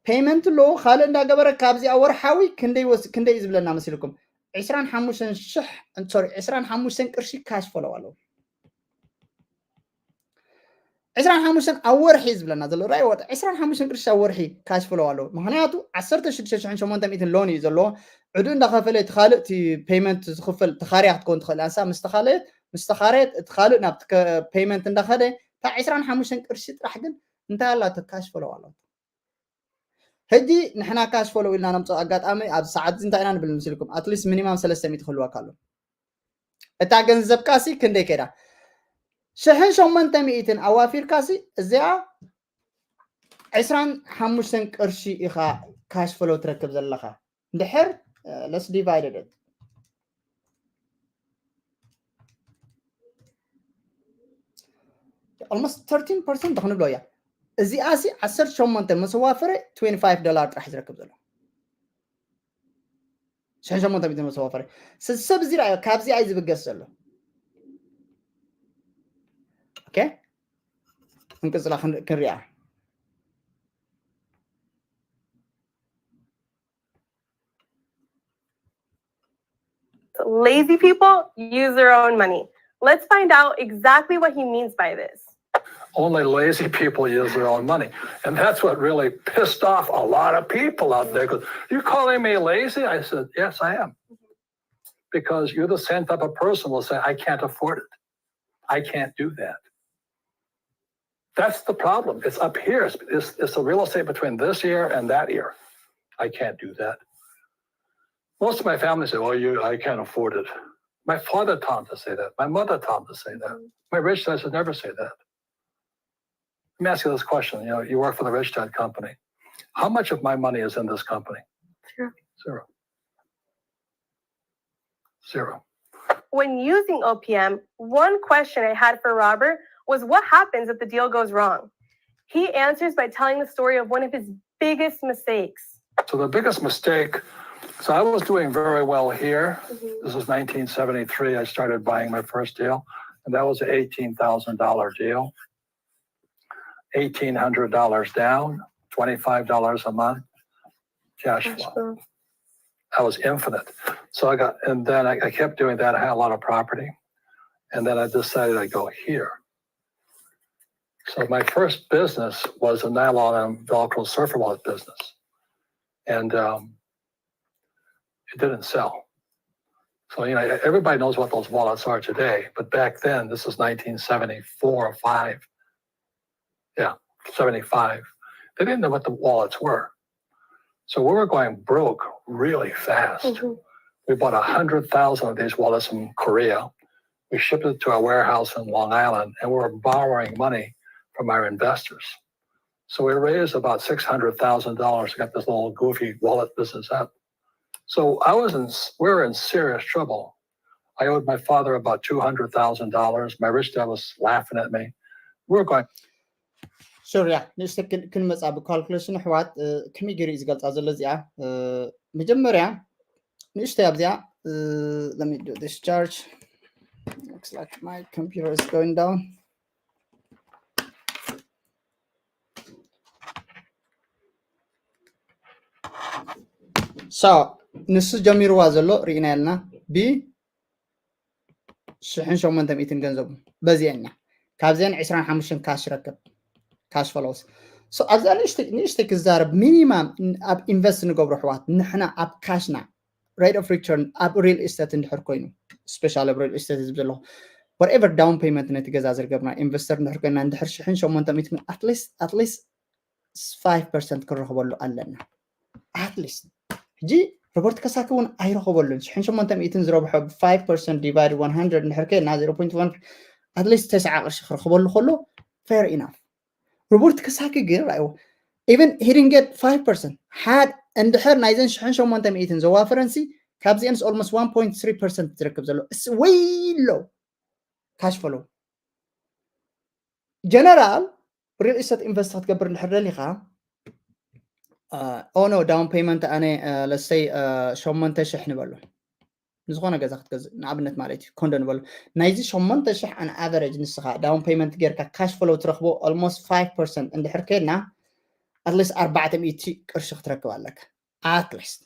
ፔመንት ኣለዎ ካልእ እንዳገበረ ካብዚኣ ወርሓዊ ክንደይ ወስ ክንደይ ዝብለና መሲልኩም ዕስራን ሓሙሽተን ሽሕ sorry ዕስራን ሓሙሽተን ቅርሺ ካሽ ፈለው ኣለዎ ዕስራን ሓሙሽተን ኣብ ወርሒ ዝብለና ዘሎ ራይ ወጥ ዕስራን ሓሙሽተን ቅርሺ ኣብ ወርሒ ካሽ ፈለው ኣለዎ ምክንያቱ ዓሰርተ ሽዱሽተ ሽሕን ሸሞንተ ሚእትን ሎን እዩ ዘለዎ ዕዱ እንዳኸፈለ እቲ ካልእ እቲ ፔመንት ዝኽፈል ተኻርያ ክትከውን ትኽእል ኣንሳ ምስ ተኻለየት ምስ ተኻረየት እቲ ካልእ ናብ ፔመንት እንዳኸደ እታ ዕስራን ሓሙሽተን ቅርሺ ጥራሕ ግን እንታይ ኣላቶ ካሽ ፈለው ኣላቶ ሕጂ ንሕና ካሽ ፈለው ኢልና ነምፅኦ ኣጋጣሚ ኣብዚ ሰዓት እዚ እንታይ ኢና ንብል ምስልኩም ኣትሊስት ሚኒማም ሰለስተ ሚእቲ ክህልወካ ኣሎ እታ ገንዘብካ ሲ ክንደይ ከይዳ ሽሕን ሸሞንተ ሚእትን ኣዋፊርካ ሲ እዚኣ ዕስራን ሓሙሽተን ቅርሺ ኢኻ ካሽ ፈለው ትረክብ ዘለኻ እንድሕር let's divide it almost thirteen percent ክንብሎ እያ እዚኣ ሲ ዓሰርተ ሸሞንተ ምስ ዋፈረ twenty five ዶላር ጥራሕ ዝረክብ ዘሎ ሽሕን ሸሞንተ ሚእትን ምስ ዋፈረ ሰብ እዚ ርኣዮ ካብዚ ኣይ ዝብገስ ዘሎ ኦኬ ክንቅፅላ ክንሪኣ Lazy people use their own money. Let's find out exactly what he means by this. Only lazy people use their own money. And that's what really pissed off a lot of people out there. Goes, "You calling me lazy?" I said, "Yes, I am." Because you're the same type of person will say, "I can't afford it. I can't do that." That's the problem. It's up here. It's, it's, it's the real estate between this ear and that ear. "I can't do that." Most of my family say, "Well, you, I can't afford it." My father taught to say that. My mother taught to say that. My rich dad should never say that. Let me ask you this question. You know, you work for the rich dad company. How much of my money is in this company? Zero. Zero. Zero. When using O P M, one question I had for Robert was, what happens if the deal goes wrong? He answers by telling the story of one of his biggest mistakes. So the biggest mistake, so I was doing very well here. Mm-hmm. This was nineteen seventy-three. I started buying my first deal, and that was an eighteen thousand dollar deal. Eighteen hundred dollars down, twenty-five dollars a month, cash flow. That was infinite. So I got, and then I, I kept doing that. I had a lot of property. And then I decided I'd go here. So my first business was a nylon and Velcro surfer wallet business. And um, it didn't sell. So, you know, everybody knows what those wallets are today. But back then, this is nineteen seventy-four or five. Yeah, seventy-five. They didn't know what the wallets were. So we were going broke really fast. Mm-hmm. We bought a hundred thousand of these wallets from Korea. We shipped it to our warehouse in Long Island, and we were borrowing money from our investors. So we raised about six hundred thousand dollars to get this little goofy wallet business up. So I was in, we were in serious trouble. I owed my father about two hundred thousand dollars. My rich dad was laughing at me. We were going, ሶርያ ንእሽተ ክንመፃ ብካልኩሌሽን ኣሕዋት ከመይ ገይሩ እዩ ዝገልፃ ዘሎ እዚኣ። መጀመርያ ንእሽተይ ኣብዚኣ let me do this charge. Looks like my computer is going down. So ንሱ ጀሚርዋ ዘሎ ርኢና ያልና ብ ሽሕን ሸሞንተ ሚእትን ገንዘቡ በዚአኛ ካብዚአን ዕስራን ሓሙሽተን ካሽ ረክብ ካሽ ፈሎስ ኣብዛ ንእሽተይ ክዛረብ ሚኒማም ኣብ ኢንቨስት ንገብሮ ኣሕዋት ንሕና ኣብ ካሽና rate of return ኣብ real estate እንድሕር ኮይኑ special ኣብ real estate ዝብ ዘለኹ whatever down payment ነቲ ገዛ ዝርገብና ኢንቨስተር እንድሕር ኮይና እንድሕር ሽሕን ሸሞንተ ሚእትን at least at least five percent ክንረኽበሉ ኣለና at least ሕጂ ሮበርት ከሳኪ እውን ኣይረኸበሉን ሽሕን ሸሞንተ ሚእትን ዝረብሖ five percent divide one hundred እንድሕር ኮይና zero point one at least ተስዓ ቅርሺ ክረኽበሉ ከሎ fair enough ሮበርት ከሳኪ ግን ራእይዎ even he didn't get five percent had እንድሕር ናይዘን ሽሕን ሸሞንተ ሚእትን ዘዋፈረንሲ ካብዚአንስ almost one point three percent ዝረክብ ዘሎ it's way low cash flow general real estate invest ክትገብር እንድሕር ደሊኻ ኦኖ down payment ኣነ let's say ሸሞንተ ሽሕ ንበሎ ንዝኾነ ገዛ ክትገዝእ ንኣብነት ማለት እዩ ኮንዶ ንበሎ ናይዚ ሸሞንተ ሽሕ on average ንስኻ down payment ጌርካ cash flow ትረኽቦ almost five percent እንድሕር ከድና at least ኣርባዕተ ሚእቲ ቅርሺ ክትረክብ ኣለካ at least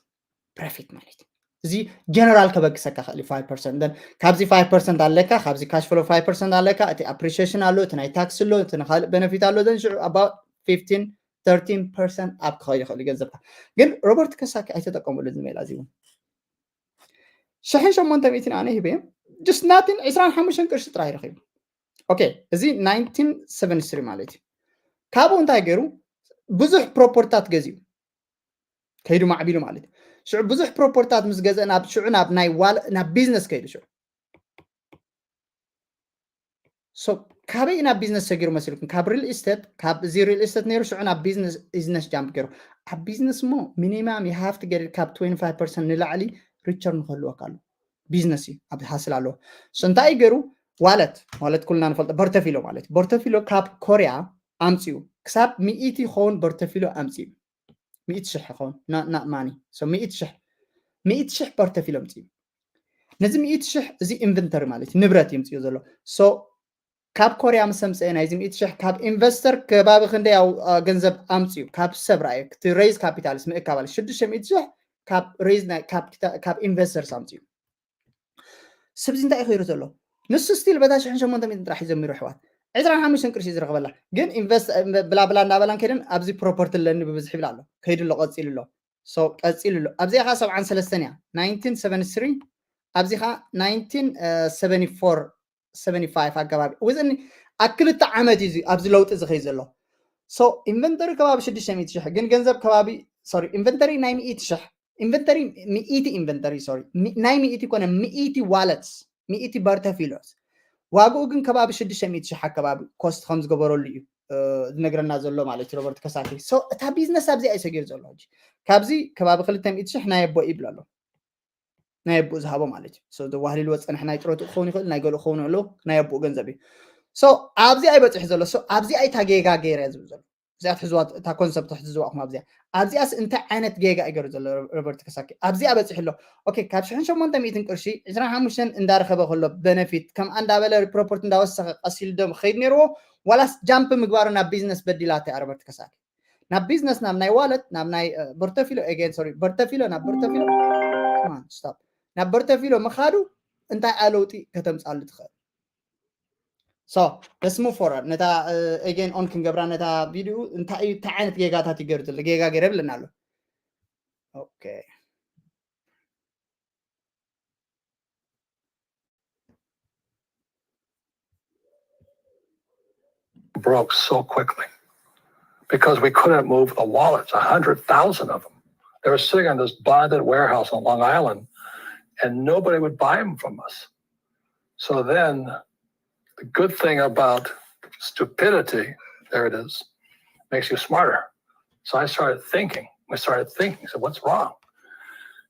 profit ማለት እዩ እዚ general ከበግሰካ ክእል five percent ካብዚ five percent ኣለካ ካብዚ cash flow five percent ኣለካ እቲ appreciation ኣሎ እቲ ናይ tax ኣሎ እቲ ንካልእ benefit ኣሎ then ሽዑ about fifteen thirteen percent up ክኸይድ ይኽእል ገንዘብካ ግን ሮበርት ከሳኪ ኣይተጠቀሙሉ ዝመላ እዚ እውን ሽሕን ሸሞንተ ሚእትን ኣነ ሂበ just nothing ዕስራን ሓሙሽተን ቅርሺ ጥራይ ረኺቡ okay እዚ nineteen seventy three ማለት እዩ ካብኡ እንታይ ገይሩ ብዙሕ ፕሮፖርታት ገዚኡ ከይዱ ማዕቢሉ ማለት እዩ ሽዑ ብዙሕ ፕሮፖርታት ምስ ገዘ ናብ ሽዑ ናብ ናይ ዋል ናብ ቢዝነስ ከይዱ ሽዑ so ካበይ ናብ ቢዝነስ ሰጊሩ መሲልኩም ካብ real estate ካብ እዚ real estate ነይሩ ሽዑ ናብ ቢዝነስ ቢዝነስ jump ገይሩ ኣብ ቢዝነስ እሞ minimum you have to get ካብ twenty five percent ንላዕሊ return ክህልወካ ኣሎ ቢዝነስ እዩ ኣብ hustle ኣለዎ so እንታይ ገይሩ ዋለት ማለት ኩልና ንፈልጦ በርተፊሎ ማለት በርተፊሎ ካብ ኮሪያ ኣምፅኡ ክሳብ ሚእቲ ክኸውን በርተፊሎ ኣምፅኡ ሚእቲ ሽሕ ይኸውን not money so ሚእቲ ሽሕ ሚእቲ ሽሕ በርተፊሎ ኣምፅኡ ነዚ ሚእቲ ሽሕ እዚ inventory ማለት እዩ ንብረት እዩ ምፅኡ ዘሎ so ካብ ኮርያ ምስ ኣምፀአ ናይዚ ሚእቲ ሽሕ ካብ ኢንቨስተር ከባቢ ክንደይ ገንዘብ ኣምፅኡ ካብ ሰብ ረኣየ እቲ raise capital ምእካብ ኣለ ሽዱሽተ ሚእቲ ሽሕ ካብ raise ካብ investors ኣምፅኡ ስብዚ እንታይ እዩ ከይሩ ዘሎ ንሱ still በታ ሽሕን ሸሞንተ ሚእትን ጥራሕ እዩ ጀሚሩ ኣሕዋት ዕስራን ሓሙሽተን ቅርሺ ዝረኽበላ ግን ኢንቨስት ብላብላ እናበላን ከይደን ኣብዚ ፕሮፐርቲ ኣለኒ ብብዝሒ ይብል ኣሎ። ከይዱ ኣሎ፣ ቀፂሉ ኣሎ። So ቀፂሉ ኣሎ። ኣብዚኣ ከዓ ሰብዓን ሰለስተን እያ። ናይንቲን ሰቨንቲ ስሪ፣ ኣብዚ ከዓ ናይንቲን ሰቨንቲ ፎር፣ ሰቨንቲ ፋይቭ ኣገባቢ። Within ኣብ ክልተ ዓመት እዩ ኣብዚ ለውጢ ዝኸይ ዘሎ። So ኢንቨንተሪ ከባቢ ሽዱሽተ ሚእቲ ሽሕ፣ ግን ገንዘብ ከባቢ፣ ሶሪ፣ ኢንቨንተሪ ናይ ሚእቲ ሽሕ፣ ኢንቨንተሪ፣ ሚእቲ ኢንቨንተሪ፣ ሶሪ፣ ሚ-፣ ናይ ሚእቲ ኮነ፣ ሚእቲ ዋለትስ፣ ሚእቲ በርተፊሎስ። ዋግኡ ግን ከባቢ ሽዱሽተ ሚእቲ ሽሕ ኣከባቢ ኮስት ከም ዝገበረሉ እዩ፣ እ፣ ዝነግረና ዘሎ ማለት እዩ ሮበርት ከሳኪ። So እታ ቢዝነስ ኣብዚኣ እዩ ሰጊሩ ዘሎ። ሕጂ ካብዚ ከባቢ ክልተ ሚእቲ ሽሕ ናይ ኣቦ ይብል ኣሎ። ናይ ኣቦኡ ዝሃቦ ማለት እዩ። So ዘዋህሊልዎ ዝጸንሐ ናይ ጥረቱ ክኸውን ይኽእል፣ ናይ ገሉ ክኸውን ይኽእል፣ ናይ ኣቦኡ ገንዘብ እዩ። So ኣብዚኣ እዩ በጺሑ ዘሎ። So ኣብዚኣ እዩ እታ ጌጋ ገይረ ዝብል ዘሎ። እዚኣ ትሕዝዋ፣ እታ ኮንሰፕት ትሕዝዋ ኢኹም ኣብዚኣ። ኣብዚኣስ እንታይ ዓይነት ጌጋ እዩ ገይሩ ዘሎ ሮበርት ከሳኪ? ኣብዚኣ በጺሑ ኣሎ። ኦኬ፣ ካብ ሽሕን ሸሞንተ ሚእትን ቅርሺ ዕስራን ሓሙሽተን እንዳረኸበ ከሎ በነፊት፣ ከምኣ እንዳበለ ፕሮፐርቲ እንዳወሰኸ ቀስ ኢሉ ዶ ክኸይድ ነይርዎ? ዋላስ ጃምፕ ምግባሩ ናብ ቢዝነስ በዲላታ እያ ሮበርት ከሳኪ? ናብ ቢዝነስ፣ ናብ ናይ ዋለት፣ ናብ ናይ፣ እ፣ በርተፊሎ፣ again፣ ሶሪ፣ በርተፊሎ፣ ናብ በርተፊሎ፣ come on፣ stop። ናብ በርተፊሎ ምኻዱ እንታይ ለውጢ ከተምጻሉ ትኽእል? So let's move forward። ነታ፣ እ፣ again on ክንገብራ ነታ ቪዲዮ። እንታይ እዩ፣ እንታይ ዓይነት ጌጋታት ይገርጽ ኣሎ? ጌጋ ገይረ ብለና ኣሎ። ኦኬ። Broke so quickly because we couldn't move the wallets, a hundred thousand of them. They were sitting in this bonded warehouse on Long Island, and nobody would buy them from us. So then, the good thing about stupidity, there it is, makes you smarter. So I started thinking. We started thinking, so what's wrong?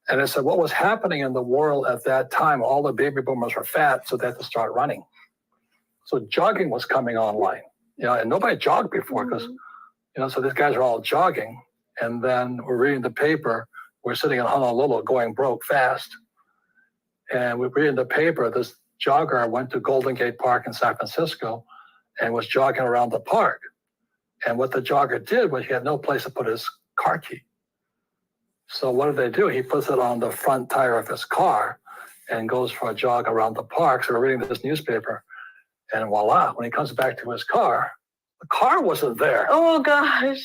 And I said, what was happening in the world at that time? All the baby boomers were fat, so they had to start running. So jogging was coming online, you know, and nobody jogged before because, you know, so these guys are all jogging. And then we're reading the paper. We're sitting in Honolulu going broke fast. And we're reading the paper. This jogger went to Golden Gate Park in San Francisco and was jogging around the park. And what the jogger did was he had no place to put his car key. So what did they do? He puts it on the front tire of his car and goes for a jog around the park. So we're reading this newspaper, and voila, when he comes back to his car, the car wasn't there. Oh gosh.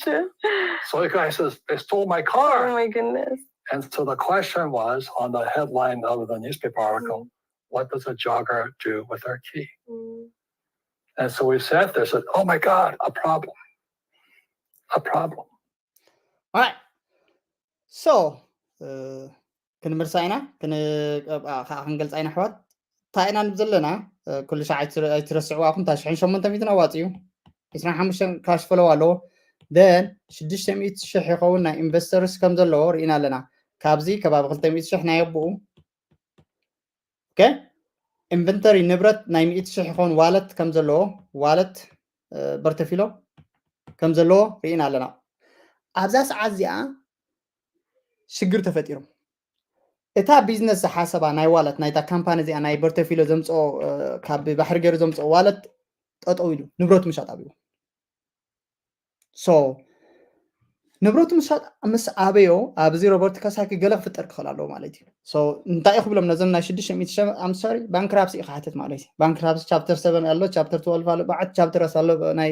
So the guy says, they stole my car. Oh my goodness. And so the question was on the headline of the newspaper article, mm, what does a jogger do with their key? Mm. And so we sat there and said, oh my God, a problem. A problem. All right. So, uh, ክንምልሳ ኢና፣ ክን-፣ ከዓ ክንገልፃ ኢና ኣሕዋት። እንታይ ኢና ንብል ዘለና? እ፣ ኩሉ ሻዕ ኣይትረ-፣ ኣይትረስዕዋ ኢኹም። እታ ሽሕን ሸሞንተ ሚእትን ኣዋፂኡ፣ ዕስራን ሓሙሽተን ካሽ ፍሎው ኣለዎ። Then ሽዱሽተ ሚእቲ ሽሕ ይኸውን ናይ ኢንቨስተርስ ከም ዘለዎ ርኢና ኣለና። ካብዚ ከባቢ ክልተ ሚእቲ ሽሕ ናይ ኣቦኡ። ኦኬ? ኢንቨንተሪ ንብረት ናይ ሚእቲ ሽሕ ይኸውን ዋለት ከም ዘለዎ፣ ዋለት፣ እ፣ በርተፊሎ ከም ዘለዎ ርኢና ኣለና። ኣብዛ ሰዓት እዚኣ ሽግር ተፈጢሩ። እታ ቢዝነስ ዝሓሰባ ናይ ዋለት ናይታ ካምፓኒ እዚኣ ናይ በርተፊሎ ዘምፅኦ፣ እ፣ ካብ ባሕሪ ገይሩ ዘምፅኦ ዋለት ጠጠው ኢሉ ንብረቱ ምሻጥ ኣብዩ። So ንብረቱ ምሻጥ ምስ ኣበዮ ኣብዚ ሮበርት ከሳኪ ገለ ክፍጠር ክኽእል ኣለዎ ማለት እዩ። So እንታይ እዩ ክብሎም ነዞም ናይ ሽዱሽተ ሚእቲ ሸ-፣ I'm sorry፣ ባንክራፕሲ እዩ ክሓትት ማለት እዩ። ባንክራፕሲ ቻፕተር ሰቨን ኣሎ፣ ቻፕተር ትወልቭ ኣሎ፣ ብዓት ቻፕተር ኣሎ። ናይ፣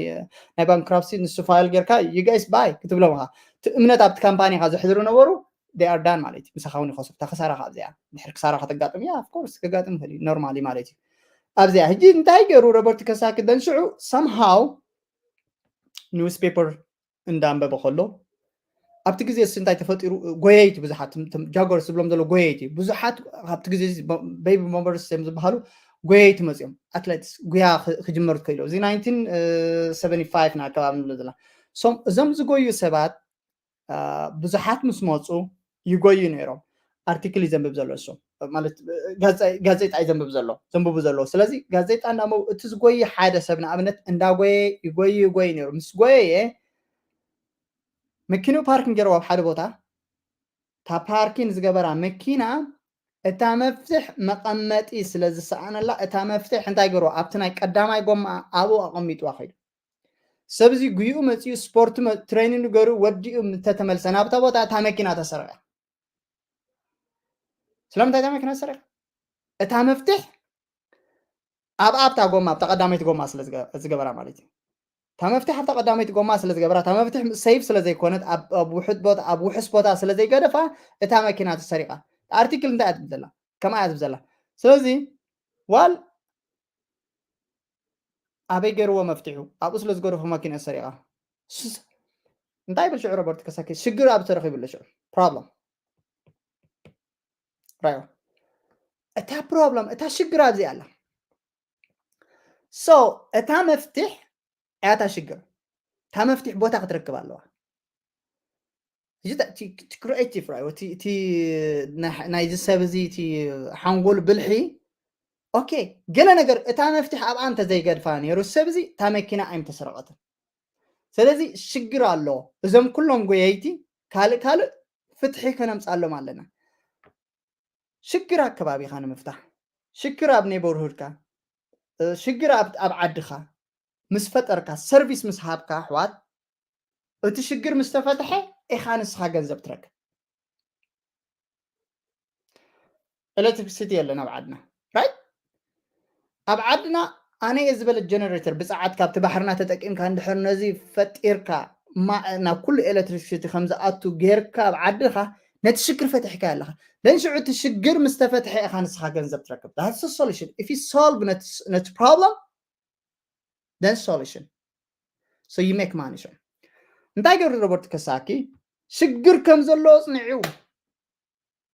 ናይ ባንክራፕሲ ንሱ ፋይል ጌርካ you guys buy ክትብሎም ኢኻ። እቲ እምነት ኣብቲ ካምፓኒ ኢኻ ዘሕድሩ ነበሩ፣ they are done ማለት እዩ። ምሳኻ እውን ይኸስሩ። እታ ክሳራ ካብ እዚኣ ድሕሪ ክሳራ ከተጋጥም እያ፣ of course ከጋጥም ይኽእል እዩ፣ ኖርማሊ ማለት እዩ። ኣብዚኣ ሕጂ እንታይ ገይሩ ሮበርት ከሳኪ ደንሽዑ? Somehow ኒውስፔፐር እንዳንበበ ከሎ ኣብቲ ግዜ እሱ እንታይ ተፈጢሩ? ጎየይቲ ብዙሓት፣ ትም-፣ ትም-፣ ጃጎርስ ዝብሎም ዘሎ ጎየይቲ ብዙሓት ኣብቲ ግዜ እዚ በ-፣ ቤቢ ቦመርስ እዮም ዝበሃሉ ጎየይቲ መፅኦም። ኣትሌትስ ጉያ ክ-፣ ክጅመር ትክእሉ። እዚ ናይንቲን ሰቨንቲ ፋይቭ ና ኣከባቢ ንብሎ ዘለና። ሶም-፣ እዞም ዝጎዩ ሰባት፣ አ፣ ብዙሓት ምስ መፁ ይጎዩ ነይሮም። ኣርቲክል እዩ ዘንብብ ዘሎ እሱ። ማለት ጋዜ-፣ ጋዜጣ እዩ ዘንብብ ዘሎ፣ ዘንብቡ ዘሎ። ስለዚ ጋዜጣ እንዳንበቡ እቲ ዝጎይ ሓደ ሰብ ንኣብነት እንዳጎየ ይጎይ፣ ይጎይ ነይሩ። ምስ ጎየየ መኪንኡ ፓርኪን ገይርዎ ኣብ ሓደ ቦታ። እታ ፓርኪን ዝገበራ መኪና እታ መፍትሕ መቐመጢ ስለ ዝሰኣነላ እታ መፍትሕ እንታይ ገይርዎ? ኣብቲ ናይ ቀዳማይ ጎማ ኣብኡ ኣቐሚጥዋ ከይዱ። ሰብ እዚ ጉይኡ መፂኡ ስፖርት መ-፣ ትሬኒንግ ገይሩ ወዲኡ እንተተመልሰ ናብታ ቦታ እታ መኪና ተሰረቀ። ስለምንታይ እታ መኪና ተሰረቀ? እታ መፍትሕ ኣብ ኣብታ ጎማ ኣብታ ቀዳመይቲ ጎማ ስለ ዝገ- ዝገበራ ማለት እዩ። እታ መፍትሕ ኣብታ ቀዳመይቲ ጎማ ስለ ዝገበራ፣ እታ መፍትሕ ሰይፍ ስለ ዘይኮነት፣ ኣብ ኣብ ውሑድ ቦታ ኣብ ውሑስ ቦታ ስለ ዘይገደፋ፣ እታ መኪና ተሰሪቓ። ኣርቲክል እንታይ እያ ትብል ዘላ? ከምኣ እያ ትብል ዘላ። ስለዚ ዋል ኣበይ ገይርዎ መፍትሑ? ኣብኡ ስለ ዝገደፎ መኪና ሰሪቓ። ስስ- እንታይ ይብል ሽዑ ሮበርት ከሳኪ? ሽግር ኣብ ተረኺቡ ኣሎ ሽዑ። ፕሮብለም ራዮ። እታ ፕሮብለም እታ ሽግር ኣብዚ ኣላ። ሶ እታ መፍትሕ እያ እታ ሽግር። እታ መፍትሕ ቦታ ክትረክብ ኣለዋ። እዚ ታ- እቲ እቲ ክሪኤቲቭ ራዮ፣ እቲ እቲ ናይ- ናይዚ ሰብ እዚ እቲ ሓንጎል ብልሒ። ኦኬ፣ ገለ ነገር እታ መፍትሕ ኣብኣ እንተዘይገድፋ ነይሩ ሰብ እዚ እታ መኪና ኣይምተሰረቐትን። ስለዚ ሽግር ኣሎ። እዞም ኩሎም ጎየይቲ ካልእ ካልእ ፍትሒ ከነምፅኣሎም ኣለና። ሽግር ኣብ ከባቢኻ ንምፍታሕ፣ ሽግር ኣብ ኔበርሁድካ፣ እ፣ ሽግር ኣብ ኣብ ዓድኻ ምስ ፈጠርካ፣ ሰርቪስ ምስ ሃብካ ኣሕዋት፣ እቲ ሽግር ምስ ተፈትሐ ኢኻ ንስኻ ገንዘብ ትረክብ። ኤሌክትሪክሲቲ የለን ኣብ ዓድና፣ ራይት? ኣብ ዓድና ኣነ እየ ዝበለ ጀነሬተር ብፀዓት ካብቲ ባሕርና ተጠቂምካ እንድሕር ነዚ ፈጢርካ ማ- ናብ ኩሉ ኤሌክትሪክሲቲ ከም ዝኣቱ ጌርካ ኣብ ዓድኻ ነቲ ሽግር ፈትሕካ ኣለኻ። ደን ሽዑ እቲ ሽግር ምስ ተፈትሐ ኢኻ ንስኻ ገንዘብ ትረክብ። That's the solution. If you solve ነቲ problem, then solution. So you make money. ሽዑ እንታይ ገብሩ ሮበርት ከሳኪ ሽግር ከም ዘሎ ኣፅኒዑ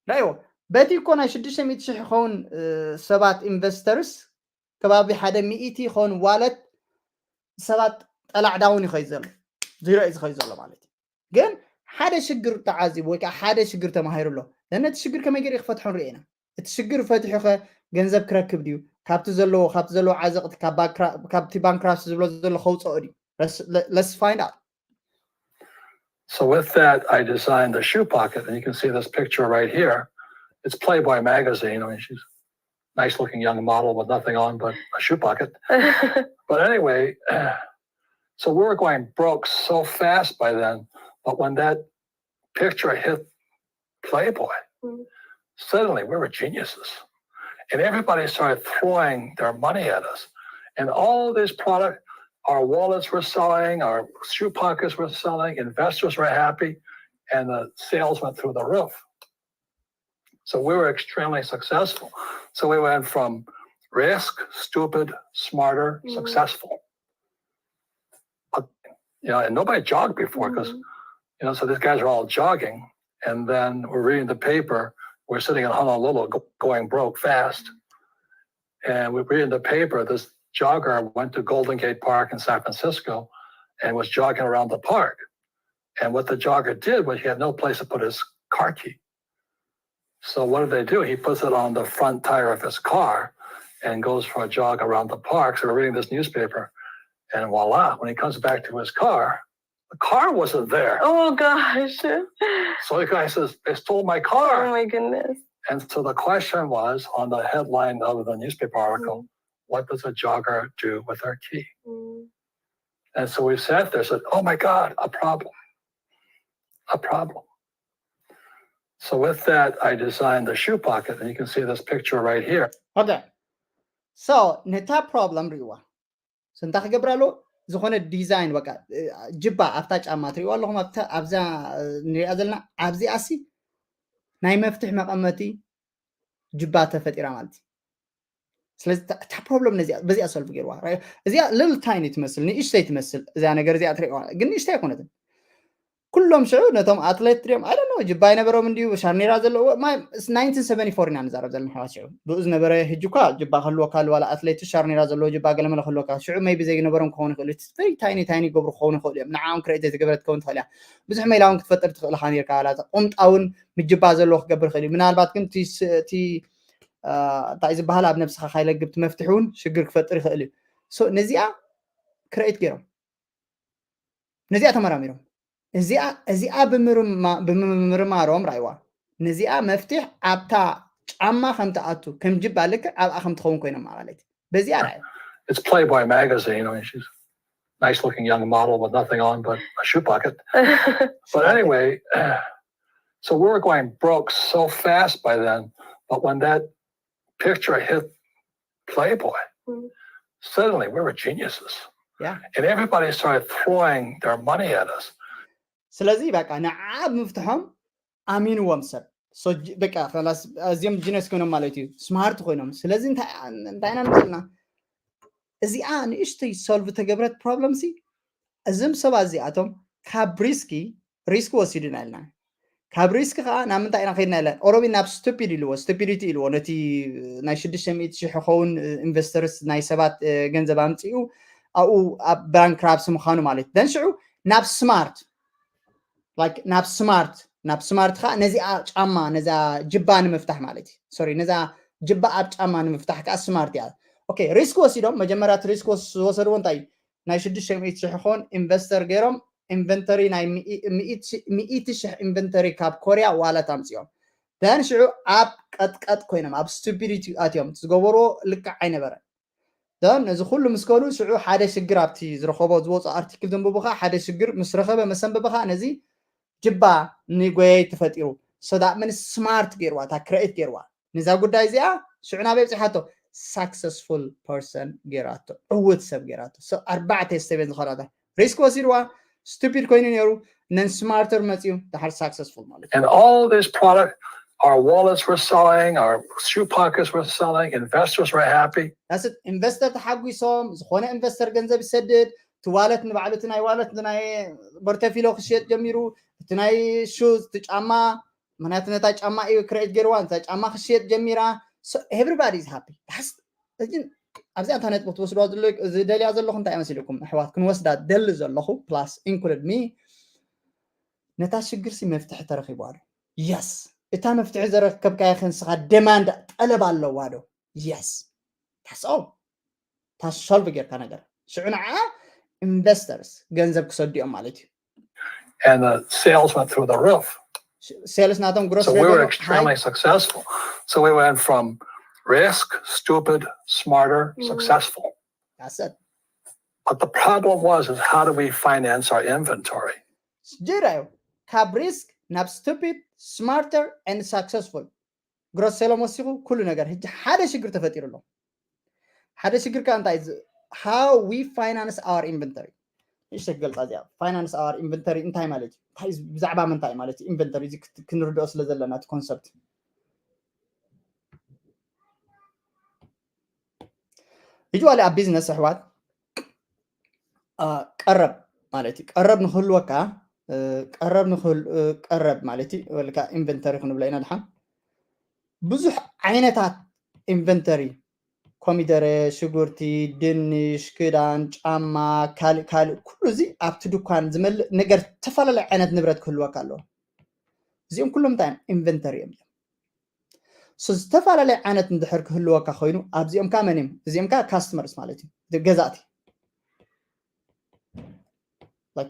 ዳይዎ በቲ እኮ ናይ ሽዱሽተ ሚእቲ ሽሕ ይኸውን እ፣ ሰባት ኢንቨስተርስ ከባቢ ሓደ ሚእቲ ይኸውን ዋለት ሰባት ጠላዕዳውን ይኸይድ ዘሎ ዜሮ እዩ ዝኸይድ ዘሎ ማለት እዩ። ግን ሓደ ሽግር ተዓዚቡ ወይ ከዓ ሓደ ሽግር ተማሂሩ ኣሎ። ነቲ ሽግር ከመይ ገይሩ ክፈትሖ ንሪኦ ኢና። እቲ ሽግር ፈትሑ ከ ገንዘብ ክረክብ ድዩ? ካብቲ ዘለዎ ካብቲ ዘለዎ ዓዘቕቲ ካብ ባንክራ- ካብቲ ባንክራፕሲ ዝብሎ ዘሎ ከውፅኦ ድዩ? Let's find out. So with that, I designed the shoe pocket, and you can see this picture right here. It's Playboy magazine. I mean, she's a nice-looking young model with nothing on but a shoe pocket. But anyway, so we were going broke so fast by then. But when that picture hit Playboy, Mm. suddenly we were geniuses. And everybody started throwing their money at us. And all these products, our wallets were selling, our shoe pockets were selling, investors were happy, and the sales went through the roof. So we were extremely successful. So we went from risk, stupid, smarter, Mm. successful. But, you know, and nobody jogged before because, Mhm. you know, so these guys are all jogging. And then we're reading the paper. We're sitting in Honolulu go- going broke fast. And we're reading the paper. This jogger went to Golden Gate Park in San Francisco and was jogging around the park. And what the jogger did was he had no place to put his car key. So what did they do? He puts it on the front tire of his car and goes for a jog around the park. So we're reading this newspaper. And voila, when he comes back to his car, the car wasn't there. Oh gosh. So the guy says, "They stole my Oh car." my goodness. And so the question was on the headline of the newspaper article, "What does a jogger do with her key?" Mm. And so we sat there and said, "Oh my God, a problem. A problem." So with that, I designed the shoe pocket, and you can see this picture right here. Okay. So ነታ ፕሮብለም ሪእዋ። So እንታይ ክገብር ኣለዎ? ዝኾነ ዲዛይን በቃ እ፣ ጅባ ኣብታ ጫማ ትሪእዋ ኣለኹም ኣብታ ኣብዛ እ፣ ንሪኣ ዘለና ኣብዚኣ ሲ ናይ መፍትሕ መቐመጢ ጅባ ተፈጢራ ማለት እዩ። ስለዚ እታ- እታ ፕሮብለም ነዚኣ በዚኣ ሰልፍ ገይርዋ። ራእዩ? እዚኣ ልል ታይኒ ትመስል ንእሽተይ ትመስል እዚኣ ነገር እዚኣ ትሪእዋ ግን ንእሽተይ ኣይኮነትን። ኩሎም ሽዑ ነቶም ኣትሌት ድዮም ኣይ ዶንት ኖ ጅባ ኣይነበሮም እንድዩ ሻርኔራ ዘለዎ ማ- ናይንቲን ሰቨንቲ ፎር ኢና ንዛረብ ዘለና ኣሕዋት ሽዑ ብኡ ዝነበረ ሕጂ እኳ ጅባ ክህልወካ ዋላ ኣትሌት ሻርኔራ ዘለዎ ጅባ ገለመለ ክህልወካ ሽዑ ሜይቢ ዘይነበሮም ክኸውን ይኽእሉ ቨሪ ታይኒ ታይኒ ይገብሩ ክኸውን ይኽእሉ እዮም ንዓኦም ክረኤት ዘይተገበረ ትከውን ትኽእል እያ ብዙሕ ሜላ እውን ክትፈጥር ትኽእል ኢኻ ነርካ ዋላ ቁምጣ እውን ምጅባ ዘለዎ ክገብር ይኽእል እዩ ምናልባት ግን እቲ ስ- እቲ አ፣ እንታይ ዝበሃል ኣብ ነብስኻ ካይለግብ እቲ መፍትሒ እውን ሽግር ክፈጥር ይኽእል እዩ So ነዚኣ ክረኤት ገይሮም ነዚኣ ተመራሚሮም እዚኣ እዚኣ ብምርማ- ብምምርማሮም ራእይዋ ነዚኣ መፍትሕ ኣብታ ጫማ ከም ትኣቱ ከም ጅባ ልክዕ ኣብኣ ከም ትኸውን ኮይኖም ማለት እዩ በዚኣ ራእዩ It's Playboy magazine. I mean, she's a nice-looking young model with nothing on but a shoe pocket. But anyway, so we were going broke so fast by then. But when that picture hit Playboy, Suddenly, we were geniuses. Yeah. And everybody started throwing their money at us. ስለዚ በቃ ንዓ ምፍትሖም ኣሚንዎም ሰብ። So በቃ ኣዝዮም ጂነስ ኮይኖም ማለት እዩ፣ ስማርት ኮይኖም። ስለዚ እንታይ ኢና ንብልና? እዚኣ ንእሽተይ ሶልቭ ተገብረት ፕሮብለም ሲ እዞም ሰባት እዚኣቶም ካብ ሪስኪ ሪስክ ወሲዱና ኢልና፣ ካብ ሪስክ ከዓ ናብ ምንታይ ኢና ከይድና ኢለን። ኦሮቢ ናብ ስቱፒድ ኢልዎ፣ ስቱፒዲቲ ኢልዎ ነቲ ናይ ሽዱሽተ ሚእቲ ሽሕ ክኸውን ኢንቨስተርስ ናይ ሰባት ገንዘብ ኣምፅኡ ኣብኡ ኣብ ባንክራፕሲ ምዃኑ ማለት ደን ሽዑ ናብ ስማርት ናብ ስማርት ናብ ስማርት ከዓ ነዚኣ ጫማ ነዛ ጅባ ንምፍታሕ ማለት እዩ። ሶሪ ነዛ ጅባ ኣብ ጫማ ንምፍታሕ ከዓ ስማርት እያ። ኦኬ ሪስክ ወሲዶም መጀመርያ እቲ ሪስክ ዝወሰድዎ እንታይ ናይ ሽዱሽተ ሚእቲ ሽሕ ክኸውን ኢንቨስተር ገይሮም ኢንቨንተሪ ናይ ሚእቲ ሽሕ ኢንቨንተሪ ካብ ኮርያ ዋለት ኣምፅኦም ደን ሽዑ ኣብ ቀጥቀጥ ኮይኖም ኣብ ስቱፒዲቲ ኣትዮም ዝገበርዎ ልክዕ ኣይነበረን። ደን እዚ ኩሉ ምስ ከዱ ሽዑ ሓደ ሽግር ኣብቲ ዝረኸቦ ዝወፁ ኣርቲክል ዘንብቡ ከዓ ሓደ ሽግር ምስ ረኸበ መሰንበቢ ከዓ ነዚ ጅባ ንጎየይ ተፈጢሩ ሰዳእመን ስማርት ገይርዋ እታ ክረኤት ገይርዋ ነዛ ጉዳይ እዚኣ ሽዑ ናበይ ኣብፂሓቶ ሳክሰስፉል ፐርሰን ገይራቶ ዕውት ሰብ ገይራቶ ኣርባዕተ ስተቤን ዝኾናታ ሪስክ ወሲድዋ ስቱፒድ ኮይኑ ነይሩ ነን ስማርተር መፅዩ ድሓር ሳክሰስፉል ማለት And all this product, our wallets were selling, our shoe pockets were selling, investors were happy. ዳስት ኢንቨስተር ተሓጒሶም ዝኾነ ኢንቨስተር ገንዘብ ይሰድድ እቲ ዋለት ንባዕሉ እቲ ናይ ዋለት ናይ በርተፊሎ ክሽየጥ ጀሚሩ እቲ ናይ ሹዝ እቲ ጫማ ምክንያቱ ነታ ጫማ እዩ ክሬት ገይርዋ ነታ ጫማ ክሽየጥ ጀሚራ everybody is happy። ኣብዚኣ እንታ ነጥቢ ክትወስድዋ ዝደልያ ዘለኹ እንታይ መሲልኩም ኣሕዋት ክንወስዳ ደሊ ዘለኹ plus include me ነታ ሽግር ሲ መፍትሒ ተረኺብዋ ዶ? የስ እታ መፍትሒ ዘረከብካያ ከንስኻ ደማንድ ጠለብ ኣለዋ ዶ? የስ ታስኦ ታሶልቭ ጌርካ ነገር ሽዑ ንዓ ኢንቨስተርስ ገንዘብ ክሰዱ እዮም ማለት እዩ And the sales went through the roof. ሴልስ ናቶም ግሮስ So we were extremely successful. So we went from risk, stupid, smarter, successful. ኣሰት But the problem was is how do we finance our inventory? ጅራዩ ካብ ሪስክ ናብ stupid, smarter and successful ግሮስ ሴሎም ወሲኹ ኩሉ ነገር ሕጂ ሓደ ሽግር ተፈጢሩ ኣሎ። ሓደ ሽግር ከዓ እንታይ how we finance our inventory ንእሽተ ክገልፃ እዚኣ finance our inventory እንታይ ማለት እዩ እንታይ ብዛዕባ ምንታይ ማለት እዩ ኢንቨንተሪ እዚ ክንርድኦ ስለ ዘለና እቲ ኮንሰፕት ዩዋሊ ኣብ ቢዝነስ ኣሕዋት ቀረብ ማለት እዩ ቀረብ ንክህልወካ ቀረብ ንክህል ቀረብ ማለት እዩ ወልካ ኢንቨንተሪ ክንብሎ ኢና ድሓን ብዙሕ ዓይነታት ኢንቨንተሪ ኮሚደረ ሽጉርቲ ድንሽ ክዳን ጫማ ካልእ ካልእ ኩሉ እዚ ኣብቲ ድኳን ዝመልእ ነገር ዝተፈላለዩ ዓይነት ንብረት ክህልወካ ኣለዎ እዚኦም ኩሎም እንታይ እዮም ኢንቨንተሪ እዮም ዝተፈላለዩ ዓይነት እንድሕር ክህልወካ ኮይኑ ኣብዚኦም ካ መን እዮም እዚኦም ካ ካስተመርስ ማለት እዩ ገዛእቲ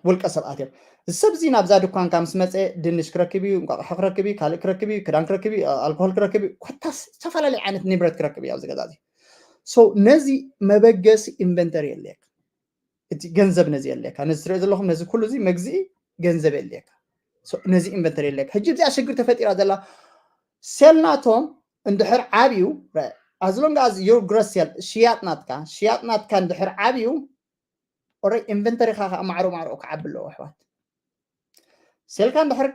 ውልቀ ሰባት እዮም እዚ ሰብ እዚ ናብዛ ድኳንካ ምስ መፀ ድንሽ ክረክብ እዩ እንቋቑሖ ክረክብ እዩ ካልእ ክረክብ እዩ ክዳን ክረክብ እዩ ኣልኮሆል ክረክብ እዩ ኮታስ ዝተፈላለዩ ዓይነት ንብረት ክረክብ እዩ ኣብዚ ገዛ እዚ ነዚ መበገሲ ኢንቨንተሪ የድልየካ እቲ ገንዘብ ነዚ የድልየካ ነዚ ትሪኦ ዘለኹም ነዚ ኩሉ እዚ መግዝኢ ገንዘብ የድልየካ ነዚ ኢንቨንተሪ የድልየካ ሕጂ እዚኣ ሽግር ተፈጢራ ዘላ ሴል ናቶም እንድሕር ዓብዩ as long as your gross sale ሽያጥ ናትካ ሽያጥ ናትካ እንድሕር ዓብዩ ኦረ ኢንቨንተሪኻ ከዓ ማዕሮ ማዕሮ ክዓቢ ኣለዎ ኣሕዋት ሴልካ እንድሕር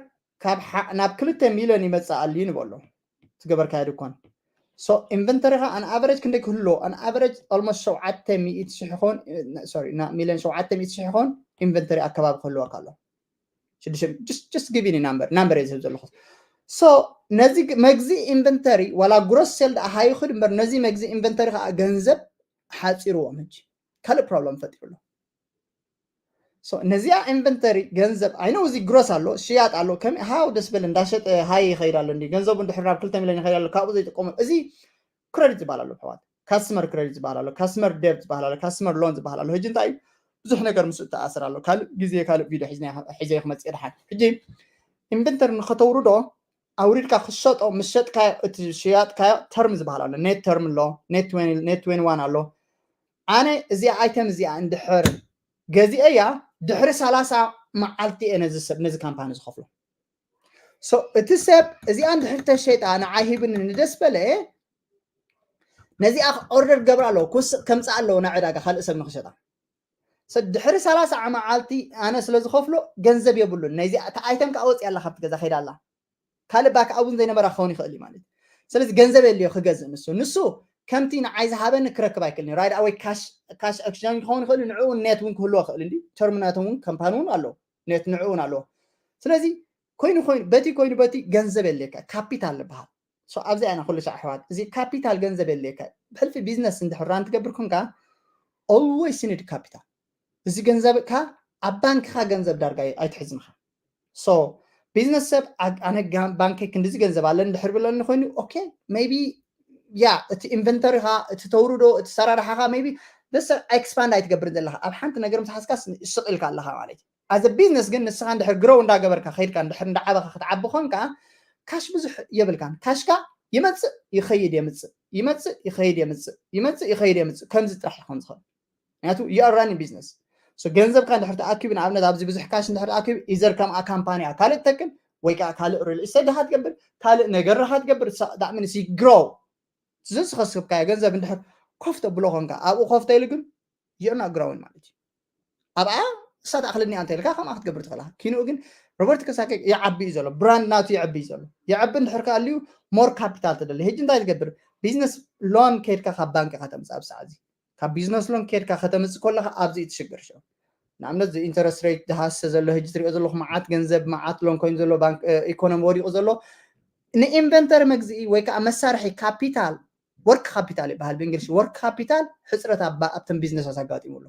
ካብ ናብ ክልተ ሚልዮን ይመፅእ ኣልዩ ንበሎ ትገበርካዮ ድኳን so ኢንቨንተሪኻ ኣን ኣቨሬጅ ክንደይ ክህልዎ ኣን ኣቨሬጅ ኦልሞስት ሸውዓተ ሚእቲ ሽሕ ይኸውን ሶሪ ሚልዮን ሸውዓተ ሚእቲ ሽሕ ይኸውን ኢንቨንተሪ ኣከባቢ ክህልወካ ኣሎ just give me number number እየ ዝህብ ዘለኹ so ነዚ መግዚ ኢንቨንተሪ ዋላ ግሮስ ሴል ደኣ ሃይኹድ እምበር ነዚ መግዚ ኢንቨንተሪ ከዓ ገንዘብ ሓፂርዎም ሕጂ ካልእ ፕሮብለም ፈጢሩ ኣሎ ነዚኣ ኢንቨንተሪ ገንዘብ ኣይነው እዚ ግሮስ ኣሎ ሽያጥ ኣሎ ከም ሃው ደስ በል እንዳሸጠ ሃይ ይኸይድ ኣሎ እንዲ ገንዘቡ እንድሕር ናብ ክልተ ሚሊዮን ይኸይድ ኣሎ ካብኡ ዘይጥቀሙ እዚ ክረዲት ዝበሃል ኣሎ ኣሕዋት ካስተመር ክረዲት ዝበሃል ኣሎ ካስተመር ደብት ዝበሃል ኣሎ ካስተመር ሎን ዝበሃል ኣሎ ሕጂ እንታይ ብዙሕ ነገር ምስ እተኣስር ኣሎ ካልእ ግዜ ካልእ ቪድዮ ሒዘ ክመፅእ ድሓን ሕጂ ኢንቨንተሪ ንኸተውርዶ ኣውሪድካ ክሸጦ ምስ ሸጥካዮ እቲ ሽያጥካዮ ተርም ዝበሃል ኣሎ ኔት ተርም ኣሎ ኔት ትዌንቲ ዋን ኣሎ ኣነ እዚኣ ኣይተም እዚኣ እንድሕር ገዚአ እያ ድሕሪ ሰላሳ መዓልቲ እየ ነዚ ሰብ ነዚ ካምፓኒ ዝኸፍሎ እቲ ሰብ እዚኣ እንድሕር ተሸጣ ንዓይ ሂብኒ ንደስ በለ ነዚኣ ኦርደር ክገብራ ኣለዎ፣ ክውስቕ ከምፅእ ኣለዎ ናብ ዕዳጋ ካልእ ሰብ ንክሸጣ። ድሕሪ ሰላሳ መዓልቲ ኣነ ስለ ዝኸፍሎ ገንዘብ የብሉን። ነዚ ኣይተም ከዓ ወፂኣ ኣላ ካብቲ ገዛ ከይዳ ኣላ። ካልእ ባክ ኣውን ዘይነበራ ክኸውን ይኽእል እዩ ማለት እዩ። ስለዚ ገንዘብ የድልዮ ክገዝእ ንሱ። ንሱ ከምቲ ንዓይ ዝሃበኒ ክረክብ ኣይክእልን እዩ። ራይድ ኣወይ ካሽ ኤክስቼንጅ ክኸውን ይኽእል እዩ። ንዕኡ ኔት እውን ክህልዎ ይኽእል እንዲ። ተርሚናቶም እውን ከምፓኒ እውን ኣለዎ። ኔት ንዕኡ እውን ኣለዎ። ስለዚ ኮይኑ ኮይኑ በቲ ኮይኑ በቲ ገንዘብ የድልየካ። ካፒታል ዝበሃል። ሶ ኣብዚ ኣይና ኩሉ ሻዕ ኣሕዋት፣ እዚ ካፒታል ገንዘብ የድልየካ። ብሕልፊ ቢዝነስ እንድሕር ራን ትገብር ኮንካ፣ ኦልዌይስ ኒድ ካፒታል። እዚ ገንዘብካ ኣብ ባንክኻ ገንዘብ ዳርጋ ኣይትሕዝንኻ። ሶ ቢዝነስ ሰብ ኣነ ባንከይ ክንዲዚ ገንዘብ ኣለኒ ድሕር ብለኒ ኮይኑ ኦኬ ሜቢ ያ እቲ ኢንቨንተሪኻ እቲ ተውርዶ እቲ ሰራርሓኻ ሜቢ ደስ ኤክስፓንድ ኣይትገብርን ዘለኻ ኣብ ሓንቲ ነገር ምስ ሓዝካስ ስቕ ኢልካ ኣለኻ ማለት እዩ። ኣዘ ቢዝነስ ግን ንስኻ እንድሕር ግሮው እንዳገበርካ ከይድካ እንድሕር እንዳዓበኻ ክትዓቢ ኮንካ ካሽ ብዙሕ የብልካን። ካሽካ ይመፅእ ይኸይድ የምፅእ ይመፅእ ይኸይድ የምፅእ ይመፅእ ይኸይድ የምፅእ ከምዚ ጥራሕ ይኾን ዝኽእል። ምክንያቱ you are running business። ገንዘብካ እንድሕር ተኣኪቡ ንኣብነት ኣብዚ ብዙሕ ካሽ እንድሕር ተኣኪቡ ኢዘር ከምኣ ካምፓኒያ ካልእ ትተክል ወይ ከዓ ካልእ ሪል ኢስቴት ድኻ ትገብር ካልእ ነገር ድኻ ትገብር ዳዕምን ሲ ግሮው ዝዝኸስብካዮ ገንዘብ እንድሕር ኮፍ ተብሎ ኮንካ ኣብኡ ኮፍ ተይሉ ግን you're not growing ማለት እዩ። ኣብኣ እሳ ትኣኽለኒ ኣንተ ኢልካ ከምኣ ክትገብር ትኽእላ። ኪንኡ ግን ሮበርት ከሳኪ ይዓቢ እዩ ዘሎ፣ ብራንድ ናቱ ይዕቢ እዩ ዘሎ። ይዕቢ እንድሕር ከኣልዩ ሞር ካፒታል ትደሊ። ሕጂ እንታይ ትገብር? ቢዝነስ ሎን ከድካ ካብ ባንክ ከተምፅእ ኣብ ሰዓት እዚ ካብ ቢዝነስ ሎን ከድካ ከተምፅእ ከለካ ኣብዚ እዩ ትሽግር። ንኣብነት ኢንተረስት ሬት ዝሃሰ ዘሎ ሕጂ ትሪኦ ዘለኹ መዓት ገንዘብ መዓት ሎን ኮይኑ ዘሎ ባንክ ኢኮኖሚ ወዲቑ ዘሎ ንኢንቨንተሪ መግዝኢ ወይ ከዓ መሳርሒ ካፒታል ወርክ ካፒታል ይበሃል ብእንግሊሽ ወርክ ካፒታል ሕፅረት ኣብተን ቢዝነሳት ኣጋጢሙ ኣሎ።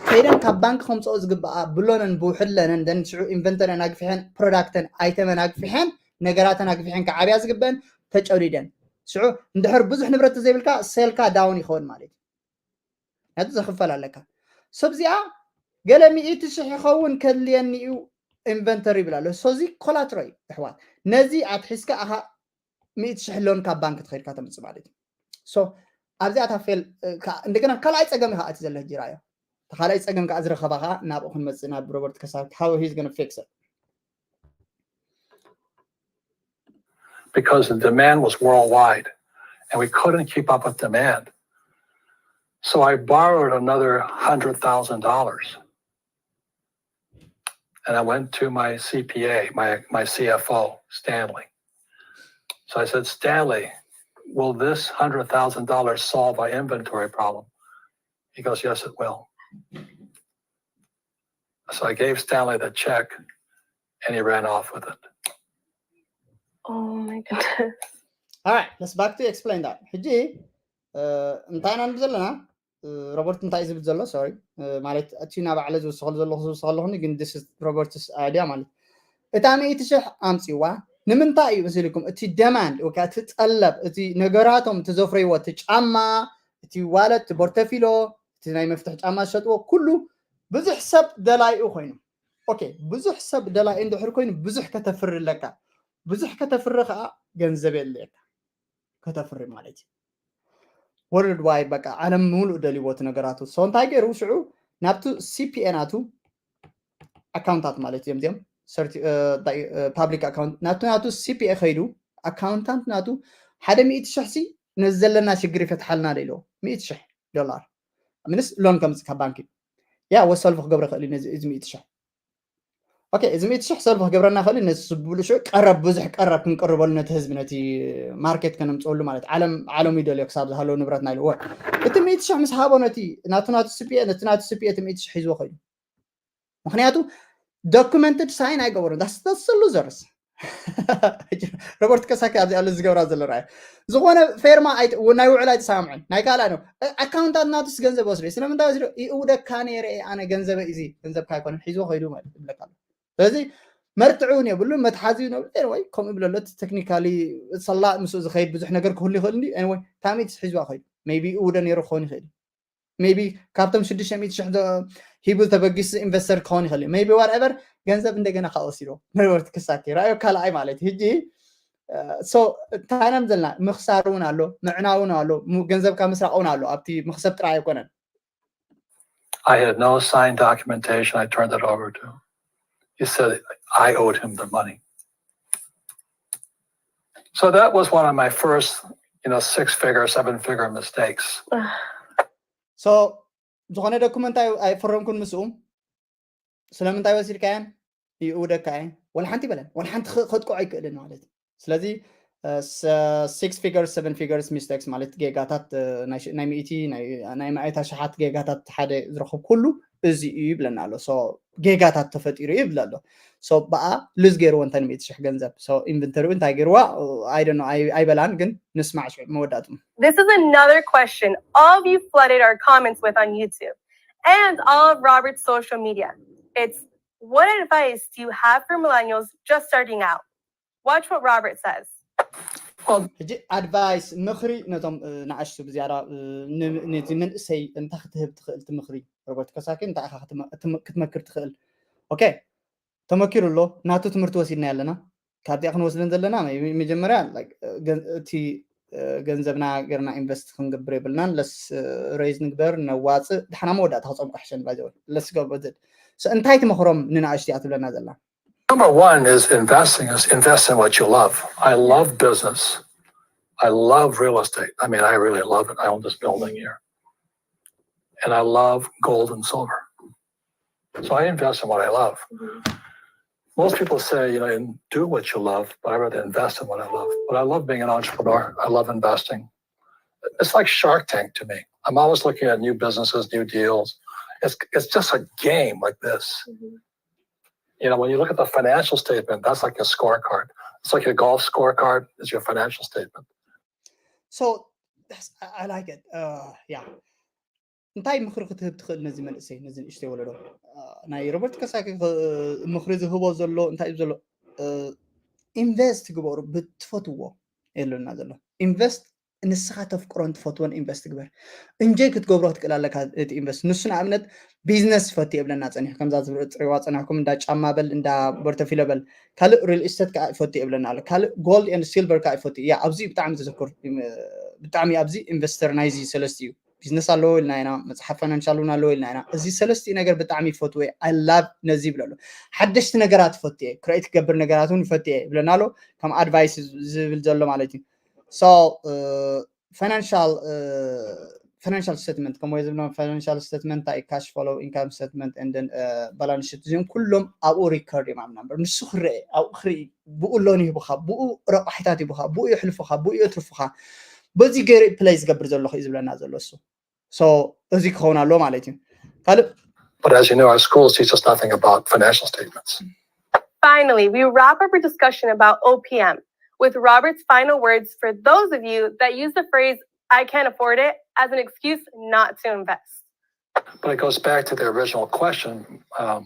ከይደን ካብ ባንክ ከምፅኦ ዝግበኣ ብሎነን ብውሕድለነን ደን ሽዑ ኢንቨንተሪን ኣግፊሐን ፕሮዳክተን ኣይተመን ኣግፊሐን ነገራተን ኣግፊሐን ክዓብያ ዝግበአን ተጨዲደን ሽዑ እንድሕር ብዙሕ ንብረት ዘይብልካ ሴልካ ዳውን ይኸውን ማለት እዩ። ነቲ ዘኽፈል ኣለካ። ሰብዚኣ ገለ ሚእቲ ሽሕ ይኸውን ከድልየኒ እዩ ኢንቨንተሪ ይብል ኣሎ። ሶዚ ኮላትሮ እዩ ኣሕዋት። ነዚ ኣትሒዝካ ኣኻ ሚእቲ ሽሕ ሎን ካብ ባንክ ትኸድካ ተምፅእ ማለት እዩ። ሶ ኣብዚኣ እታ ፌል እንደገና ካልኣይ ፀገም ኢኻ እቲ ዘለ ጅራዮ ካልኣይ ፀገም ከዓ ዝረኸባ ከዓ ናብኡ ክንመፅእ ናብ ሮበርት ከሳር how he's gonna fix it. Because the demand was worldwide and we couldn't keep up with demand. So I borrowed another hundred thousand dollars and I went to my C P A, my, my C F O, Stanley. So I said, Stanley, will this hundred thousand dollars solve our inventory problem? He goes, yes, it will. So I gave Stanley the check and he ran off with it. Oh my goodness. All right, let's back to explain that. ሕጂ እንታይ ኢና ንብል ዘለና ሮበርት እንታይ ዝብል ዘሎ ሶሪ ማለት እቲ ናብ ባዕለ ዝውስኸሉ ዘለኹ ዝውስኸ ኣለኹኒ ግን this is Robert's idea ማለት እታ ሚእቲ ሽሕ ኣምፅዋ ንምንታይ እዩ መሲልኩም እቲ ደማንድ ወይ እቲ ጠለብ እቲ ነገራቶም እቲ ዘፍረይዎ እቲ ጫማ እቲ ዋለት እቲ ቦርተፊሎ እቲ ናይ መፍትሒ ጫማ ዝሸጥዎ ኩሉ ብዙሕ ሰብ ደላይኡ ኮይኑ ኦኬ ብዙሕ ሰብ ደላይ እንድሕር ኮይኑ ብዙሕ ከተፍሪ ኣለካ ብዙሕ ከተፍሪ ከዓ ገንዘብ የድልየካ ከተፍሪ ማለት እዩ ወርልድ ዋይድ በቃ ዓለም ሙሉእ ደልይዎ እቲ ነገራቱ so እንታይ ገይሩ ሽዑ ናብቲ C P A ናቱ ኣካውንታት ማለት እዮም እዚኦም ፓብሊክ ኣካውንት ናቱ ናቱ C P A ከይዱ ኣካውንታንት ናቱ ሓደ ሚእቲ ሽሕ ሲ ነዚ ዘለና ሽግር ይፈትሓልና ዶ ኢልዎ ሚእቲ ሽሕ ዶላር ምንስ ሎን ከምፅእ ካብ ባንኪ ያ ወሰልፎ ክገብረ ክእል እዩ ነዚ እዚ ሚእቲ ሽሕ ኦኬ እዚ ሚእቲ ሽሕ ሰልፎ ክገብረና ክእል እዩ ነዚ ዝብሉ ሽዑ ቀረብ ብዙሕ ቀረብ ክንቅርበሉ ነቲ ህዝቢ ነቲ ማርኬት ከነምፅወሉ ማለት ዓለም ዓለሙ ይደልዮ ክሳብ ዝሃለዉ ንብረትና ኢሉ ወ እቲ ሚእቲ ሽሕ ምስ ሃቦ ነቲ ናቱ ናቱ ስፒኤ ነቲ ናቱ ስፒኤ እቲ ሚእቲ ሽሕ ሒዝዎ ከይዱ ምክንያቱ ዶኩመንትድ ሳይን ኣይገበሩን that's the losers ሮበርት ከሳኪ ኣብዚ ኣሎ ዝገብራ ዘሎ ርኣየ ዝኾነ ፌርማ ናይ ውዕል ኣይተሰማምዐን ናይ ካልኣ ነው ኣካውንታት ናቱስ ገንዘብ ወስደ ስለምንታይ ወስደ ይእውደካ ነይረ ኣነ ገንዘበ እዚ ገንዘብካ ኣይኮነን ሒዝዎ ከይዱ ማለት ይብለካ ኣሎ ስለዚ መርትዑ እውን የብሉን መትሓዚ እውን የብሉ ኤንወይ ከምኡ ይብለሎ እቲ ቴክኒካሊ ሰላ ምስኡ ዝኸይድ ብዙሕ ነገር ክህሉ ይኽእል እንዲ ኤንወይ ታሚትስ ሒዝዋ ከይዱ ሜቢ እውደ ነይሩ ክኸውን ይኽእል እዩ maybe ካብቶም ሽዱሽተ ሚእቲ ሽሕ ሂቡ ተበጊሱ ኢንቨስተር ክኸውን ይኽእል እዩ maybe whatever ገንዘብ እንደገና ከዓ ወሲዶ ነበርቲ ክሳኪ ራእዮ ካልኣይ ማለት ሕጂ so ታይናም ዘለና ምኽሳር እውን ኣሎ ምዕናው እውን ኣሎ ገንዘብካ ምስራቅ እውን ኣሎ ኣብቲ መክሰብ ጥራይ ኣይኮነን I had no signed documentation. I turned it over to him. He said I owed him the money. So that was one of my first you know, six figure, seven figure mistakes. So ዝኾነ ዶኩመንት ኣይፈረምኩን ምስኡ። ስለምንታይ ወሲድካየን? ይእውደካ እየ። ወላ ሓንቲ ይበለን፣ ወላ ሓንቲ ከጥቅዖ ኣይክእልን ማለት እዩ። ስለዚ six figures seven figures mistakes ማለት ጌጋታት ናይ ሚእቲ ናይ ማእታ ሸሓት ጌጋታት ሓደ ዝረኽብ ኩሉ እዚ እዩ ይብለና ኣሎ። ጌጋታት ተፈጢሩ እዩ ይብል ኣሎ። ብኣ ሉዝ ገይርዎ እንተ ሚእቲ ሽሕ ገንዘብ ኢንቨንተሪኡ እንታይ ገይርዋ ኣይበላን፣ ግን ንስማዕ ሽዑ መወዳእትኡ። This is another question all of you flooded our comments with on YouTube and all of Robert's social media. It's what advice do you have for millennials just starting out? Watch what Robert says. ሕጂ ኣድቫይስ ምኽሪ ነቶም ንኣሽቱ ብዝያዳ ነዚ መንእሰይ እንታይ ክትህብ ትኽእል ምኽሪ ሮበርት ከሳኪ እንታይ ኢኻ ክትመክር ትኽእል? ኦኬ ተመኪሩ ኣሎ ናቱ ትምህርቲ ወሲድና ኣለና። ካብዚኣ ክንወስደን ዘለና መጀመርያ እቲ ገንዘብና ገርና ኢንቨስት ክንገብር የብልናን። ለስ ሬዝ ንግበር ነዋፅእ ድሓና መወዳእታ ክፀምቁ ሕሸን ባዘወ ለስ ገብር እንታይ ትመኽሮም ንንኣሽቱ እያ ትብለና ዘላ? Number one is investing, is invest in what you love. I love business. I love real estate. I mean, I really love it. I own this building here. And I love gold and silver. So I invest in what I love. Most people say, you know, do what you love, but I rather invest in what I love. But I love being an entrepreneur. I love investing. It's like Shark Tank to me. I'm always looking at new businesses, new deals. It's it's just a game like this. You know, when you look at the financial statement, that's like your scorecard. It's like your golf scorecard is your financial statement. So that's, I, I like it. Uh, yeah. እንታይ ምኽሪ ክትህብ ትኽእል ነዚ መንእሰይ ነዚ ንእሽተይ ወለዶ? ናይ ሮበርት ከሳኪ ምኽሪ ዝህቦ ዘሎ እንታይ እዩ ዘሎ? ኢንቨስት ግበሩ ብትፈትዎ የለና ዘሎ ኢንቨስት ንስኻ ተፍቅሮን ትፈትዎን ኢንቨስት ግበር። እንጆይ ክትገብሮ ክትክእል ኣለካ እቲ ኢንቨስት። ንሱ ንኣብነት ቢዝነስ ይፈቱ የብለና ጸኒሑ ከምዛ ጽሪዋ ጸናሕኩም እንዳ ጫማ በል እንዳ ቦርተፊሎ በል ካልእ ሪል ስቴት ከዓ ይፈቱ የብለና ኣሎ ካልእ ጎልድ ኤንድ ሲልቨር ከዓ ይፈቱ እያ ኣብዚ ብጣዕሚ ተዘክር ብጣዕሚ ኣብዚ ኢንቨስተር ናይዚ ሰለስቲ እዩ ቢዝነስ ኣለዎ ኢልና ኢና መፅሓፍ ፋይናንሻል እውን ኣለዎ ኢልና ኢና እዚ ሰለስቲ ነገር ብጣዕሚ ይፈትዎ ኣይ ላቭ ነዚ ይብለሉ ሓደሽቲ ነገራት ይፈቱ እየ ክሬት ክገብር ነገራት እውን ይፈቱ እየ ይብለና ኣሎ ከም ኣድቫይስ ዝብል ዘሎ ማለት እዩ so financial financial statement ከምኡ ዝብሎ financial statement እንታይ cash flow income statement and then balance sheet እዚኦም ኩሎም ኣብኡ ሪከርድ እዮም ኣብ ናምበር ንሱ ክረአ ኣብኡ ክርኢ ብኡ ሎን ይህቡኻ ብኡ ረቋሒታት ይቡኻ ብኡ የሕልፉኻ ብኡ የትርፉኻ በዚ ገይሩ ፕለይ ዝገብር ዘለኹ እዩ ዝብለና ዘሎ እሱ so እዚ ክኸውን ኣለዎ ማለት እዩ ካልእ But as you know, our schools teach us nothing about financial statements. Finally, we wrap up our discussion about O P M with Robert's final words for those of you that use the phrase, I can't afford it, as an excuse not to invest. But it goes back to the original question. Um,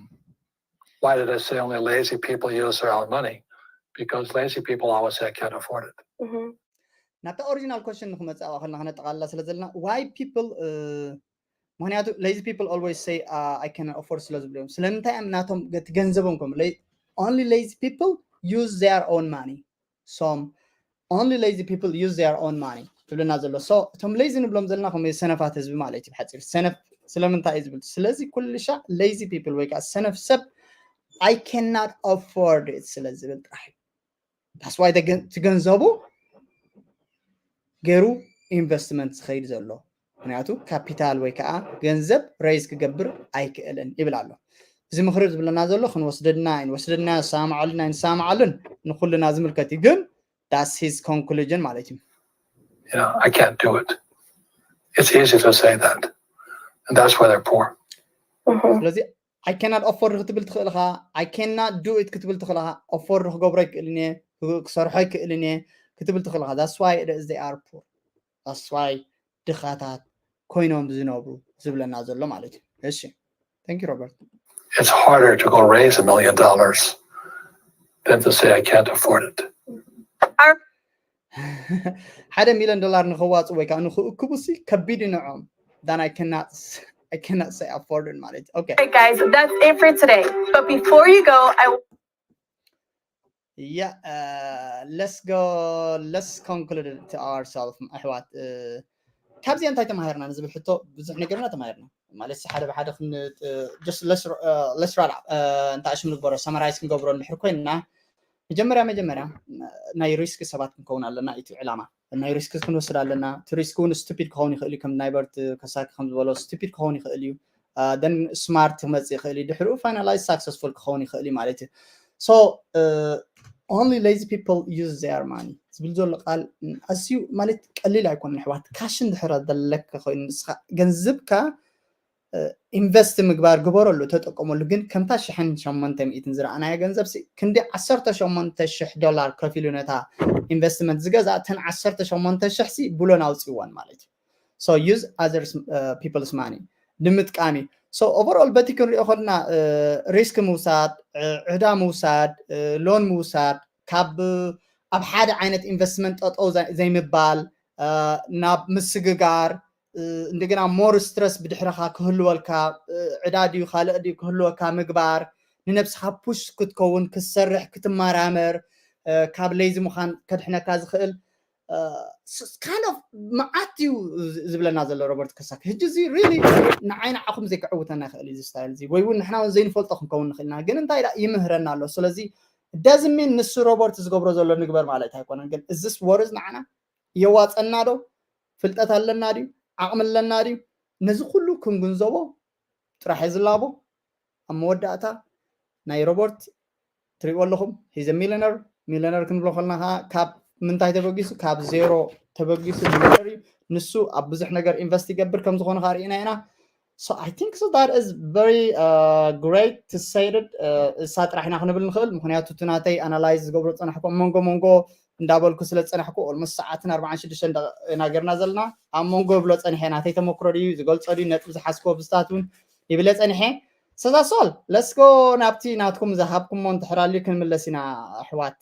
why did I say only lazy people use their own money? Because lazy people always say, I can't afford it. Mhm. ናብታ ኦሪጂናል ኮስችን ንክመፅእ ከለና ክነጠቃልላ ስለ ዘለና why people ምክንያቱ lazy people always say I can afford ስለ ዝብሉ እዮም ስለምንታይ እዮም ናቶም እቲ ገንዘቦም ከም only lazy people use their own money so only lazy people use their own money ትብልና ዘሎ so እቶም ሌዚ ንብሎም ዘለና ከም ሰነፋት ህዝቢ ማለት እዩ ብሓፂር ሰነፍ ስለምንታይ እዩ ዝብል ስለዚ ኩልሻ lazy people ወይ ከዓ ሰነፍ ሰብ I cannot afford it ስለ ዝብል ጥራሕ እዩ that's why እቲ ገንዘቡ ገይሩ ኢንቨስትመንት ዝኸይድ ዘሎ ምክንያቱ ካፒታል ወይ ከዓ ገንዘብ ሬይዝ ክገብር ኣይክእልን ይብል ኣሎ እዚ ምክሪ ዝብለና ዘሎ ክንወስደድና ኣይንወስደድና ንሰማማዓሉን ኣይንሰማማዓሉን ንኩልና ዝምልከት እዩ ግን that's his conclusion ማለት እዩ You know, I can't do it. It's easy to say that. And that's why they're poor. ስለዚ I cannot afford ክትብል ትኽእል ኢኻ I cannot do it ክትብል ትኽእል ኢኻ afford ክገብሮ ኣይክእልን እየ ክሰርሖ ኣይክእልን እየ ክትብል ትኽእል ኢኻ that's why they are poor that's why ድኻታት ኮይኖም ዝነብሩ ዝብለና ዘሎ ማለት እዩ እሺ thank you Robert It's harder to go raise a million dollars than to say I can't afford it. ሓደ ሚሊዮን ዶላር ንኸዋፅኡ ወይ ከዓ ንክእክቡ ሲ ከቢድ እዩ ንዕኦም than I cannot I cannot say afford it ማለት እዩ okay All right, guys, that's it for today. But before you go, I yeah uh, let's go let's conclude to ourselves ኣሕዋት ካብዚኣ እንታይ ተማሂርና ንዝብል ሕቶ ብዙሕ ነገርና ተማሂርና ማለት ሓደ ብሓደ ለስራላ እንታይ ሽም ንግበሮ ሰመራይዝ ክንገብሮ እንድሕር ኮይንና መጀመርያ መጀመርያ ናይ ሪስክ ሰባት ክንከውን ኣለና እቲ ዕላማ ናይ ሪስክ ክንወስድ ኣለና። እቲ ሪስክ እውን ስቱፒድ ክኸውን ይኽእል እዩ፣ ከም ናይ በርት ከሳኪ ከም ዝበሎ ስቱፒድ ክኸውን ይኽእል እዩ። ደን ስማርት ክመፅእ ይኽእል እዩ። ድሕሪኡ ፋይናላይዝ ሳክሰስፉል ክኸውን ይኽእል እዩ ማለት እዩ። So only lazy people use their money ዝብል ዘሎ ቃል ኣዝዩ ማለት ቀሊል ኣይኮነን ኣሕዋት። ካሽ እንድሕር ዘለካ ኮይኑ ንስኻ ገንዘብካ ኢንቨስት ምግባር ግበረሉ፣ ተጠቀመሉ። ግን ከምታ ሽሕን ሸሞንተ ሚእትን ዝረኣናዮ ገንዘብ ሲ ክንዲ ዓሰርተ ሸሞንተ ሽሕ ዶላር ከፊሉ ነታ ኢንቨስትመንት ዝገዛ እተን ዓሰርተ ሸሞንተ ሽሕ ሲ ብሎን ኣውፅወን ማለት እዩ። So use other people's money ንምጥቃም እዩ። So overall በቲ ክንሪኦ ከለና ሪስክ ምውሳድ፣ ዕዳ ምውሳድ፣ ሎን ምውሳድ፣ ካብ ኣብ ሓደ ዓይነት ኢንቨስትመንት ጠጠው ዘይምባል፣ ናብ ምስግጋር፣ እንደገና ሞር ስትረስ ብድሕረኻ ክህልወልካ፣ ዕዳ ድዩ ካልእ ድዩ ክህልወካ ምግባር፣ ንነብስኻ ፑሽ ክትከውን ክትሰርሕ ክትመራመር፣ ካብ ሌዚ ምዃን ከድሕነካ ዝኽእል kind of መዓት እዩ ዝብለና ዘሎ ሮበርት ከሳኪ። ሕጂ እዚ ሪሊ ንዓይ ንዓኹም ዘይክዕውተና ይኽእል እዩ እዚ ስታይል እዚ፣ ወይ እውን ንሕና እውን ዘይንፈልጦ ክንከውን ንኽእል ኢና። ግን እንታይ ደኣ ይምህረና ኣሎ። ስለዚ ዳዝንት ሚን ንሱ ሮበርት ዝገብሮ ዘሎ ንግበር ማለት ኣይኮነን። ግን እዚስ ወርዝ ንዓና የዋፀና ዶ? ፍልጠት ኣለና ድዩ? ዓቕሚ ኣለና ድዩ? ነዚ ኩሉ ክንግንዘቦ ጥራሕ እየ ዝላቦ። ኣብ መወዳእታ ናይ ሮበርት ትሪእዎ ኣለኹም። ሂዘ ሚሊነር። ሚሊነር ክንብሎ ከለና ከዓ ካብ ምንታይ ተበጊሱ? ካብ ዜሮ ተበጊሱ ሚሊነር እዩ። ንሱ ኣብ ብዙሕ ነገር ኢንቨስት ይገብር ከም ዝኾነ ከዓ ርኢና ኢና። So I think so that is very great to say that እሳ ጥራሕ ኢና ክንብል ንኽእል። ምክንያቱ እቲ ናተይ ኣናላይዝ ዝገብሮ ዝፀናሕኩ ኣብ መንጎ መንጎ እንዳበልኩ ስለ ዝፀናሕኩ ኦልሞስት ሰዓትን ኣርባዓን ሽዱሽተን ደቂቕ ኢና ገርና ዘለና። ኣብ መንጎ ብሎ ፀኒሐ ናተይ ተመክሮ ድዩ ዝገልፆ ድዩ ነጥቢ ዝሓዝኮ ብስታት እውን ይብለ ፀኒሐ። ሰዛ ሶል ለስጎ ናብቲ ናትኩም ዝሃብኩሞ እንድሕር ኣልዩ ክንምለስ ኢና ኣሕዋት።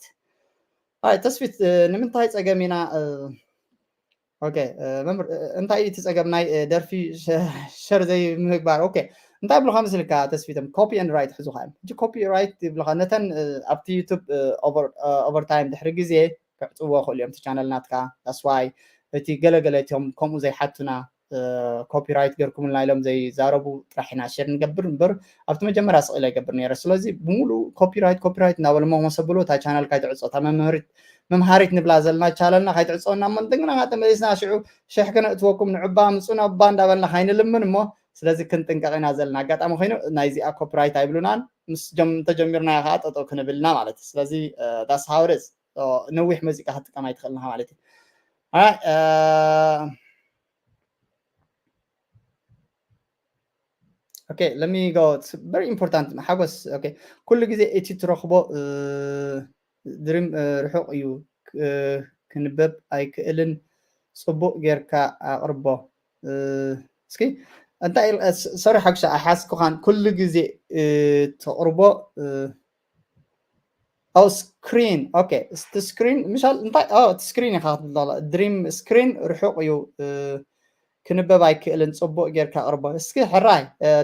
ኣይ ተስፊት ንምንታይ ፀገም ኢና? ኦኬ መምህር እንታይ እዩ እቲ ፀገም ናይ ደርፊ ሸር ዘይምግባር? ኦኬ እንታይ ብልካ መስልካ ተስፊቶም ኮፒ ኤንድ ራይት ሕዙ ካዮም ሕጂ ኮፒ ራይት ይብልካ ነተን ኣብቲ ዩቱብ ኦቨርታይም ድሕሪ ግዜ ክዕፅዎ ክእሉ እዮም እቲ ቻነል ናትካ። ዳስዋይ እቲ ገለገለ እቶም ከምኡ ዘይሓቱና ኮፒራይት ገርኩምልና ኢሎም ዘይዛረቡ ጥራሕ ኢና ሸር ንገብር እምበር ኣብቲ መጀመርያ ስቕ ኢለ ይገብር ነይረ። ስለዚ ብምሉእ ኮፒራይት ኮፒራይት እናበለ ሞመሰ ብሎ እታ ቻነል ካይትዕፆ እታ መምሃሪት መምሃሪት ንብላ ዘለና ቻነልና ካይትዕፀወና እሞ ንጥንቅና ተመሊስና ሽዑ ሽሕ ክነእትወኩም ንዑባ ምፁ ነባ እንዳበልና ካይንልምን እሞ ስለዚ ክንጥንቀቕ ኢና ዘለና። ኣጋጣሚ ኮይኑ ናይዚኣ ኮፒራይት ኣይብሉናን ምስ ተጀሚርናዮ ከዓ ጠጠው ክንብልና ማለት እዩ። ስለዚ that's how it is። ነዊሕ ሙዚቃ ክትጥቀም ኣይትኽእልና ማለት እዩ። Okay let me go. It's very important ሓጎስ። Okay ኩሉ ግዜ እቲ ትረኽቦ ድሪም ርሑቕ እዩ። ክንበብ ኣይክእልን። ፅቡቕ ጌርካ ኣቕርቦ። እስኪ እንታይ ሶሪ ሓጉሻ ኣይሓዝኩኻን ኩሉ ግዜ ተቕርቦ ኦ ስክሪን ኦኬ እቲ ስክሪን ምሻል እንታይ ኦ እቲ ስክሪን ኢኻ ክትብል ድሪም ስክሪን ርሑቕ እዩ። ክንበብ ኣይክእልን። ፅቡቕ ጌርካ ኣቕርቦ። እስኪ ሕራይ።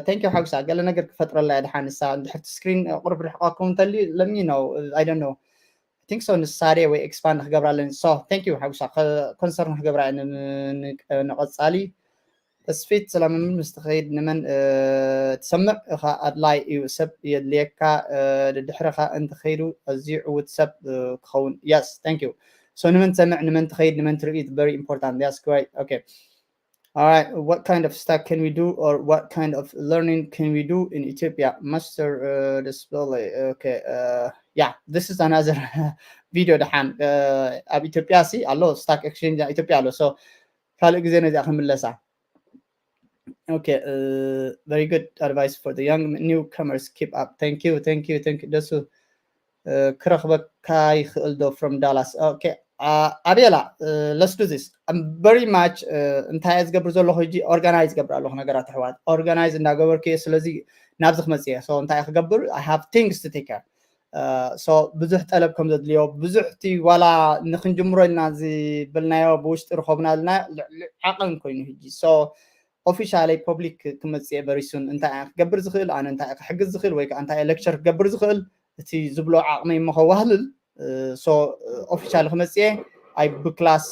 Thank you ሓጉሻ ገለ ነገር ክፈጥረላ እየ ድሓን ንሳ እንድሕር እቲ ስክሪን ቁርብ ርሕቐኩም እንተልዩ let me know. I don't know. I think so ንሳሬ ወይ ኤክስፓንድ ክገብራ ኣለኒ። So thank you ሓጉሻ ኮንሰርን ክገብራ እየ ንቐፃሊ። ተስፊት ሰላም መምህር ምስ ትኸይድ ንመን ትሰምዕ እኻ ኣድላይ እዩ ሰብ የድልየካ ድድሕረኻ እንትኸይዱ ኣዝዩ ዕውት ሰብ ክኸውን። Yes thank you. So ንመን ትሰምዕ ንመን ትኸይድ ንመን ትርኢ very important. Yes great okay. All right what kind of stack can we do or what kind of learning can we do in Ethiopia? Master uh, display okay uh, yeah this is another video ድሓን ኣብ ኢትዮጵያ ሲ ኣሎ ስታክ ኤክስቼንጅ ኢትዮጵያ ኣሎ። So ካልእ ግዜ ነዚኣ ክንምለሳ። Okay uh, very good advice for the young newcomers. Keep up. Thank you thank you thank you ደሱ ክረኽበካ ይኽእል ዶ from Dallas? Okay ኣቤላ let's do this. I'm very much እንታይ እየ ዝገብር ዘለኹ ሕጂ ኦርጋናይዝ ገብር ኣለኹ ነገራት ኣሕዋት ኦርጋናይዝ እንዳገበርኩ እየ። ስለዚ ናብዚ ክመፅእ እየ። So እንታይ ክገብር I have things to take care. So ብዙሕ ጠለብ ከም ዘድልዮ ብዙሕ እቲ ዋላ ንክንጅምሮ ኢልና ዝበልናዮ ብውሽጢ ረኸብና ኢልና ልዕሊ ዓቐን ኮይኑ ሕጂ so ኦፊሻለይ ፐብሊክ ክመፅእ እየ very soon። እንታይ ክገብር ዝኽእል ኣነ እንታይ ክሕግዝ ዝኽእል ወይ ከዓ እንታይ ሌክቸር ክገብር ዝኽእል እቲ ዝብሎ ዓቕመይ እሞ ከዋህልል። So ኦፊሻል ክመፅእ እየ። ኣይ ብክላስ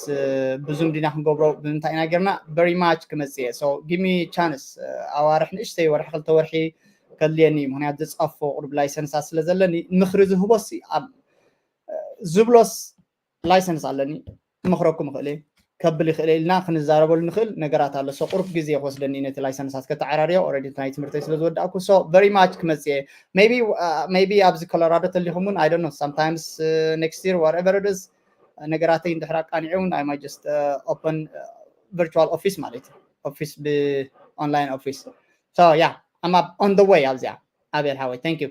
ብዙም ዲና ክንገብሮ ብምንታይ ኢና ጌርና very much ክመፅእ እየ። So give me chance ኣዋርሕ ንእሽተይ ወርሒ ክልተ ወርሒ ከድልየኒ ምክንያት ዝፃፎ ቁሩብ ላይሰንሳ ስለ ዘለኒ ምኽሪ ዝህቦ ሲ ኣብ ዝብሎስ ላይሰንስ ኣለኒ። ክመኽረኩም ይኽእል እየ፣ ከብል ይኽእል እየ ኢልና ክንዛረበሉ ንኽእል ነገራት ኣሎ። So ቁሩብ ግዜ ክወስደኒ እዩ ነቲ ላይሰንሳት ከተዓራርዮ፣ already ናይ ትምህርተይ ስለ ዝወዳእኩ። So very much ክመጽእ እየ። Maybe uh, maybe ኣብዚ ኮሎራዶ ተሊኹም እውን I don't know, sometimes uh, next year, whatever it is, ነገራተይ እንድሕር ኣቃኒዑ እውን I might just uh, open uh, virtual office ማለት እዩ፣ ኦፊስ ብ online office። So yeah, I'm up on the way ኣብዚኣ። ኣቤል ሓወይ, thank you.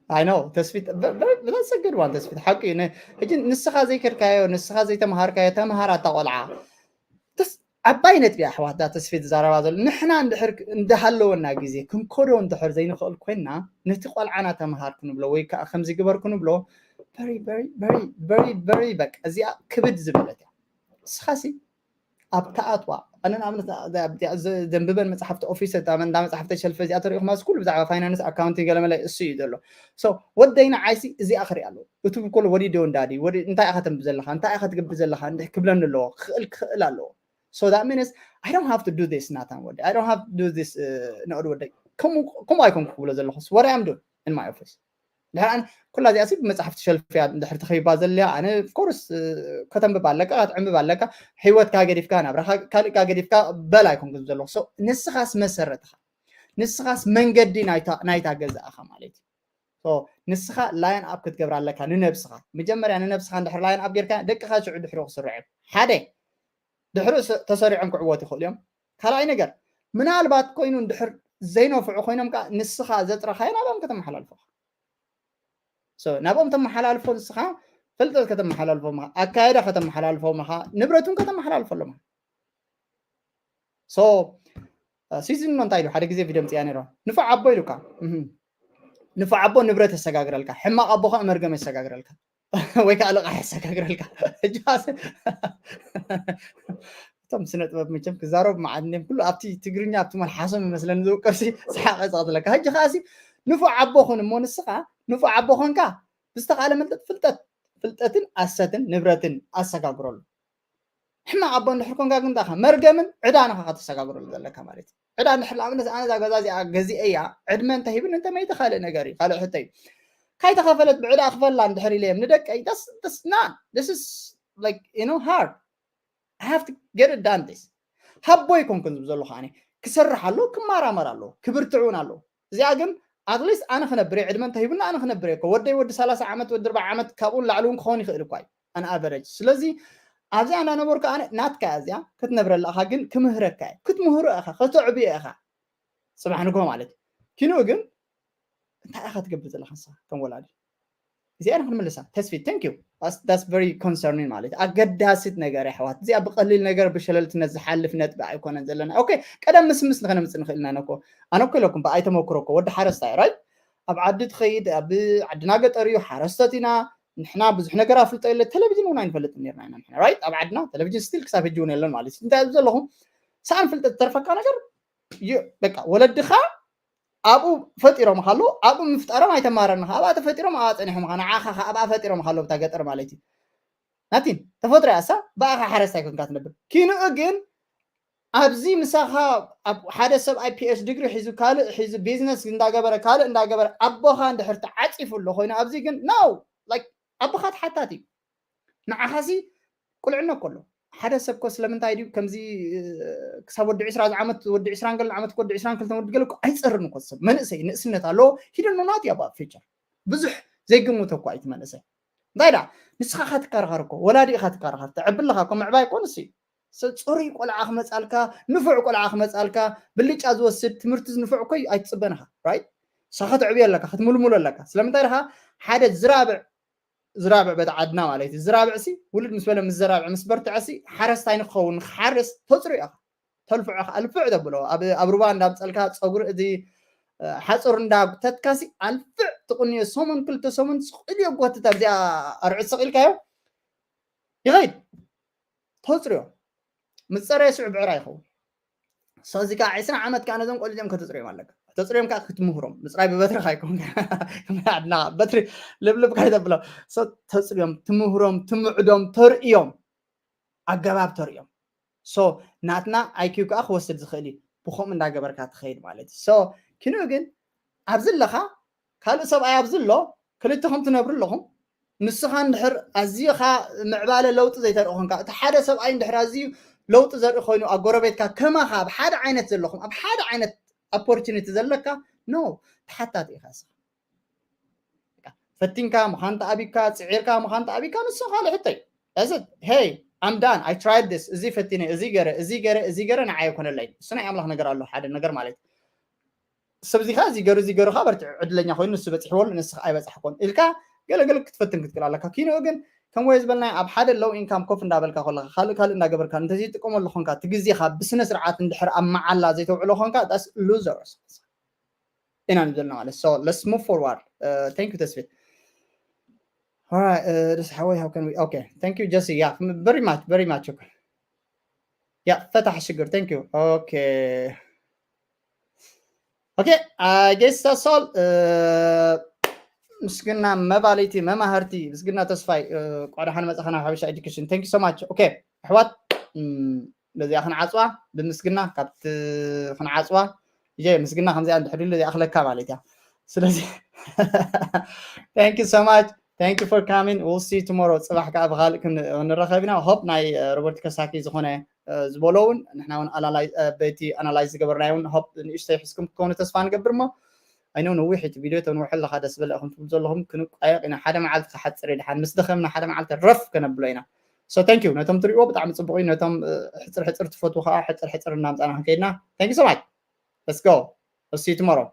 I know ተስፊት፣ that's a good one ተስፊት፣ ሓቂ እዩ። ሕጂ ንስኻ ዘይከድካዮ፣ ንስኻ ዘይተምሃርካዮ ተምሃር ኣታ ቆልዓ። ዓባይ ነጥቢ ኣሕዋት ዳ ተስፊት ዝዛረባ ዘሎ። ንሕና እንድሕር እንዳሃለወና ግዜ ክንኮዶ እንድሕር ዘይንኽእል ኮይንና፣ ነቲ ቆልዓና ተምሃር ክንብሎ ወይ ከዓ ከምዚ ግበር ክንብሎ፣ very very very very very በቃ እዚኣ ክብድ ዝበለት እያ። ንስኻሲ ኣብታ ኣትዋ፣ ኣነ ንኣብነት ዘንብበን መፅሓፍቲ ኦፊስ፣ እንዳ መፅሓፍቲ ሸልፈ እዚኣ ተሪኢኹማ፣ ኩሉ ብዛዕባ ፋይናንስ ኣካውንቲንግ ገለመለ እሱ እዩ ዘሎ። So ወደይ ንዓይሲ እዚኣ ክርኢ ኣለዎ። እቲ ብኮሎ ወዲ ዶ እንዳዲ እንታይ ኢኻ ተንብ ዘለኻ፣ እንታይ ኢኻ ትገብር ዘለኻ እንድሕ ክብለኒ ኣለዎ። ክኽእል ክኽእል ኣለዎ። So that means I don't have to do this ናታን ወደይ፣ I don't have to do this ነቕዲ ወደይ። ከምኡ ኣይኮንኩ ክብሎ ዘለኹ። What I'm doing in my office ድሕር ኣነ ኩላ እዚኣ ሲ ብመፅሓፍቲ ሸልፍያ እንድሕር ተኸቢባ ዘለያ ኣነ of course ከተንብብ ኣለካ፣ ክትዕንብብ ኣለካ። ህይወትካ ገዲፍካ፣ ናብራኻ ካልእካ ገዲፍካ በል ኣይኮንኩ ዘለኹ። So ንስኻስ መሰረትኻ፣ ንስኻስ መንገዲ ናይታ ገዛእኻ ማለት እዩ። ንስኻ line up ክትገብር ኣለካ ንነብስኻ። መጀመርያ ንነብስኻ እንድሕር line up ጌርካ ደቅኻ ሽዑ ድሕሩ ክስርዑ ሓደ ድሕሩ ተሰሪዖም ክዕወቱ ይኽእሉ እዮም። ካልኣይ ነገር ምናልባት ኮይኑ እንድሕር ዘይነፍዑ ኮይኖም ከዓ ንስኻ ዘጥረኻዮ ናብኦም ከተመሓላልፎ ናብኦም ተመሓላልፎ ንስኻ ፍልጠት ከተመሓላልፎ ምኻ፣ ኣካየዳ ከተመሓላልፎ ምኻ፣ ንብረቱን ከተመሓላልፈሎም። So ሲዝኖ እንታይ ኢሉ ሓደ ግዜ ቪድዮ ምፅያ ነይሮ። ንፉዕ ኣቦ ኢሉካ፣ ንፉዕ ኣቦ ንብረት የሰጋግረልካ፣ ሕማቕ ኣቦ ከዓ መርገም የሰጋግረልካ ወይ ከዓ ልቓሕ የሰጋግረልካ። እቶም ስነ ጥበብ መቸም ክዛረቡ መዓድን ኩሉ ኣብቲ ትግርኛ ኣብቲ መልሓሶም ይመስለኒ ዝውቀርሲ ሰሓቐ ጸቕጥለካ። ሕጂ ከዓሲ ንፉዕ ኣቦ ኹን እሞ ንስኻ ንፉዕ ኣቦ ኾንካ ብዝተኻለ መልጠጥ ፍልጠት ፍልጠትን ኣሰትን ንብረትን ኣሰጋግረሉ። ሕማቕ ኣቦ እንድሕር ኮንካ ግን ዳኻ መርገምን ዕዳን ኢኻ ከተሰጋግረሉ ዘለካ ማለት እዩ። ዕዳ እንድሕር ንኣብነት ኣነ እዛ ገዛ እዚኣ ገዚኤያ ዕድመ እንተሂብን እንተመይተ ካልእ ነገር እዩ፣ ካልእ ሕቶ እዩ። ካይተኸፈለት ብዕዳ ክፈላ እንድሕር ኢለዮም ንደቀይ that's that's not this is like you know hard I have to get it done this ሃቦ ኣይኮንኩን ዝብ ዘለኹ ኣነ ክሰርሕ ኣለዎ ክመራመር ኣለዎ ክብርትዑን ኣለዎ እዚኣ ግን at least ኣነ ክነብር እየ ዕድመ እንተሂቡና ኣነ ክነብር እየ እኮ ወደይ ወዲ ሰላሳ ዓመት ወዲ ኣርባዓ ዓመት ካብኡ ንላዕሊ እውን ክኸውን ይኽእል እኳ እዩ on average ስለዚ ኣብዚኣ እንዳነበርኩ ኣነ ናትካ እያ እዚኣ ክትነብረላ ኢኻ ግን ክምህረካ እየ ክትምህሮ ኢኻ ከተዕብዮ ኢኻ ፅባሕ ንግሆ ማለት እዩ ኪንኡ ግን እንታይ ኢኻ ትገብር ዘለኻ ንስኻ ከም ወላዲ እዚኣ ኢና ክንምልሳ ተስፊት thank you that's very concerning ማለት ኣገዳሲት ነገር ኣሕዋት እዚኣ ብቀሊል ነገር ብሸለልትነት ዝሓልፍ ነጥቢ ኣይኮነን ዘለና okay ቀደም ምስምስ ንኸነምፅእ ንኽእል ኢና ነኮ ኣነ እኮ ኢለኩም ብኣይ ተመክሮ እኮ ወዲ ሓረስታይ right ኣብ ዓዲ ትኸይድ ኣብ ዓድና ገጠር እዩ ሓረስቶት ኢና ንሕና ብዙሕ ነገር ኣፍልጦ የለ ቴሌቪዥን እውን ኣይንፈልጥ ነርና ኢና ንሕና right ኣብ ዓድና ቴሌቪዥን still ክሳብ ሕጂ እውን የለን ማለት እዩ እንታይ ዘለኹም ሰኣን ፍልጠት ዝተርፈካ ነገር በቃ ወለድኻ ኣብኡ ፈጢሮም ካሎ ኣብኡ ምፍጣሮም ኣይተማረን ኢኻ ኣብኣ ተፈጢሮም ኣብኣ ፀኒሖም ኢኻ ንዓኻ ኣብኣ ፈጢሮም ካሎ ብታ ገጠር ማለት እዩ ናቲን ተፈጥሮ ያሳ ብኣኻ ሓረስታይ ኮንካ ትነብር ኪንኡ ግን ኣብዚ ምሳኻ ሓደ ሰብኣይ ፒኤች ዲግሪ ሒዙ ካልእ ሒዙ ቢዝነስ እንዳገበረ ካልእ እንዳገበረ ኣቦኻ እንድሕር ተዓፂፉ ኣሎ ኮይኑ ኣብዚ ግን no ኣቦኻ ተሓታቲ እዩ ንዓኻሲ ቁልዕነት ከሎ ሓደ ሰብ ኮ ስለምንታይ ድዩ ከምዚ ክሳብ ወዲ ዕስራ ዓመት ወዲ ዕስራን ገለ ዓመት ወዲ ዕስራን ክልተን ወዲ ገለ ኣይፀርን እኮ ሰብ መንእሰይ ንእስነት ኣለዎ ሂደን መማት ያባ ፊቸር ብዙሕ ዘይግምቶ እኮ ኣይቲ መንእሰይ እንታይ ዳ ንስኻ ካ ትከራኸር እኮ ወላዲ ኢኻ ትከራኸር ተዕብለኻ እኮ ምዕባይ እኮ ንሱ እዩ ጽሩይ ቆልዓ ክመጻልካ ንፉዕ ቆልዓ ክመጻልካ ብልጫ ዝወስድ ትምህርቲ ንፉዕ እኮ ኣይትፅበን ኢኻ right ንስኻ ክትዕብዮ ኣለካ ክትምልምሎ ኣለካ ስለምንታይ ድኻ ሓደ ዝራብዕ ዝራብዕ በቲ ዓድና ማለት እዩ ዝራብዕ ሲ ውሉድ ምስ በለ ምስ ዘራብዕ ምስ በርትዐ ሲ ሓረስታይ ንክኸውን ንክሓርስ ተፅሩ ኢኻ ተልፍዖ ከዓ ልፍዕ ተብሎ ኣብ ሩባ እንዳምፀልካ ፀጉሪ እዚ ሓፁር እንዳጉተትካ ሲ ኣልፍዕ ትቁንዮ ሰሙን ክልተ ሰሙን ስቅልዮ ጎትት ኣብዚኣ ኣርዑት ሰቂልካዮ ይኸይድ ተፅርዮ ምስ ፀረየ ስዑ ብዕራ ይኸውን ሰዚ ከዓ ዕስራ ዓመት ከዓ ነዞም ቆልዑ እዚኦም ከተፅርዮም ኣለካ ተፅርዮም ከዓ ክትምህሮም ምፅራይ ብበትሪ ካይኮን ዓድና በትሪ ልብልብ ካይተብሎ ተፅርዮም ትምህሮም ትምዕዶም ተርእዮም ኣገባብ ተርእዮም so ናትና ኣይኪው ከዓ ክወስድ ዝኽእል እዩ ብከምኡ እንዳገበርካ ትኸይድ ማለት እዩ so ኪንኡ ግን ኣብዚ ኣለኻ ካልእ ሰብኣይ ኣብዚ ኣሎ፣ ክልተኹም ትነብሩ ኣለኹም። ንስኻ እንድሕር ኣዝኻ ምዕባለ ለውጢ ዘይተርኢ ኮንካ፣ እቲ ሓደ ሰብኣይ እንድሕር ኣዝዩ ለውጢ ዘርኢ ኮይኑ ኣብ ጎረቤትካ ከማኻ ኣብ ሓደ ዓይነት ዘለኹም ኣብ ሓደ ዓይነት ኦፖርቹኒቲ ዘለካ፣ ኖ፣ ተሓታቲ ኢኻ ንስኻ። ፈቲንካ ምዃን ተኣቢካ፣ ጽዒርካ ምዃን ተኣቢካ፣ ንሱ ካልእ ሕቶ እዩ። That's it. Hey, I'm done. I tried this. እዚ ፈቲነ፣ እዚ ገረ፣ እዚ ገረ፣ እዚ ገረ ንዓይ ኣይኮነለይ። እሱ ናይ ኣምላኽ ነገር ኣሎ፣ ሓደ ነገር ማለት እዩ። ሰብ እዚኻ እዚ ገሩ እዚ ገሩኻ በርትዕ ዕድለኛ ኮይኑ ንሱ በፂሕዎ ኣሎ ንስኻ ኣይበፃሕኮን ኢልካ ገለገለ ክትፈትን ክትክእል ኣለካ። ኪኖ ግን ከም ወይ ዝበልናዮ ኣብ ሓደ ሎው ኢንካም ኮፍ እንዳበልካ ከለካ ካልእ ካልእ እንዳገበርካ እንተዘይጥቀመሉ ኮንካ እቲ ግዜኻ ብስነ ስርዓት እንድሕር ኣብ መዓላ ዘይተውዕሎ ኮንካ that's losers ኢና ንብል ዘለና ማለት። So let's move forward. Thank you ተስፊት. Alright, ደስ ሓወይ, how can we? Okay, thank you Jesse. Yeah, very much, very much. Okay. Yeah, ፈታሕ ሽግር, thank you. Okay. Okay, I guess that's all. ምስግና መባልይቲ መማህርቲ ምስግና ተስፋይ፣ እንኳዕ ደሓን መጻኻ ናብ ሓበሻ ኤዱኬሽን። Thank you so much. Okay ኣሕዋት፣ በዚኣ ክንዓጽዋ ብምስግና፣ ካብቲ ክንዓጽዋ እየ ምስግና ከምዚኣ እንድሕር ኢሉ ዘይኣኽለካ ማለት እያ። ስለዚ thank you so much, thank you for coming, we'll see you tomorrow. ጽባሕ ከዓ ብኻልእ ክን- ክንራኸብ ኢና። ሆፕ ናይ ሮበርት ከሳኪ ዝኾነ ዝበሎ እውን ንሕና እውን በቲ ኣናላይዝ ዝገበርናዮ እውን ሆፕ ንእሽተይ ሒዝኩም ክከውኑ ተስፋ ንገብር። እሞ ኣይነው ነዊሕ እቲ ቪድዮ ተንውሑ ኣለካ ደስ በለ ኢኹም ትብሉ ዘለኹም ክንቋየቕ ኢና። ሓደ መዓልቲ ክሓፅር ይድሓን ምስ ደኸምና ሓደ መዓልቲ ረፍ ከነብሎ ኢና። So thank you ነቶም ትሪእዎ ብጣዕሚ ፅቡቕ እዩ። ነቶም ሕፅር ሕፅር ትፈትዉ ከዓ ሕፅር ሕፅር እናምፃና ክንከይድና። Thank you so much. Let's go. We'll see you tomorrow.